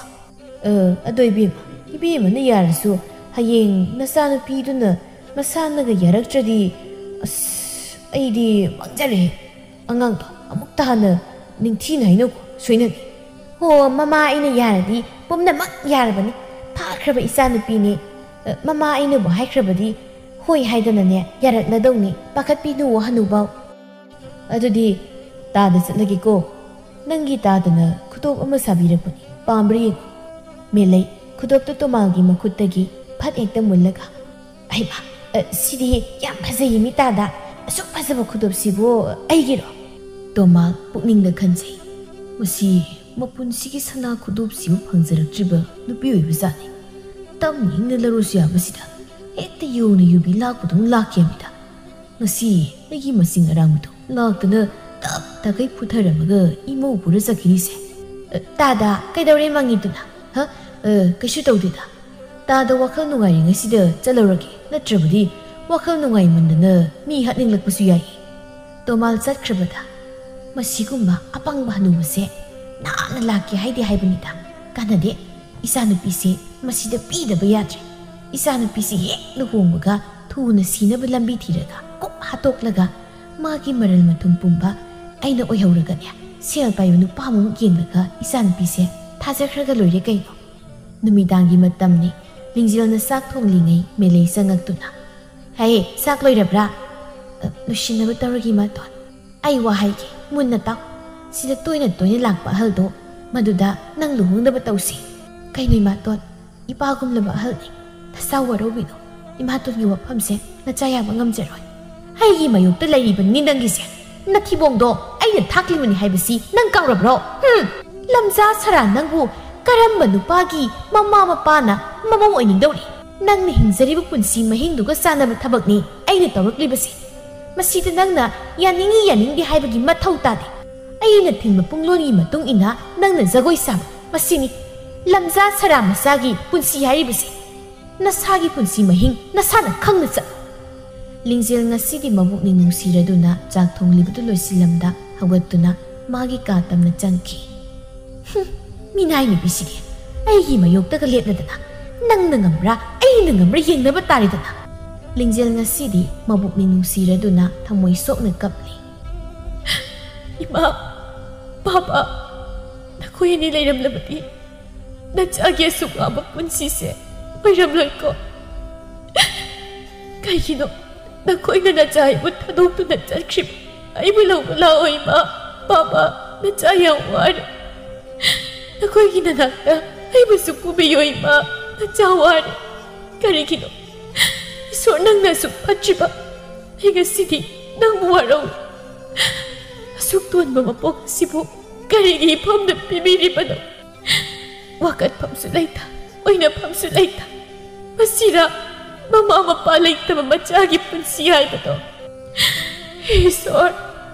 "ꯑ, ꯑꯗꯣ ꯏꯕꯦꯝꯃ, ꯏꯕꯦꯝꯃꯅ ꯌꯥꯔꯁꯨ ꯍꯌꯦꯡ ꯅꯆꯥꯅꯨꯄꯤꯗꯨꯅ ꯃꯁꯥꯅꯒ ꯌꯥꯔꯛꯇ꯭ꯔꯗꯤ, ꯑꯁ, ꯑꯩꯗꯤ ꯃꯥꯡꯖꯔꯦ꯫ ꯑꯉꯥꯡꯗꯣ ꯑꯃꯨꯛꯇ ꯍꯥꯟꯅ ꯅꯤꯡꯊꯤꯅ ꯍꯥꯏꯅꯧꯀꯣ, ꯁꯣꯏꯅꯅꯤ꯫" "ꯍꯣ, ꯃꯃꯥ ꯑꯩꯅ ꯌꯥꯔꯗꯤ ꯄꯨꯝꯅꯃꯛ ꯌꯥꯔꯕꯅꯤ꯫ ꯐꯥꯈ꯭ꯔꯕ ꯏꯆꯥꯅꯨꯄꯤꯅꯤ꯫ ꯑ, ꯃꯃꯥ ꯑꯩꯅꯕꯨ ꯍꯥꯏꯈ꯭ꯔꯕꯗꯤ ꯍꯣꯏ ꯍꯥꯏꯗꯅꯅꯦ ꯌꯥꯔꯛꯂꯗꯧꯅꯤ꯫ ꯄꯥꯈꯠꯄꯤꯅꯨ ꯍꯅꯨꯕꯧ꯫" "ꯑꯗꯨꯗꯤ ꯇꯥꯗ ꯆꯠꯂꯒꯦꯀꯣ꯫ ꯅꯪꯒꯤ ꯇꯥꯗꯅ ꯈꯨꯗꯣꯞ ꯑꯃ ꯁꯥꯕꯤꯔꯛꯄꯅꯤ, ꯄꯥꯝꯕ꯭ꯔꯥ ꯌꯦꯡꯉꯨ꯫" ꯃꯦꯂꯩ ꯈꯨꯗꯣꯞꯇꯨ ꯇꯣꯃꯥꯜꯒꯤ ꯃꯈꯨꯠꯇꯒꯤ ꯐꯠ ꯍꯦꯛꯇ ꯃꯨꯜꯂꯒ, "ꯑꯩꯃ, ꯑ, ꯁꯤꯗꯤ ꯌꯥꯝ ꯐꯖꯩꯌꯦ ꯃꯤ ꯇꯥꯗ꯫ ꯑꯁꯨꯛ ꯐꯖꯕ ꯈꯨꯗꯣꯞꯁꯤꯕꯨ ꯑꯩꯒꯤꯔꯣ?" ꯇꯣꯃꯥꯜ ꯄꯨꯛꯅꯤꯡꯗ ꯈꯟꯖꯩ, "ꯃꯁꯤ ꯃꯄꯨꯟꯁꯤꯒꯤ ꯁꯅꯥ ꯈꯨꯗꯣꯞꯁꯤꯕꯨ ꯐꯪꯖꯔꯛꯇ꯭ꯔꯤꯕ ꯅꯨꯄꯤ ꯑꯣꯏꯕꯖꯥꯠꯅꯤ꯫ ꯇꯝꯅ ꯏꯪꯅ ꯂꯧꯔꯁꯨ ꯌꯥꯕꯁꯤꯗ ꯍꯦꯛꯇ ꯌꯣꯡꯅ ꯌꯨꯕꯤ ꯂꯥꯛꯄꯗꯧꯅ ꯂꯥꯛꯈꯤꯕꯅꯤꯗ꯫ ꯉꯁꯤ ꯑꯩꯒꯤ ꯃꯁꯤꯡ ꯑꯔꯥꯡꯕꯗꯣ ꯂꯥꯛꯇꯅ ꯇꯞ ꯇꯥꯈꯩ ꯐꯨꯊꯔꯝꯃꯒ ꯏꯃꯧ ꯄꯨꯔ ꯆꯠꯈꯤꯅꯤꯁꯦ꯫ ꯑ, ꯇꯥꯗ, ꯀꯩꯗꯧꯔꯦ ꯃꯪꯉꯤꯗꯨꯅ? ꯍ? ꯑ, ꯀꯩꯁꯨ ꯇꯧꯗꯦꯗ꯫ ꯇꯥꯗ ꯋꯥꯈꯜ ꯅꯨꯡꯉꯥꯏꯔꯤꯉꯩꯁꯤꯗ ꯆꯠꯂꯧꯔꯒꯦ, ꯅꯠꯇ꯭ꯔꯕꯗꯤ ꯋꯥꯈꯜ ꯅꯨꯡꯉꯥꯏꯃꯟꯗꯅ ꯃꯤ ꯍꯥꯠꯅꯤꯡꯂꯛꯄꯁꯨ ꯌꯥꯏ꯫" ꯇꯣꯃꯥꯜ ꯆꯠꯈ꯭ꯔꯕꯗ, "ꯃꯁꯤꯒꯨꯝꯕ ꯑꯄꯪꯕ ꯍꯅꯨꯕꯁꯦ ꯅꯥꯟꯅ ꯂꯥꯛꯀꯦ ꯍꯥꯏꯗꯦ ꯍꯥꯏꯕꯅꯤꯗ꯫ ꯀꯥꯟꯅꯗꯦ, ꯏꯆꯥꯅꯨꯄꯤꯁꯦ ꯃꯁꯤꯗ ꯄꯤꯗꯕ ꯌꯥꯗ꯭ꯔꯦ꯫ ꯏꯆꯥꯅꯨꯄꯤꯁꯤ ꯍꯦꯛ ꯂꯨꯍꯣꯡꯕꯒ ꯊꯨꯅ ꯁꯤꯅꯕ ꯂꯝꯕꯤ ꯊꯤꯔꯒ ꯀꯣꯛ ꯍꯥꯠꯇꯣꯛꯂꯒ ꯃꯥꯒꯤ ꯃꯔꯜ ꯃꯊꯨꯝ ꯄꯨꯝꯕ ꯑꯩꯅ ꯑꯣꯏꯍꯧꯔꯒꯅꯦ, ꯁꯦꯜ ꯄꯥꯏꯕ ꯅꯨꯄꯥ ꯑꯃꯃꯨꯛ ꯌꯦꯡꯂꯒ ꯏꯆꯥꯅꯨꯄꯤꯁꯦ ꯊꯥꯖꯈ꯭ꯔꯒ ꯂꯣꯏꯔꯦ ꯀꯩꯅꯣ꯫" ꯅꯨꯃꯤꯗꯥꯡꯒꯤ ꯃꯇꯝꯅꯤ꯫ ꯂꯤꯡꯖꯦꯜꯅ ꯆꯥꯛ ꯊꯣꯡꯂꯤꯉꯩ ꯃꯦꯂꯩ ꯆꯪꯉꯛꯇꯨꯅ, "ꯍꯦ, ꯆꯥꯛ ꯂꯣꯏꯔꯕ꯭ꯔꯥ?" "ꯑ, ꯂꯣꯏꯁꯤꯟꯅꯕ ꯇꯧꯔꯒꯦ, ꯏꯃꯥꯇꯣꯟ꯫ ꯑꯩ ꯋꯥ ꯍꯥꯏꯒꯦ, ꯃꯨꯟꯅ ꯇꯥꯎ꯫ ꯁꯤꯗ ꯇꯣꯏꯅ ꯇꯣꯏꯅ ꯂꯥꯛꯄ ꯑꯍꯜꯗꯣ, ꯃꯗꯨꯗ ꯅꯪ ꯂꯨꯍꯣꯡꯅꯕ ꯇꯧꯁꯤ꯫" "ꯀꯩꯅꯣ, ꯏꯃꯥꯇꯣꯟ? ꯏꯄꯥꯒꯨꯝꯂꯕ ꯑꯍꯜꯅꯤ꯫ ꯅꯁꯥ ꯋꯥꯔꯧꯕꯤꯅꯨ꯫ ꯏꯃꯥꯇꯣꯟꯒꯤ ꯋꯥꯐꯝꯁꯦ ꯅꯆꯥ ꯌꯥꯕ ꯉꯝꯖꯔꯣꯏ꯫" "ꯑꯩꯒꯤ ꯃꯥꯌꯣꯛꯇ ꯂꯩꯔꯤꯕꯅꯤ ꯅꯪꯒꯤꯁꯦ꯫ ꯅꯊꯤꯕꯣꯡꯗꯣ ꯑꯩꯅ ꯊꯥꯛꯂꯤꯕꯅꯤ ꯍꯥꯏꯕꯁꯤ ꯅꯪ ꯀꯥꯎꯔꯕ꯭ꯔꯣ? ꯍꯨꯝ! ꯂꯝꯖꯥ ꯁꯔꯥ ꯅꯪꯕꯨ ꯀꯔꯝꯕ ꯅꯨꯄꯥꯒꯤ ꯃꯃꯥ ꯃꯄꯥꯅ ꯃꯃꯧ ꯑꯣꯏꯅꯤꯡꯗꯧꯔꯤ? ꯅꯪꯅ ꯍꯤꯡꯖꯔꯤꯕ ꯄꯨꯟꯁꯤ ꯃꯍꯤꯡꯗꯨꯒ ꯆꯥꯟꯅꯕ ꯊꯕꯛꯅꯤ ꯑꯩꯅ ꯇꯧꯔꯛꯂꯤꯕꯁꯤ꯫ ꯃꯁꯤꯗ ꯅꯪꯅ ꯌꯥꯅꯤꯡꯏ ꯌꯥꯅꯤꯡꯗꯦ ꯍꯥꯏꯕꯒꯤ ꯃꯊꯧ ꯇꯥꯗꯦ꯫ ꯑꯩꯅ ꯊꯤꯟꯕ ꯄꯨꯡꯂꯣꯟꯒꯤ ꯃꯇꯨꯡ ꯏꯟꯅ ꯅꯪꯅ ꯖꯒꯣꯏ ꯁꯥꯕ, ꯃꯁꯤꯅꯤ ꯂꯝꯖꯥ ꯁꯔꯥ ꯃꯆꯥꯒꯤ ꯄꯨꯟꯁꯤ ꯍꯥꯏꯔꯤꯕꯁꯤ꯫ ꯅꯁꯥꯒꯤ ꯄꯨꯟꯁꯤ ꯃꯍꯤꯡ ꯅꯁꯥꯅ ꯈꯪꯅ ꯆꯠꯂꯨ꯫" ꯂꯤꯡꯖꯦꯜ ꯉꯁꯤꯗꯤ ꯃꯕꯨꯛꯅꯤꯡ ꯅꯨꯡꯁꯤꯔꯗꯨꯅ ꯆꯥꯛ ꯊꯣꯡꯂꯤꯕꯗꯨ ꯂꯣꯏꯁꯤꯜꯂꯝꯗ ꯍꯧꯒꯠꯇꯨꯅ ꯃꯥꯒꯤ ꯀꯥ ꯇꯝꯅ ꯆꯪꯈꯤ꯫ "ꯍꯨꯝ, ꯃꯤꯅꯥꯏ ꯅꯨꯄꯤꯁꯤꯗꯤ ꯑꯩꯒꯤ ꯃꯥꯌꯣꯛꯇꯒ ꯂꯦꯞꯂꯗꯅ ꯅꯪꯅ ꯉꯝꯕ꯭ꯔꯥ ꯑꯩꯅ ꯉꯝꯕ꯭ꯔꯥ ꯌꯦꯡꯅꯕ ꯇꯥꯔꯦꯗꯅ꯫" ꯂꯤꯡꯖꯦꯜ ꯉꯁꯤꯗꯤ ꯃꯕꯨꯛꯅꯤꯡ ꯅꯨꯡꯁꯤꯔꯗꯨꯅ ꯊꯃꯣꯏ ꯁꯣꯛꯅ ꯀꯞꯂꯤ꯫ "ꯏꯃꯥ, ꯄꯥꯄꯥ, ꯅꯈꯣꯏ ꯑꯅꯤ ꯂꯩꯔꯝꯂꯕꯗꯤ ꯅꯆꯥꯒꯤ ꯑꯁꯨꯛ ꯋꯥꯕ ꯄꯨꯟꯁꯤꯁꯦ ꯑꯣꯏꯔꯝꯂꯣꯏꯀꯣ꯫ ꯀꯩꯒꯤꯅꯣ ꯅꯈꯣꯏꯅ ꯅꯆꯥ ꯑꯩꯕꯨ ꯊꯥꯗꯣꯛꯇꯨꯅ ꯆꯠꯈ꯭ꯔꯤꯕ? ꯑꯩꯕꯨ ꯂꯧꯕ ꯂꯥꯛꯑꯣ ꯏꯃꯥ, ꯄꯥꯄꯥ, ꯅꯆꯥ ꯌꯥꯝ ꯋꯥꯔꯦ꯫ ꯅꯈꯣꯏꯒꯤ ꯅꯅꯥꯛꯇ ꯑꯩꯕꯨꯁꯨ ꯄꯨꯕꯤꯌꯣ ꯏꯃꯥ, ꯅꯆꯥ ꯋꯥꯔꯦ꯫ ꯀꯔꯤꯒꯤꯅꯣ ꯏꯁꯣꯔ ꯅꯪꯅ ꯑꯁꯨꯛ ꯐꯠꯇ꯭ꯔꯤꯕ? ꯑꯩ ꯉꯁꯤꯗꯤ ꯅꯪꯕꯨ ꯋꯥꯔꯧꯏ꯫ ꯁꯨꯛ ꯇꯣꯟꯕ ꯃꯄꯣꯛ ꯑꯁꯤꯕꯨ ꯀꯔꯤꯒꯤ ꯏꯐꯝꯗ ꯄꯤꯕꯤꯔꯤꯕꯅꯣ? ꯋꯥꯀꯠꯐꯝꯁꯨ ꯂꯩꯇ, ꯑꯣꯏꯅꯐꯝꯁꯨ ꯂꯩꯇ꯫ ꯃꯁꯤꯔ ꯃꯃꯥ ꯃꯄꯥ ꯂꯩꯇꯕ ꯃꯆꯥꯒꯤ ꯄꯨꯟꯁꯤ ꯍꯥꯏꯕꯗꯣ? ꯍꯦ ꯏꯁꯣꯔ,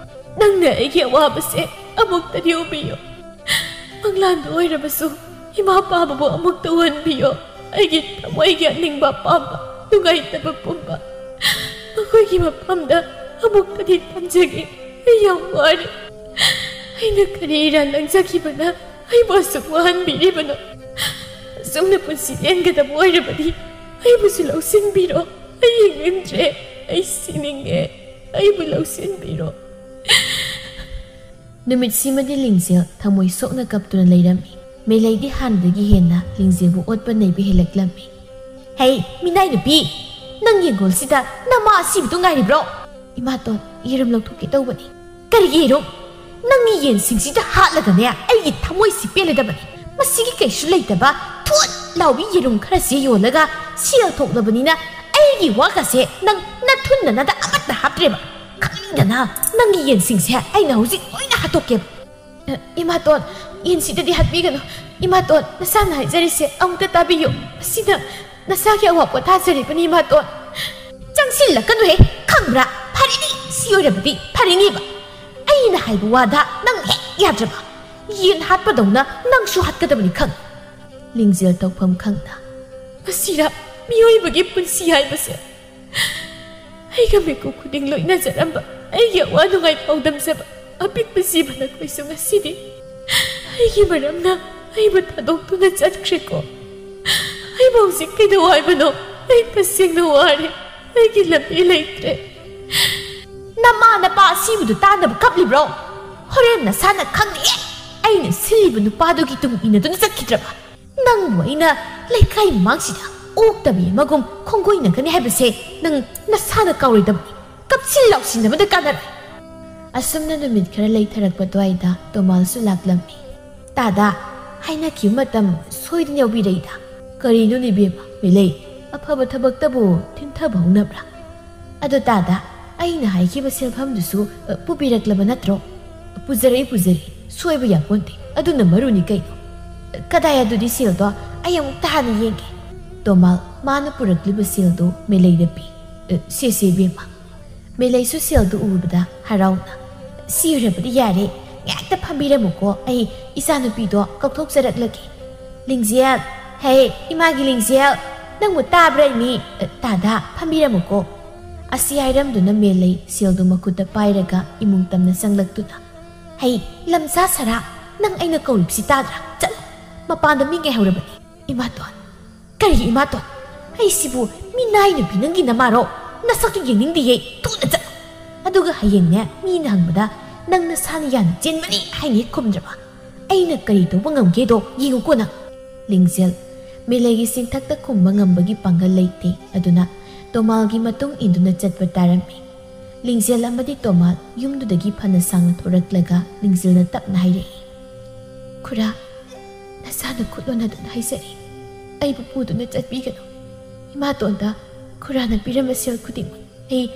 ꯅꯪꯅ ꯑꯩꯒꯤ ꯑꯋꯥꯕꯁꯦ ꯑꯃꯨꯛꯇꯗꯤ ꯎꯕꯤꯌꯨ꯫ ꯃꯪꯂꯥꯟꯗ ꯑꯣꯏꯔꯕꯁꯨ ꯏꯃꯥ ꯄꯥꯕꯕꯨ ꯑꯃꯨꯛꯇ ꯎꯍꯟꯕꯤꯌꯣ꯫ ꯑꯩꯒꯤ ꯊꯃꯣꯏꯒꯤ ꯑꯅꯤꯡꯕ ꯑꯄꯥꯝꯕ, ꯅꯨꯡꯉꯥꯏꯇꯕ ꯄꯨꯝꯕ ꯃꯈꯣꯏꯒꯤ ꯃꯐꯝꯗ ꯑꯃꯨꯛꯇꯗꯤ ꯊꯝꯖꯒꯦ꯫ ꯑꯩ ꯌꯥꯝ ꯋꯥꯔꯦ꯫ ꯑꯩꯅ ꯀꯔꯤ ꯏꯔꯥꯟ ꯂꯪꯖꯈꯤꯕꯅ ꯑꯩꯕꯨ ꯑꯁꯨꯛ ꯋꯥꯍꯟꯕꯤꯔꯤꯕꯅꯣ? ꯑꯁꯨꯝꯅ ꯄꯨꯟꯁꯤ ꯂꯦꯟꯒꯗꯕ ꯑꯣꯏꯔꯕꯗꯤ ꯑꯩꯕꯨꯁꯨ ꯂꯧꯁꯤꯟꯕꯤꯔꯣ꯫ ꯑꯩ ꯍꯤꯡꯅꯤꯡꯗ꯭ꯔꯦ꯫ ꯑꯩ ꯁꯤꯅꯤꯡꯉꯦ꯫ ꯑꯩꯕꯨ ꯂꯧꯁꯤꯟꯕꯤꯔꯣ꯫ ꯅꯨꯃꯤꯠꯁꯤꯃꯗꯤ ꯂꯤꯡꯖꯦꯜ ꯊꯃꯣꯏ ꯁꯣꯛꯅ ꯀꯞꯇꯨꯅ ꯂꯩꯔꯝꯃꯤ꯫ ꯃꯦꯂꯩꯗꯤ ꯍꯥꯟꯅꯗꯒꯤ ꯍꯦꯟꯅ ꯂꯤꯡꯖꯦꯜꯕꯨ ꯑꯣꯠꯄ ꯅꯩꯕ ꯍꯦꯜꯂꯛꯂꯝꯃꯤ꯫ "ꯍꯩ, ꯃꯤꯅꯥꯏ ꯅꯨꯄꯤ, ꯅꯪ ꯌꯦꯡꯒꯣꯜꯁꯤꯗ ꯅꯃꯥ ꯑꯁꯤꯕꯗꯨ ꯉꯥꯏꯔꯤꯕ꯭ꯔꯣ?" "ꯏꯃꯥꯇꯣꯟ, ꯌꯦꯔꯨꯝ ꯂꯧꯊꯣꯛꯀꯦ ꯇꯧꯕꯅꯤ꯫" "ꯀꯔꯤꯒꯤ ꯌꯦꯔꯨꯝ? ꯅꯪꯒꯤ ꯌꯦꯟꯁꯤꯡꯁꯤꯗ ꯍꯥꯠꯂꯒꯅꯦ ꯑꯩꯒꯤ ꯊꯃꯣꯏꯁꯤ ꯄꯦꯜꯂꯗꯕꯅꯤ꯫ ꯃꯁꯤꯒꯤ ꯀꯩꯁꯨ ꯂꯩꯇꯕ ꯊꯣꯠ ꯂꯥꯎꯕꯤ ꯌꯦꯔꯨꯝ ꯈꯔꯁꯤ ꯌꯣꯜꯂꯒ ꯁꯦꯜ ꯊꯣꯛꯂꯕꯅꯤꯅ ꯑꯩꯒꯤ ꯋꯥꯒꯁꯦ ꯅꯪ ꯅꯊꯨꯟ ꯅꯅꯥꯗ ꯑꯃꯠꯇ ꯍꯥꯞꯇ꯭ꯔꯦꯕ꯫ ꯈꯪꯅꯤꯡꯗꯅ ꯅꯪꯒꯤ ꯌꯦꯟꯁꯤꯡꯁꯦ ꯑꯩꯅ ꯍꯧꯖꯤꯛ ꯂꯣꯏꯅ ꯍꯥꯠꯇꯣꯛꯀꯦꯕ꯫" "ꯑ, ꯏꯃꯥꯇꯣꯟ, ꯌꯦꯟꯁꯤꯗꯗꯤ ꯍꯥꯠꯄꯤꯒꯅꯨ꯫ ꯏꯃꯥꯇꯣꯟ, ꯅꯁꯥꯅ ꯍꯥꯏꯖꯔꯤꯁꯦ ꯑꯃꯨꯛꯇ ꯇꯥꯕꯤꯌꯨ꯫ ꯃꯁꯤꯅ ꯅꯁꯥꯒꯤ ꯑꯋꯥ ꯄꯣꯊꯥꯖꯔꯤꯕꯅꯤ, ꯏꯃꯥꯇꯣꯟ꯫" "ꯆꯪꯁꯤꯜꯂꯛꯀꯅꯨꯍꯦ, ꯈꯪꯕ꯭ꯔꯥ? ꯐꯔꯦꯅꯦ, ꯁꯤ ꯑꯣꯏꯔꯕꯗꯤ ꯐꯔꯦꯅꯦꯕ꯫ ꯑꯩꯅ ꯍꯥꯏꯕ ꯋꯥꯗ ꯅꯪ ꯍꯦꯛ ꯌꯥꯗ꯭ꯔꯕ꯫ ꯌꯦꯟ ꯍꯥꯠꯄꯗꯧꯅ ꯅꯪꯁꯨ ꯍꯥꯠꯀꯗꯕꯅꯤ, ꯈꯪ?" ꯂꯤꯡꯖꯦꯜ ꯇꯧꯐꯝ ꯈꯪꯗ꯫ ꯃꯁꯤꯔ ꯃꯤꯑꯣꯏꯕꯒꯤ ꯄꯨꯟꯁꯤ ꯍꯥꯏꯕꯁꯦ? ꯑꯩꯒ ꯃꯤꯀꯨꯞ ꯈꯨꯗꯤꯡ ꯂꯣꯏꯅꯖꯔꯝꯕ, ꯑꯩꯒꯤ ꯑꯋꯥ ꯅꯨꯡꯉꯥꯏ ꯄꯥꯎꯗꯝꯖꯕ ꯑꯄꯤꯛꯄ ꯖꯤꯕ ꯅꯈꯣꯏꯁꯨ ꯉꯁꯤꯗꯤ ꯑꯩꯒꯤ ꯃꯔꯝꯅ ꯑꯩꯕꯨ ꯊꯥꯗꯣꯛꯇꯨꯅ ꯆꯠꯈ꯭ꯔꯦꯀꯣ꯫ ꯑꯩꯕꯨ ꯍꯧꯖꯤꯛ ꯀꯩꯗꯧ ꯍꯥꯏꯕꯅꯣ? ꯑꯩ ꯇꯁꯦꯡꯅ ꯋꯥꯔꯦ꯫ ꯑꯩꯒꯤ ꯂꯝꯕꯤ ꯂꯩꯇ꯭ꯔꯦ꯫ "ꯅꯃꯥ ꯅꯄꯥ ꯑꯁꯤꯕꯗꯨ ꯇꯥꯅꯕ ꯀꯞꯂꯤꯕ꯭ꯔꯣ? ꯍꯣꯔꯦꯟ ꯅꯁꯥꯅ ꯈꯪꯅꯤ꯫ ꯑꯩꯅ ꯁꯤꯜꯂꯤꯕ ꯅꯨꯄꯥꯗꯨꯒꯤ ꯇꯨꯡ ꯏꯟꯅꯗꯨꯅ ꯆꯠꯈꯤꯗ꯭ꯔꯕ? ꯅꯪꯕꯨ ꯑꯩꯅ ꯂꯩꯀꯥꯏ ꯃꯃꯥꯡꯁꯤꯗ ꯑꯣꯛꯇꯕꯤ ꯑꯃꯒꯨꯝ ꯈꯣꯡꯒꯣꯏꯅꯒꯅꯤ ꯍꯥꯏꯕꯁꯦ ꯅꯪ ꯅꯁꯥꯅ ꯀꯥꯎꯔꯣꯏꯗꯕꯅꯤ꯫ ꯀꯞꯁꯤꯟ ꯂꯥꯎꯁꯤꯟꯅꯕꯗ ꯀꯥꯟꯅꯔꯣꯏ꯫" ꯑꯁꯨꯝꯅ ꯅꯨꯃꯤꯠ ꯈꯔ ꯂꯩꯊꯔꯛꯄ ꯑꯗꯨꯋꯥꯏꯗ ꯇꯣꯃꯥꯜꯁꯨ ꯂꯥꯛꯂꯝꯃꯤ꯫ "ꯇꯥꯗ, ꯍꯥꯏꯅꯈꯤꯕ ꯃꯇꯝ ꯁꯣꯏꯗꯅ ꯌꯧꯕꯤꯔꯛꯏꯗ꯫" "ꯀꯔꯤꯅꯣꯅꯦ ꯏꯕꯦꯝꯃ, ꯃꯦꯂꯩ? ꯑꯐꯕ ꯊꯕꯛꯇꯕꯨ ꯊꯤꯟꯊꯕ ꯍꯧꯅꯕ꯭ꯔꯥ? ꯑꯗꯣ ꯇꯥꯗ, ꯑꯩꯅ ꯍꯥꯏꯈꯤꯕ ꯁꯦꯜꯐꯝꯗꯨꯁꯨ, ꯑ, ꯄꯨꯕꯤꯔꯛꯂꯕ ꯅꯠꯇ꯭ꯔꯣ?" "ꯄꯨꯖꯔꯛꯏ, ꯄꯨꯖꯔꯛꯏ, ꯁꯣꯏꯕ ꯌꯥꯄꯣꯟꯇꯦ꯫ ꯑꯗꯨꯅ ꯃꯔꯨꯅꯤ ꯀꯩꯅꯣ꯫ ꯀꯗꯥꯏ ꯑꯗꯨꯗꯤ ꯁꯦꯜꯗꯣ? ꯑꯩ ꯑꯃꯨꯛꯇ ꯍꯥꯟꯅ ꯌꯦꯡꯒꯦ꯫" ꯇꯣꯃꯥꯜ ꯃꯥꯅ ꯄꯨꯔꯛꯂꯤꯕ ꯁꯦꯜꯗꯨ ꯃꯦꯂꯩꯗ ꯄꯤ꯫ "ꯑ, ꯁꯦ, ꯁꯦ, ꯏꯕꯦꯝꯃ꯫" ꯃꯦꯂꯩꯁꯨ ꯁꯦꯜꯗꯨ ꯎꯕꯗ ꯍꯔꯥꯎꯅ, "ꯁꯤ ꯑꯣꯏꯔꯕꯗꯤ ꯌꯥꯔꯦ꯫ ꯉꯥꯏꯍꯥꯛꯇ ꯐꯝꯕꯤꯔꯝꯃꯨꯀꯣ, ꯑꯩ ꯏꯆꯥꯅꯨꯄꯤꯗꯣ ꯀꯧꯊꯣꯛꯆꯔꯛꯂꯒꯦ꯫ ꯂꯤꯡꯖꯦꯜ, ꯍꯦ, ꯏꯃꯥꯒꯤ ꯂꯤꯡꯖꯦꯜ, ꯅꯪꯕꯨ ꯇꯥꯕ꯭ꯔꯥ ꯏꯃꯤ? ꯑ, ꯇꯥꯗꯥ, ꯐꯝꯕꯤꯔꯝꯃꯨꯀꯣ꯫" ꯑꯁꯤ ꯍꯥꯏꯔꯝꯗꯨꯅ ꯃꯦꯂꯩ ꯁꯦꯜꯗꯨ ꯃꯈꯨꯠꯇ ꯄꯥꯏꯔꯒ ꯏꯃꯨꯡ ꯇꯝꯅ ꯆꯪꯂꯛꯇꯨꯅ, "ꯍꯩ, ꯂꯝꯁꯥ ꯁꯔꯥ, ꯅꯪ ꯑꯩꯅ ꯀꯧꯔꯤꯕꯁꯤ ꯇꯥꯗ꯭ꯔꯥ? ꯆꯠꯂꯣ, ꯃꯄꯥꯟꯗ ꯃꯤ ꯉꯥꯏꯍꯧꯔꯕꯅꯤ꯫" "ꯏꯃꯥꯇꯣꯟ, ꯀꯔꯤ ꯏꯃꯥꯇꯣꯟ? ꯑꯩꯁꯤꯕꯨ ꯃꯤꯅꯥꯏ ꯅꯨꯄꯤ ꯅꯪꯒꯤ ꯅꯃꯥꯔꯣ? ꯅꯁꯛꯇꯨ ꯌꯦꯡꯅꯤꯡꯗꯤꯌꯦ, ꯊꯨꯅ ꯆꯠꯂꯣ꯫ ꯑꯗꯨꯒ ꯍꯌꯦꯡꯅꯦ ꯃꯤꯅ ꯍꯪꯕꯗ ꯅꯪ ꯅꯁꯥꯅ ꯌꯥꯅ ꯆꯦꯟꯕꯅꯤ ꯍꯥꯏꯅ ꯍꯦꯛ ꯈꯨꯝꯗ꯭ꯔꯕ? ꯑꯩꯅ ꯀꯔꯤ ꯇꯧꯕ ꯉꯝꯒꯦꯗꯣ ꯌꯦꯡꯉꯨꯀꯣ ꯅꯪ꯫" ꯂꯤꯡꯖꯦꯜ, ꯃꯦꯂꯩꯒꯤ ꯆꯤꯟꯊꯛꯇ ꯈꯨꯝꯕ ꯉꯝꯕꯒꯤ ꯄꯥꯡꯒꯜ ꯂꯩꯇꯦ, ꯑꯗꯨꯅ ꯇꯣꯃꯥꯜꯒꯤ ꯃꯇꯨꯡ ꯏꯟꯗꯨꯅ ꯆꯠꯄ ꯇꯥꯔꯝꯃꯤ꯫ ꯂꯤꯡꯖꯦꯜ ꯑꯃꯗꯤ ꯇꯣꯃꯥꯜ ꯌꯨꯝꯗꯨꯗꯒꯤ ꯐꯅ ꯁꯥꯡꯅ ꯊꯣꯔꯛꯂꯒ ꯂꯤꯡꯖꯦꯜꯅ ꯇꯞꯅ ꯍꯥꯏꯔꯛꯏ, "ꯈꯨꯔꯥ, ꯅꯁꯥꯅ ꯈꯨꯠ ꯂꯣꯟꯅꯗꯨꯅ ꯍꯥꯏꯖꯔꯤ, ꯑꯩꯕꯨ ꯄꯨꯗꯨꯅ ꯆꯠꯄꯤꯒꯅꯨ꯫ ꯏꯃꯥꯇꯣꯟꯗ ꯈꯨꯔꯥꯅ ꯄꯤꯔꯝꯕ ꯁꯦꯜ ꯈꯨꯗꯤꯡꯃꯛ ꯑꯩ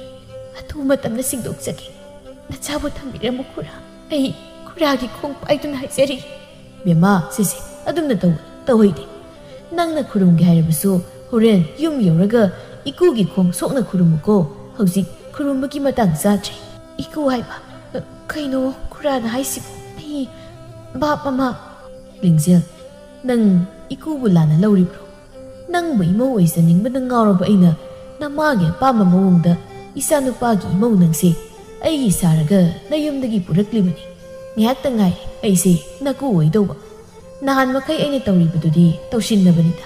ꯑꯊꯨꯕ ꯃꯇꯝꯗ ꯁꯤꯡꯗꯣꯛꯆꯒꯦ꯫ ꯅꯆꯥꯕꯨ ꯊꯝꯕꯤꯔꯝꯃꯨ ꯈꯨꯔꯥ, ꯑꯩ ꯈꯨꯔꯥꯒꯤ ꯈꯣꯡ ꯄꯥꯏꯗꯨꯅ ꯍꯥꯏꯖꯔꯤ꯫" "ꯕꯦꯝꯃ, ꯁꯦ, ꯁꯦ, ꯑꯗꯨꯝꯅ ꯇꯧ, ꯇꯧꯍꯩꯗꯦ꯫ ꯅꯪꯅ ꯈꯨꯔꯨꯝꯒꯦ ꯍꯥꯏꯔꯕꯁꯨ ꯍꯣꯔꯦꯟ ꯌꯨꯝ ꯌꯧꯔꯒ ꯏꯀꯨꯒꯤ ꯈꯣꯡ ꯁꯣꯛꯅ ꯈꯨꯔꯨꯝꯃꯨꯀꯣ꯫ ꯍꯧꯖꯤꯛ ꯈꯨꯔꯨꯝꯕꯒꯤ ꯃꯇꯥꯡ ꯆꯥꯗ꯭ꯔꯦ꯫" "ꯏꯀꯨ ꯍꯥꯏꯕ? ꯑ, ꯀꯩꯅꯣ ꯈꯨꯔꯥꯅ ꯍꯥꯏꯁꯤꯕꯨ? ꯑꯩ ꯚꯥꯞ ꯑꯃ..." "ꯂꯤꯡꯖꯦꯜ, ꯅꯪ ꯏꯀꯨꯕꯨ ꯂꯥꯟꯅ ꯂꯧꯔꯤꯕ꯭ꯔꯣ? ꯅꯪꯕꯨ ꯏꯃꯧ ꯑꯣꯏꯖꯅꯤꯡꯕꯅ ꯉꯥꯎꯔꯕ ꯑꯩꯅ ꯅꯃꯥꯒꯤ ꯑꯄꯥꯝꯕ ꯃꯑꯣꯡꯗ ꯏꯆꯥꯅꯨꯄꯥꯒꯤ ꯏꯃꯧ ꯅꯪꯁꯦ ꯑꯩꯒꯤ ꯁꯥꯔꯒ ꯅꯌꯨꯝꯗꯒꯤ ꯄꯨꯔꯛꯂꯤꯕꯅꯤ꯫ ꯉꯥꯏꯍꯥꯛꯇ ꯉꯥꯏꯔꯦ ꯑꯩꯁꯦ ꯅꯀꯨ ꯑꯣꯏꯗꯧꯕ꯫ ꯅꯍꯥꯟ ꯃꯈꯩ ꯑꯩꯅ ꯇꯧꯔꯤꯕꯗꯨꯗꯤ ꯇꯧꯁꯤꯟꯅꯕꯅꯤꯗ꯫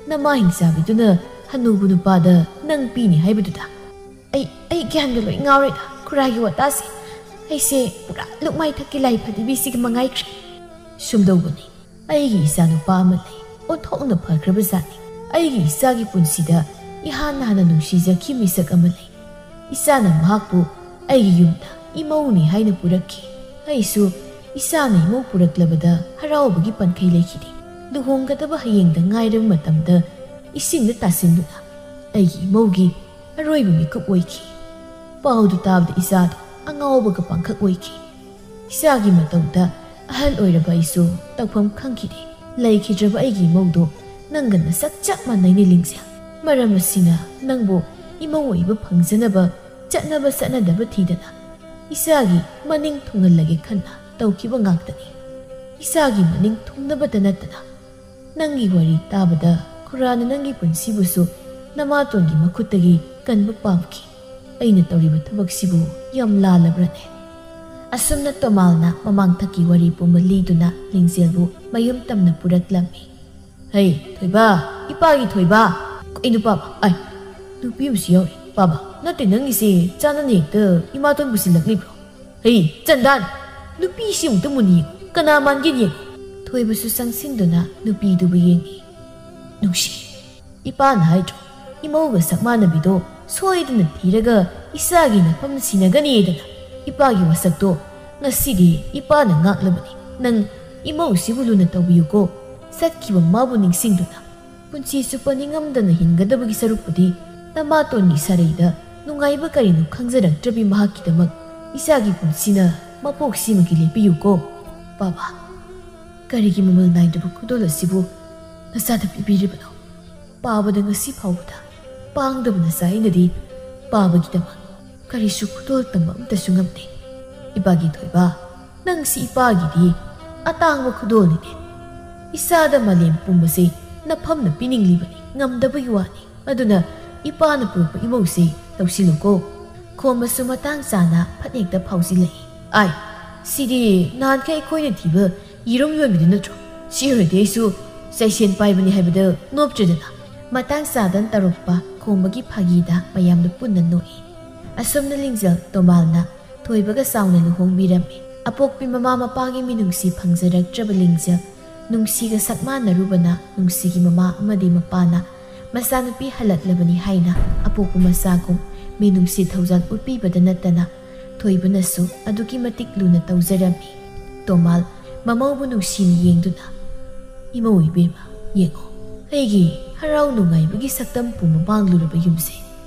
ꯅꯃꯥ ꯍꯤꯡꯆꯥꯕꯤꯗꯨꯅ ꯍꯅꯨꯕ ꯅꯨꯄꯥꯗ ꯅꯪ ꯄꯤꯅꯤ ꯍꯥꯏꯕꯗꯨꯗ꯫" "ꯑꯩ, ꯑꯩ ꯒ꯭ꯌꯥꯟꯒ ꯂꯣꯏ ꯉꯥꯎꯔꯦꯗ ꯈꯨꯔꯥꯒꯤ ꯋꯥꯇꯥꯁꯦ꯫ ꯑꯩꯁꯦ ꯄꯨꯔꯥ ꯂꯨꯛꯃꯥꯏ ꯊꯛꯀꯤ ꯂꯥꯏ ꯐꯗꯤꯕꯤꯁꯤꯒ ꯃꯉꯥꯏꯈ꯭ꯔꯦ꯫" "ꯁꯨꯝꯗꯧꯕꯅꯤ, ꯑꯩꯒꯤ ꯏꯆꯥꯅꯨꯄꯥ ꯑꯃ ꯂꯩ, ꯑꯣꯟꯊꯣꯛꯅ ꯐꯈ꯭ꯔꯕ ꯖꯥꯠꯅꯤ꯫ ꯑꯩꯒꯤ ꯏꯆꯥꯒꯤ ꯄꯨꯟꯁꯤꯗ ꯏꯍꯥꯟ ꯍꯥꯟꯅ ꯅꯨꯡꯁꯤꯖꯈꯤ ꯃꯤꯁꯛ ꯑꯃ ꯂꯩ꯫ ꯏꯆꯥꯅ ꯃꯍꯥꯛꯄꯨ ꯑꯩꯒꯤ ꯌꯨꯝꯗ ꯏꯃꯧꯅꯤ ꯍꯥꯏꯅ ꯄꯨꯔꯛꯈꯤ꯫ ꯑꯩꯁꯨ ꯏꯆꯥꯅ ꯏꯃꯧ ꯄꯨꯔꯛꯂꯕꯗ ꯍꯔꯥꯎꯕꯒꯤ ꯄꯟꯈꯩ ꯂꯩꯈꯤꯗꯦ꯫ ꯂꯨꯍꯣꯡꯒꯗꯕ ꯍꯌꯦꯡꯗ ꯉꯥꯏꯔꯕ ꯃꯇꯝꯗ ꯏꯁꯤꯡꯗ ꯇꯥꯁꯤꯟꯗꯨꯅ ꯑꯩꯒꯤ ꯏꯃꯧꯒꯤ ꯑꯔꯣꯏꯕ ꯃꯤꯀꯨꯞ ꯑꯣꯏꯈꯤ꯫ ꯄꯥꯎꯗꯨ ꯇꯥꯕꯗ ꯏꯆꯥꯗꯣ ꯑꯉꯥꯎꯕꯒ ꯄꯥꯡꯈꯛ ꯑꯣꯏꯈꯤ꯫ ꯏꯆꯥꯒꯤ ꯃꯇꯧꯗ ꯑꯍꯜ ꯑꯣꯏꯔꯕ ꯑꯩꯁꯨ ꯇꯧꯐꯝ ꯈꯪꯈꯤꯗꯦ꯫ ꯂꯩꯈꯤꯗ꯭ꯔꯕ ꯑꯩꯒꯤ ꯏꯃꯧꯗꯣ ꯅꯪꯒ ꯅꯁꯛ ꯆꯞ ꯃꯥꯟꯅꯩꯅꯦ ꯂꯤꯡꯖꯦꯜ꯫ ꯃꯔꯝ ꯑꯁꯤꯅ ꯅꯪꯕꯨ ꯏꯃꯧ ꯑꯣꯏꯕ ꯐꯪꯖꯅꯕ ꯆꯠꯅꯕ ꯆꯠꯅꯗꯕ ꯊꯤꯗꯅ ꯏꯆꯥꯒꯤ ꯃꯅꯤꯡ ꯊꯨꯡꯍꯜꯂꯒꯦ ꯈꯟꯅ ꯇꯧꯈꯤꯕ ꯉꯥꯛꯇꯅꯤ꯫ ꯏꯆꯥꯒꯤ ꯃꯅꯤꯡ ꯊꯨꯡꯅꯕꯇ ꯅꯠꯇꯅ ꯅꯪꯒꯤ ꯋꯥꯔꯤ ꯇꯥꯕꯗ ꯈꯨꯔꯥꯅ ꯅꯪꯒꯤ ꯄꯨꯟꯁꯤꯕꯨꯁꯨ ꯅꯃꯥꯇꯣꯟꯒꯤ ꯃꯈꯨꯠꯇꯒꯤ ꯀꯟꯕ ꯄꯥꯝꯈꯤ꯫ ꯑꯩꯅ ꯇꯧꯔꯤꯕ ꯊꯕꯛꯁꯤꯕꯨ ꯌꯥꯝ ꯂꯥꯜꯂꯕ꯭ꯔꯅꯦ? ꯑꯁꯨꯝꯅ ꯇꯣꯃꯥꯜꯅ ꯃꯃꯥꯡꯊꯛꯀꯤ ꯋꯥꯔꯤ ꯄꯨꯝꯕ ꯂꯤꯗꯨꯅ ꯂꯤꯡꯖꯦꯜꯕꯨ ꯃꯌꯨꯝ ꯇꯝꯅ ꯄꯨꯔꯛꯂꯝꯃꯤ꯫ "ꯍꯩ, ꯊꯣꯏꯕ, ꯏꯄꯥꯒꯤ ꯊꯣꯏꯕ!" "ꯀꯩꯅꯣ ꯄꯥꯕ? ꯑꯩ, ꯅꯨꯄꯤ ꯑꯃꯁꯨ ꯌꯥꯎꯔꯤ꯫ ꯄꯥꯕ, ꯅꯠꯇꯦ, ꯅꯪꯒꯤꯁꯦ ꯆꯥꯟꯅꯅ ꯍꯦꯛꯇ ꯏꯃꯥꯇꯣꯟ ꯄꯨꯁꯤꯜꯂꯛꯂꯤꯕ꯭ꯔꯣ? ꯍꯩ, ꯆꯟꯗꯥꯟ! ꯅꯨꯄꯤꯁꯤ ꯑꯃꯨꯛꯇ ꯃꯨꯟꯅ ꯌꯦꯡꯉꯨ, ꯀꯅꯥ ꯃꯥꯟꯒꯦꯅ ꯌꯦꯡꯉꯨ!" ꯊꯣꯏꯕꯁꯨ ꯆꯪꯁꯤꯟꯗꯨꯅ ꯅꯨꯄꯤꯗꯨꯕꯨ ꯌꯦꯡꯉꯤ꯫ "ꯅꯨꯡꯁꯤ, ꯏꯄꯥꯅ ꯍꯥꯏꯗ꯭ꯔꯣ, ꯏꯃꯧꯒ ꯁꯛ ꯃꯥꯟꯅꯕꯤꯗꯣ ꯁꯣꯏꯗꯅ ꯊꯤꯔꯒ ꯏꯆꯥꯒꯤ ꯅꯐꯝ ꯁꯤꯟꯅꯒꯅꯤꯗꯅ? ꯏꯄꯥꯒꯤ ꯋꯥꯁꯛꯇꯣ ꯉꯁꯤꯗꯤ ꯏꯄꯥꯅ ꯉꯥꯛꯂꯕꯅꯤ꯫ ꯅꯪ ꯏꯃꯧꯁꯤꯕꯨ ꯂꯨꯅ ꯇꯧꯕꯤꯌꯨꯀꯣ꯫ ꯆꯠꯈꯤꯕ ꯃꯥꯕꯨ ꯅꯤꯡꯁꯤꯡꯗꯨꯅ ꯄꯨꯟꯁꯤ ꯆꯨꯞꯄ ꯅꯤꯡꯉꯝꯗꯅ ꯍꯤꯡꯒꯗꯕꯒꯤ ꯁꯔꯨꯛꯄꯨꯗꯤ ꯅꯃꯥꯇꯣꯟꯒꯤ ꯁꯥꯔꯩꯗ ꯅꯨꯡꯉꯥꯏꯕ ꯀꯔꯤꯅꯣ ꯈꯪꯖꯔꯛꯇ꯭ꯔꯕꯤ ꯃꯍꯥꯛꯀꯤꯗꯃꯛ ꯏꯆꯥꯒꯤ ꯄꯨꯟꯁꯤꯅ ꯃꯄꯣꯛꯁꯤꯃꯒꯤ ꯂꯦꯞꯄꯤꯌꯨꯀꯣ꯫ ꯄꯥꯕ, ꯀꯔꯤꯒꯤ ꯃꯃꯜ ꯅꯥꯏꯗ꯭ꯔꯕ ꯈꯨꯗꯣꯜ ꯑꯁꯤꯕꯨ ꯅꯆꯥꯗ ꯄꯤꯕꯤꯔꯤꯕꯅꯣ? ꯄꯥꯕꯗ ꯉꯁꯤ ꯐꯥꯎꯕꯗ ꯄꯥꯡꯗꯕ ꯅꯆꯥ ꯑꯩꯅꯗꯤ ꯄꯥꯕꯒꯤꯗꯃꯛ ꯀꯔꯤꯁꯨ ꯈꯨꯗꯣꯜ ꯇꯝꯕ ꯑꯃꯠꯇꯁꯨ ꯉꯝꯗꯦ꯫ ꯏꯄꯥꯒꯤ ꯊꯣꯏꯕ, ꯅꯪꯁꯤ ꯏꯄꯥꯒꯤꯗꯤ ꯑꯇꯥꯡꯕ ꯈꯨꯗꯣꯜꯅꯤꯅꯦ꯫ ꯏꯆꯥꯗ ꯃꯥꯂꯦꯝ ꯄꯨꯝꯕꯁꯦ ꯅꯐꯝꯅ ꯄꯤꯅꯤꯡꯂꯤꯕꯅꯤ, ꯉꯝꯗꯕꯒꯤ ꯋꯥꯅꯤ꯫ ꯑꯗꯨꯅ ꯏꯄꯥꯅ ꯄꯨꯔꯛꯄ ꯏꯃꯧꯁꯦ ꯂꯧꯁꯤꯜꯂꯨꯀꯣ꯫ ꯈꯣꯝꯕꯁꯨ ꯃꯇꯥꯡ ꯆꯥꯅ ꯐꯠ ꯍꯦꯛꯇ ꯐꯥꯎꯖꯤꯜꯂꯛꯏ꯫ "ꯑꯥꯏ, ꯁꯤꯗꯤ ꯅꯍꯥꯟꯈꯩ ꯑꯩꯈꯣꯏꯅ ꯊꯤꯕ ꯌꯦꯔꯨꯝ ꯌꯣꯟꯕꯤꯗꯨ ꯅꯠꯇ꯭ꯔꯣ? ꯁꯤ ꯑꯣꯏꯔꯗꯤ ꯑꯩꯁꯨ ꯆꯩꯁꯦꯟ ꯄꯥꯏꯕꯅꯤ ꯍꯥꯏꯕꯗ ꯅꯣꯞꯇ꯭ꯔꯦꯗꯅ?" ꯃꯇꯥꯡ ꯆꯥꯗꯅ ꯇꯧꯔꯛꯄ ꯈꯣꯝꯕꯒꯤ ꯐꯥꯒꯤꯗ ꯃꯌꯥꯝꯗ ꯄꯨꯟꯅ ꯅꯣꯛꯏ꯫ ꯑꯁꯨꯝꯅ ꯂꯤꯡꯖꯦꯜ ꯇꯣꯃꯥꯜꯅ ꯊꯣꯏꯕꯒ ꯆꯥꯎꯅ ꯂꯨꯍꯣꯡꯕꯤꯔꯝꯃꯤ꯫ ꯑꯄꯣꯛꯄꯤ ꯃꯃꯥ ꯃꯄꯥꯒꯤ ꯃꯤꯅꯨꯡꯁꯤ ꯐꯪꯖꯔꯛꯇ꯭ꯔꯕ ꯂꯤꯡꯖꯦꯜ ꯅꯨꯡꯁꯤꯒ ꯁꯛꯃꯥꯟꯅꯔꯨꯕꯅ ꯅꯨꯡꯁꯤꯒꯤ ꯃꯃꯥ ꯑꯃꯗꯤ ꯃꯄꯥꯅ ꯃꯆꯥꯅꯨꯄꯤ ꯍꯜꯂꯛꯂꯕꯅꯤ ꯍꯥꯏꯅ ꯑꯄꯣꯛꯄ ꯃꯆꯥꯒꯨꯝ ꯃꯤꯅꯨꯡꯁꯤ ꯊꯧꯖꯥꯜ ꯎꯠꯄꯤꯕꯗ ꯅꯠꯇꯅ ꯊꯣꯏꯕꯅꯁꯨ ꯑꯗꯨꯛꯀꯤ ꯃꯇꯤꯛ ꯂꯨꯅ ꯇꯧꯖꯔꯝꯃꯤ꯫ ꯇꯣꯃꯥꯜ ꯃꯃꯧꯕꯨ ꯅꯨꯡꯁꯤꯅ ꯌꯦꯡꯗꯨꯅ, "ꯏꯃꯧ ꯏꯕꯦꯝꯃ, ꯌꯦꯡꯉꯣ, ꯑꯩꯒꯤ ꯍꯔꯥꯎ ꯅꯨꯡꯉꯥꯏꯕꯒꯤ ꯁꯛꯇꯝ ꯄꯨꯝꯕ ꯃꯥꯡꯂꯨꯔꯕ ꯌꯨꯝꯁꯦ꯫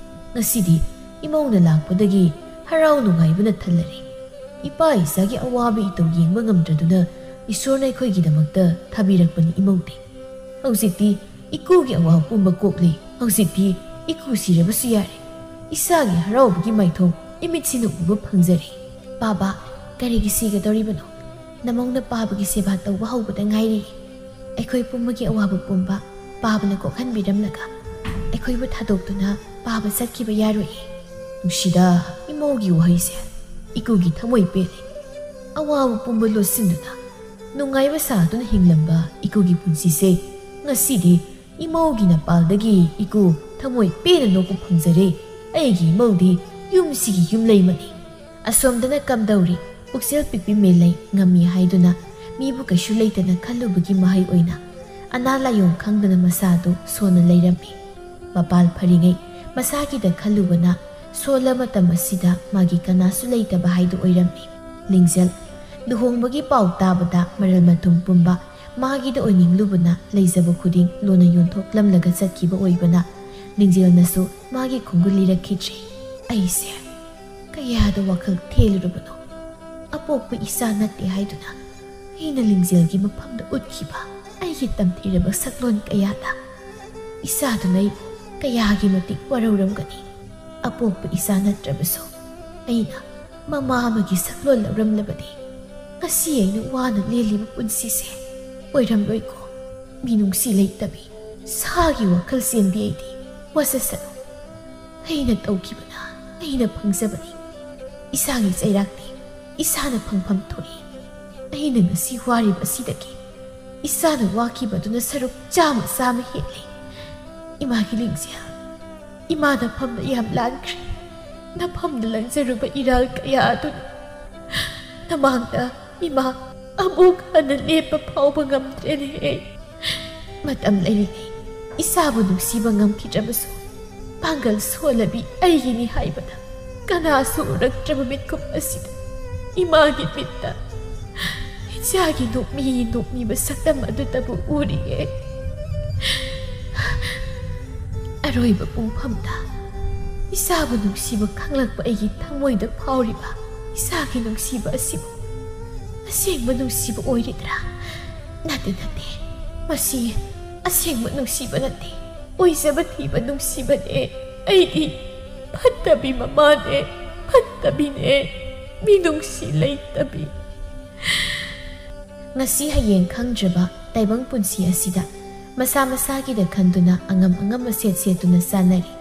ꯉꯁꯤꯗꯤ ꯏꯃꯧꯅ ꯂꯥꯛꯄꯗꯒꯤ ꯍꯔꯥꯎ ꯅꯨꯡꯉꯥꯏꯕꯅ ꯊꯜꯂꯔꯦ꯫ ꯏꯄꯥ ꯏꯆꯥꯒꯤ ꯑꯋꯥꯕ ꯏꯇꯧ ꯌꯦꯡꯕ ꯉꯝꯗ꯭ꯔꯗꯨꯅ ꯏꯁꯣꯔꯅ ꯑꯩꯈꯣꯏꯒꯤꯗꯃꯛꯇ ꯊꯥꯕꯤꯔꯛꯄꯅꯤ ꯏꯃꯧꯗꯤ꯫ ꯍꯧꯖꯤꯛꯇꯤ ꯏꯀꯨꯒꯤ ꯑꯋꯥꯕ ꯄꯨꯝꯕ ꯀꯣꯛꯂꯦ꯫ ꯍꯧꯖꯤꯛꯇꯤ ꯏꯀꯨ ꯁꯤꯔꯕꯁꯨ ꯌꯥꯔꯦ꯫ ꯏꯆꯥꯒꯤ ꯍꯔꯥꯎꯕꯒꯤ ꯃꯥꯏꯊꯣꯡ ꯏꯃꯤꯠꯁꯤꯅ ꯎꯕ ꯐꯪꯖꯔꯦ꯫ ꯄꯥꯕ, ꯀꯔꯤꯒꯤ ꯁꯤꯒꯗꯧꯔꯤꯕꯅꯣ? ꯅꯃꯧꯅ ꯄꯥꯕꯒꯤ ꯁꯦꯕꯥ ꯇꯧꯕ ꯍꯧꯕꯗ ꯉꯥꯏꯔꯤ꯫ ꯑꯩꯈꯣꯏ ꯄꯨꯝꯕꯒꯤ ꯑꯋꯥꯕ ꯄꯨꯝꯕ ꯄꯥꯕꯅ ꯀꯣꯛꯍꯟꯕꯤꯔꯝꯂꯒ ꯑꯩꯈꯣꯏꯕꯨ ꯊꯥꯗꯣꯛꯇꯨꯅ ꯄꯥꯕ ꯆꯠꯈꯤꯕ ꯌꯥꯔꯣꯏꯌꯦ꯫ ꯅꯨꯡꯁꯤꯗ, ꯏꯃꯧꯒꯤ ꯋꯥꯍꯩꯁꯦ ꯏꯀꯨꯒꯤ ꯊꯃꯣꯏ ꯄꯦꯜꯂꯦ꯫ ꯑꯋꯥꯕ ꯄꯨꯝꯕ ꯂꯣꯠꯁꯤꯟꯗꯨꯅ ꯅꯨꯡꯉꯥꯏꯕ ꯁꯥꯗꯨꯅ ꯍꯤꯡꯂꯝꯕ ꯏꯀꯨꯒꯤ ꯄꯨꯟꯁꯤꯁꯦ ꯉꯁꯤꯗꯤ ꯏꯃꯧꯒꯤ ꯅꯄꯥꯜꯗꯒꯤ ꯏꯀꯨ ꯊꯃꯣꯏ ꯄꯦꯟꯅ ꯅꯣꯛꯄ ꯐꯪꯖꯔꯦ꯫ ꯑꯩꯒꯤ ꯏꯃꯧꯗꯤ ꯌꯨꯝꯁꯤꯒꯤ ꯌꯨꯝꯂꯩꯃꯅꯤ꯫ ꯑꯁꯣꯝꯗꯅ ꯀꯝꯗꯧꯔꯤ? ꯄꯨꯛꯆꯦꯜ ꯄꯤꯛꯄꯤ ꯃꯦꯂꯩ ꯉꯝꯃꯤ ꯍꯥꯏꯗꯨꯅ ꯃꯤꯕꯨ ꯀꯩꯁꯨ ꯂꯩꯇꯅ ꯈꯜꯂꯨꯕꯒꯤ ꯃꯍꯩ ꯑꯣꯏꯅ ꯑꯅꯥ ꯂꯥꯏꯌꯣꯡ ꯈꯪꯗꯅ ꯃꯁꯥꯗꯨ ꯁꯣꯟꯅ ꯂꯩꯔꯝꯃꯤ꯫ ꯃꯄꯥꯜ ꯐꯔꯤꯉꯩ ꯃꯁꯥꯒꯤꯗ ꯈꯜꯂꯨꯕꯅ ꯁꯣꯜꯂ ꯃꯇꯝ ꯑꯁꯤꯗ ꯃꯥꯒꯤ ꯀꯅꯥꯁꯨ ꯂꯩꯇꯕ ꯍꯥꯏꯗꯨ ꯑꯣꯏꯔꯝꯃꯤ꯫ ꯂꯤꯡꯖꯦꯜ ꯂꯨꯍꯣꯡꯕꯒꯤ ꯄꯥꯎ ꯇꯥꯕꯗ ꯃꯔꯜ ꯃꯊꯨꯝ ꯄꯨꯝꯕ ꯃꯥꯒꯤꯗ ꯑꯣꯏꯅꯤꯡꯂꯨꯕꯅ ꯂꯩꯖꯕ ꯈꯨꯗꯤꯡ ꯂꯣꯟꯅ ꯌꯣꯟꯊꯣꯛꯂꯝꯂꯒ ꯆꯠꯈꯤꯕ ꯑꯣꯏꯕꯅ ꯂꯤꯡꯖꯦꯜꯅꯁꯨ ꯃꯥꯒꯤ ꯈꯣꯡꯒꯨꯜ ꯂꯤꯔꯛꯈꯤꯗ꯭ꯔꯦ꯫ ꯑꯩꯁꯦ ꯀꯌꯥꯗ ꯋꯥꯈꯜ ꯊꯦꯜꯂꯨꯔꯕꯅꯣ? ꯑꯄꯣꯛꯄ ꯏꯆꯥ ꯅꯠꯇꯦ ꯍꯥꯏꯗꯨꯅ ꯑꯩꯅ ꯂꯤꯡꯖꯦꯜꯒꯤ ꯃꯐꯝꯗ ꯎꯠꯈꯤꯕ ꯑꯩꯒꯤ ꯇꯝꯊꯤꯔꯕ ꯁꯛꯂꯣꯟ ꯀꯌꯥꯗ ꯏꯆꯥꯗꯨꯅ ꯑꯩꯕꯨ ꯀꯌꯥꯒꯤ ꯃꯇꯤꯛ ꯋꯥꯔꯧꯔꯝꯒꯅꯤ꯫ ꯑꯄꯣꯛꯄ ꯏꯆꯥ ꯅꯠꯇ꯭ꯔꯕꯁꯨ ꯑꯩꯅ ꯃꯃꯥ ꯑꯃꯒꯤ ꯁꯛꯂꯣꯟ ꯂꯧꯔꯝꯂꯕꯗꯤ ꯉꯁꯤ ꯑꯩꯅ ꯋꯥꯅ ꯂꯦꯜꯂꯤꯕ ꯄꯨꯟꯁꯤꯁꯦ ꯑꯣꯏꯔꯝꯂꯣꯏꯀꯣ꯫ ꯃꯤꯅꯨꯡꯁꯤ ꯂꯩꯇꯕꯤ, ꯁꯥꯒꯤ ꯋꯥꯈꯜ ꯆꯦꯟꯕꯤ ꯑꯩꯗꯤ ꯋꯥꯁꯛꯁꯅꯨ꯫ ꯑꯩꯅ ꯇꯧꯈꯤꯕꯅ ꯑꯩꯅ ꯐꯪꯖꯕꯅꯤ꯫ ꯏꯁꯥꯒꯤ ꯆꯩꯔꯥꯛꯇꯤ ꯏꯁꯥꯅ ꯐꯪꯐꯝ ꯊꯣꯛꯏ꯫ ꯑꯩꯅ ꯉꯁꯤ ꯋꯥꯔꯤꯕ ꯑꯁꯤꯗꯒꯤ ꯏꯁꯥꯅ ꯋꯥꯈꯤꯕꯗꯨꯅ ꯁꯔꯨꯛ ꯆꯥꯝꯃ ꯆꯥꯝꯃ ꯍꯦꯜꯂꯤ꯫ ꯏꯃꯥꯒꯤ ꯂꯤꯡꯖꯦꯜ, ꯏꯃꯥ ꯅꯐꯝꯗ ꯌꯥꯝ ꯂꯥꯟꯈ꯭ꯔꯦ꯫ ꯅꯐꯝꯗ ꯂꯪꯖꯔꯨꯕ ꯏꯔꯥꯜ ꯀꯌꯥ ꯑꯗꯨꯅ ꯅꯃꯥꯡꯗ ꯏꯃꯥ ꯑꯃꯨꯛ ꯍꯟꯅ ꯂꯦꯞꯄ ꯐꯥꯎꯕ ꯉꯝꯗ꯭ꯔꯦꯅꯦꯍꯦ꯫ ꯃꯇꯝ ꯂꯩꯔꯤꯉꯩ ꯏꯆꯥꯕꯨ ꯅꯨꯡꯁꯤꯕ ꯉꯝꯈꯤꯗ꯭ꯔꯕꯁꯨ ꯄꯥꯡꯒꯜ ꯁꯣꯜꯂꯕꯤ ꯑꯩꯒꯤꯅꯤ ꯍꯥꯏꯕꯗ ꯀꯅꯥꯁꯨ ꯎꯔꯛꯇ꯭ꯔꯕ ꯃꯤꯠꯀꯨꯞ ꯑꯁꯤꯗ ꯏꯃꯥꯒꯤ ꯃꯤꯠꯇ ꯏꯆꯥꯒꯤ ꯅꯣꯛꯃꯤ ꯅꯣꯛꯃꯤꯕ ꯁꯛꯇꯝ ꯑꯗꯨꯇꯕꯨ ꯎꯔꯤꯌꯦ꯫ ꯑꯔꯣꯏꯕ ꯄꯨꯡꯐꯝꯗ ꯏꯆꯥꯕꯨ ꯅꯨꯡꯁꯤꯕ ꯈꯪꯂꯛꯄ ꯑꯩꯒꯤ ꯊꯃꯣꯏꯗ ꯐꯥꯎꯔꯤꯕ ꯏꯁꯥꯒꯤ ꯅꯨꯡꯁꯤꯕ ꯑꯁꯤꯕꯨ ꯑꯁꯦꯡꯕ ꯅꯨꯡꯁꯤꯕ ꯑꯣꯏꯔꯤꯗ꯭ꯔꯥ? ꯅꯠꯇꯦ, ꯅꯠꯇꯦ, ꯃꯁꯤ ꯑꯁꯦꯡꯕ ꯅꯨꯡꯁꯤꯕ ꯅꯠꯇꯦ, ꯑꯣꯏꯖꯕ ꯊꯤꯕ ꯅꯨꯡꯁꯤꯕꯅꯦ꯫ ꯑꯩꯗꯤ ꯐꯠꯇꯕꯤ ꯃꯃꯥꯅꯦ, ꯐꯠꯇꯕꯤꯅꯦ, ꯃꯤꯅꯨꯡꯁꯤ ꯂꯩꯇꯕꯤ꯫ ꯉꯁꯤ ꯍꯌꯦꯡ ꯈꯪꯗ꯭ꯔꯕ ꯇꯥꯏꯕꯪ ꯄꯨꯟꯁꯤ ꯑꯁꯤꯗ ꯃꯁꯥ ꯃꯁꯥꯒꯤꯗ ꯈꯟꯗꯨꯅ ꯑꯉꯝ ꯑꯉꯝꯕ ꯁꯦꯠ ꯁꯦꯠꯇꯨꯅ ꯆꯥꯟꯅꯔꯤ꯫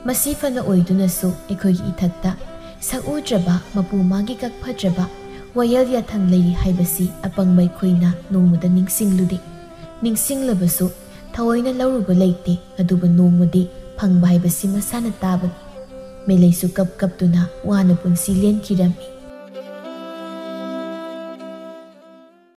ꯃꯁꯤ ꯐꯅ ꯑꯣꯏꯗꯨꯅꯁꯨ ꯑꯩꯈꯣꯏꯒꯤ ꯏꯊꯛꯇ ꯁꯛꯎꯗ꯭ꯔꯕ ꯃꯄꯨ ꯃꯥꯒꯤ ꯀꯛ ꯐꯠꯇ꯭ꯔꯕ ꯋꯥꯌꯦꯜ ꯌꯥꯊꯪ ꯂꯩꯔꯤ ꯍꯥꯏꯕꯁꯤ ꯑꯄꯪꯕ ꯑꯩꯈꯣꯏꯅ ꯅꯣꯡꯃꯗ ꯅꯤꯡꯁꯤꯡꯂꯨꯗꯦ꯫ ꯅꯤꯡꯁꯤꯡꯂꯕꯁꯨ ꯊꯑꯣꯏꯅ ꯂꯧꯔꯨꯕ ꯂꯩꯇꯦ, ꯑꯗꯨꯕꯨ ꯅꯣꯡꯃꯗꯤ ꯐꯪꯕ ꯍꯥꯏꯕꯁꯤ ꯃꯁꯥꯅ ꯇꯥꯕꯅꯤ꯫ ꯃꯦꯂꯩꯁꯨ ꯀꯞ ꯀꯞꯇꯨꯅ ꯋꯥꯅ ꯄꯨꯟꯁꯤ ꯂꯦꯟꯈꯤꯔꯝꯃꯤ꯫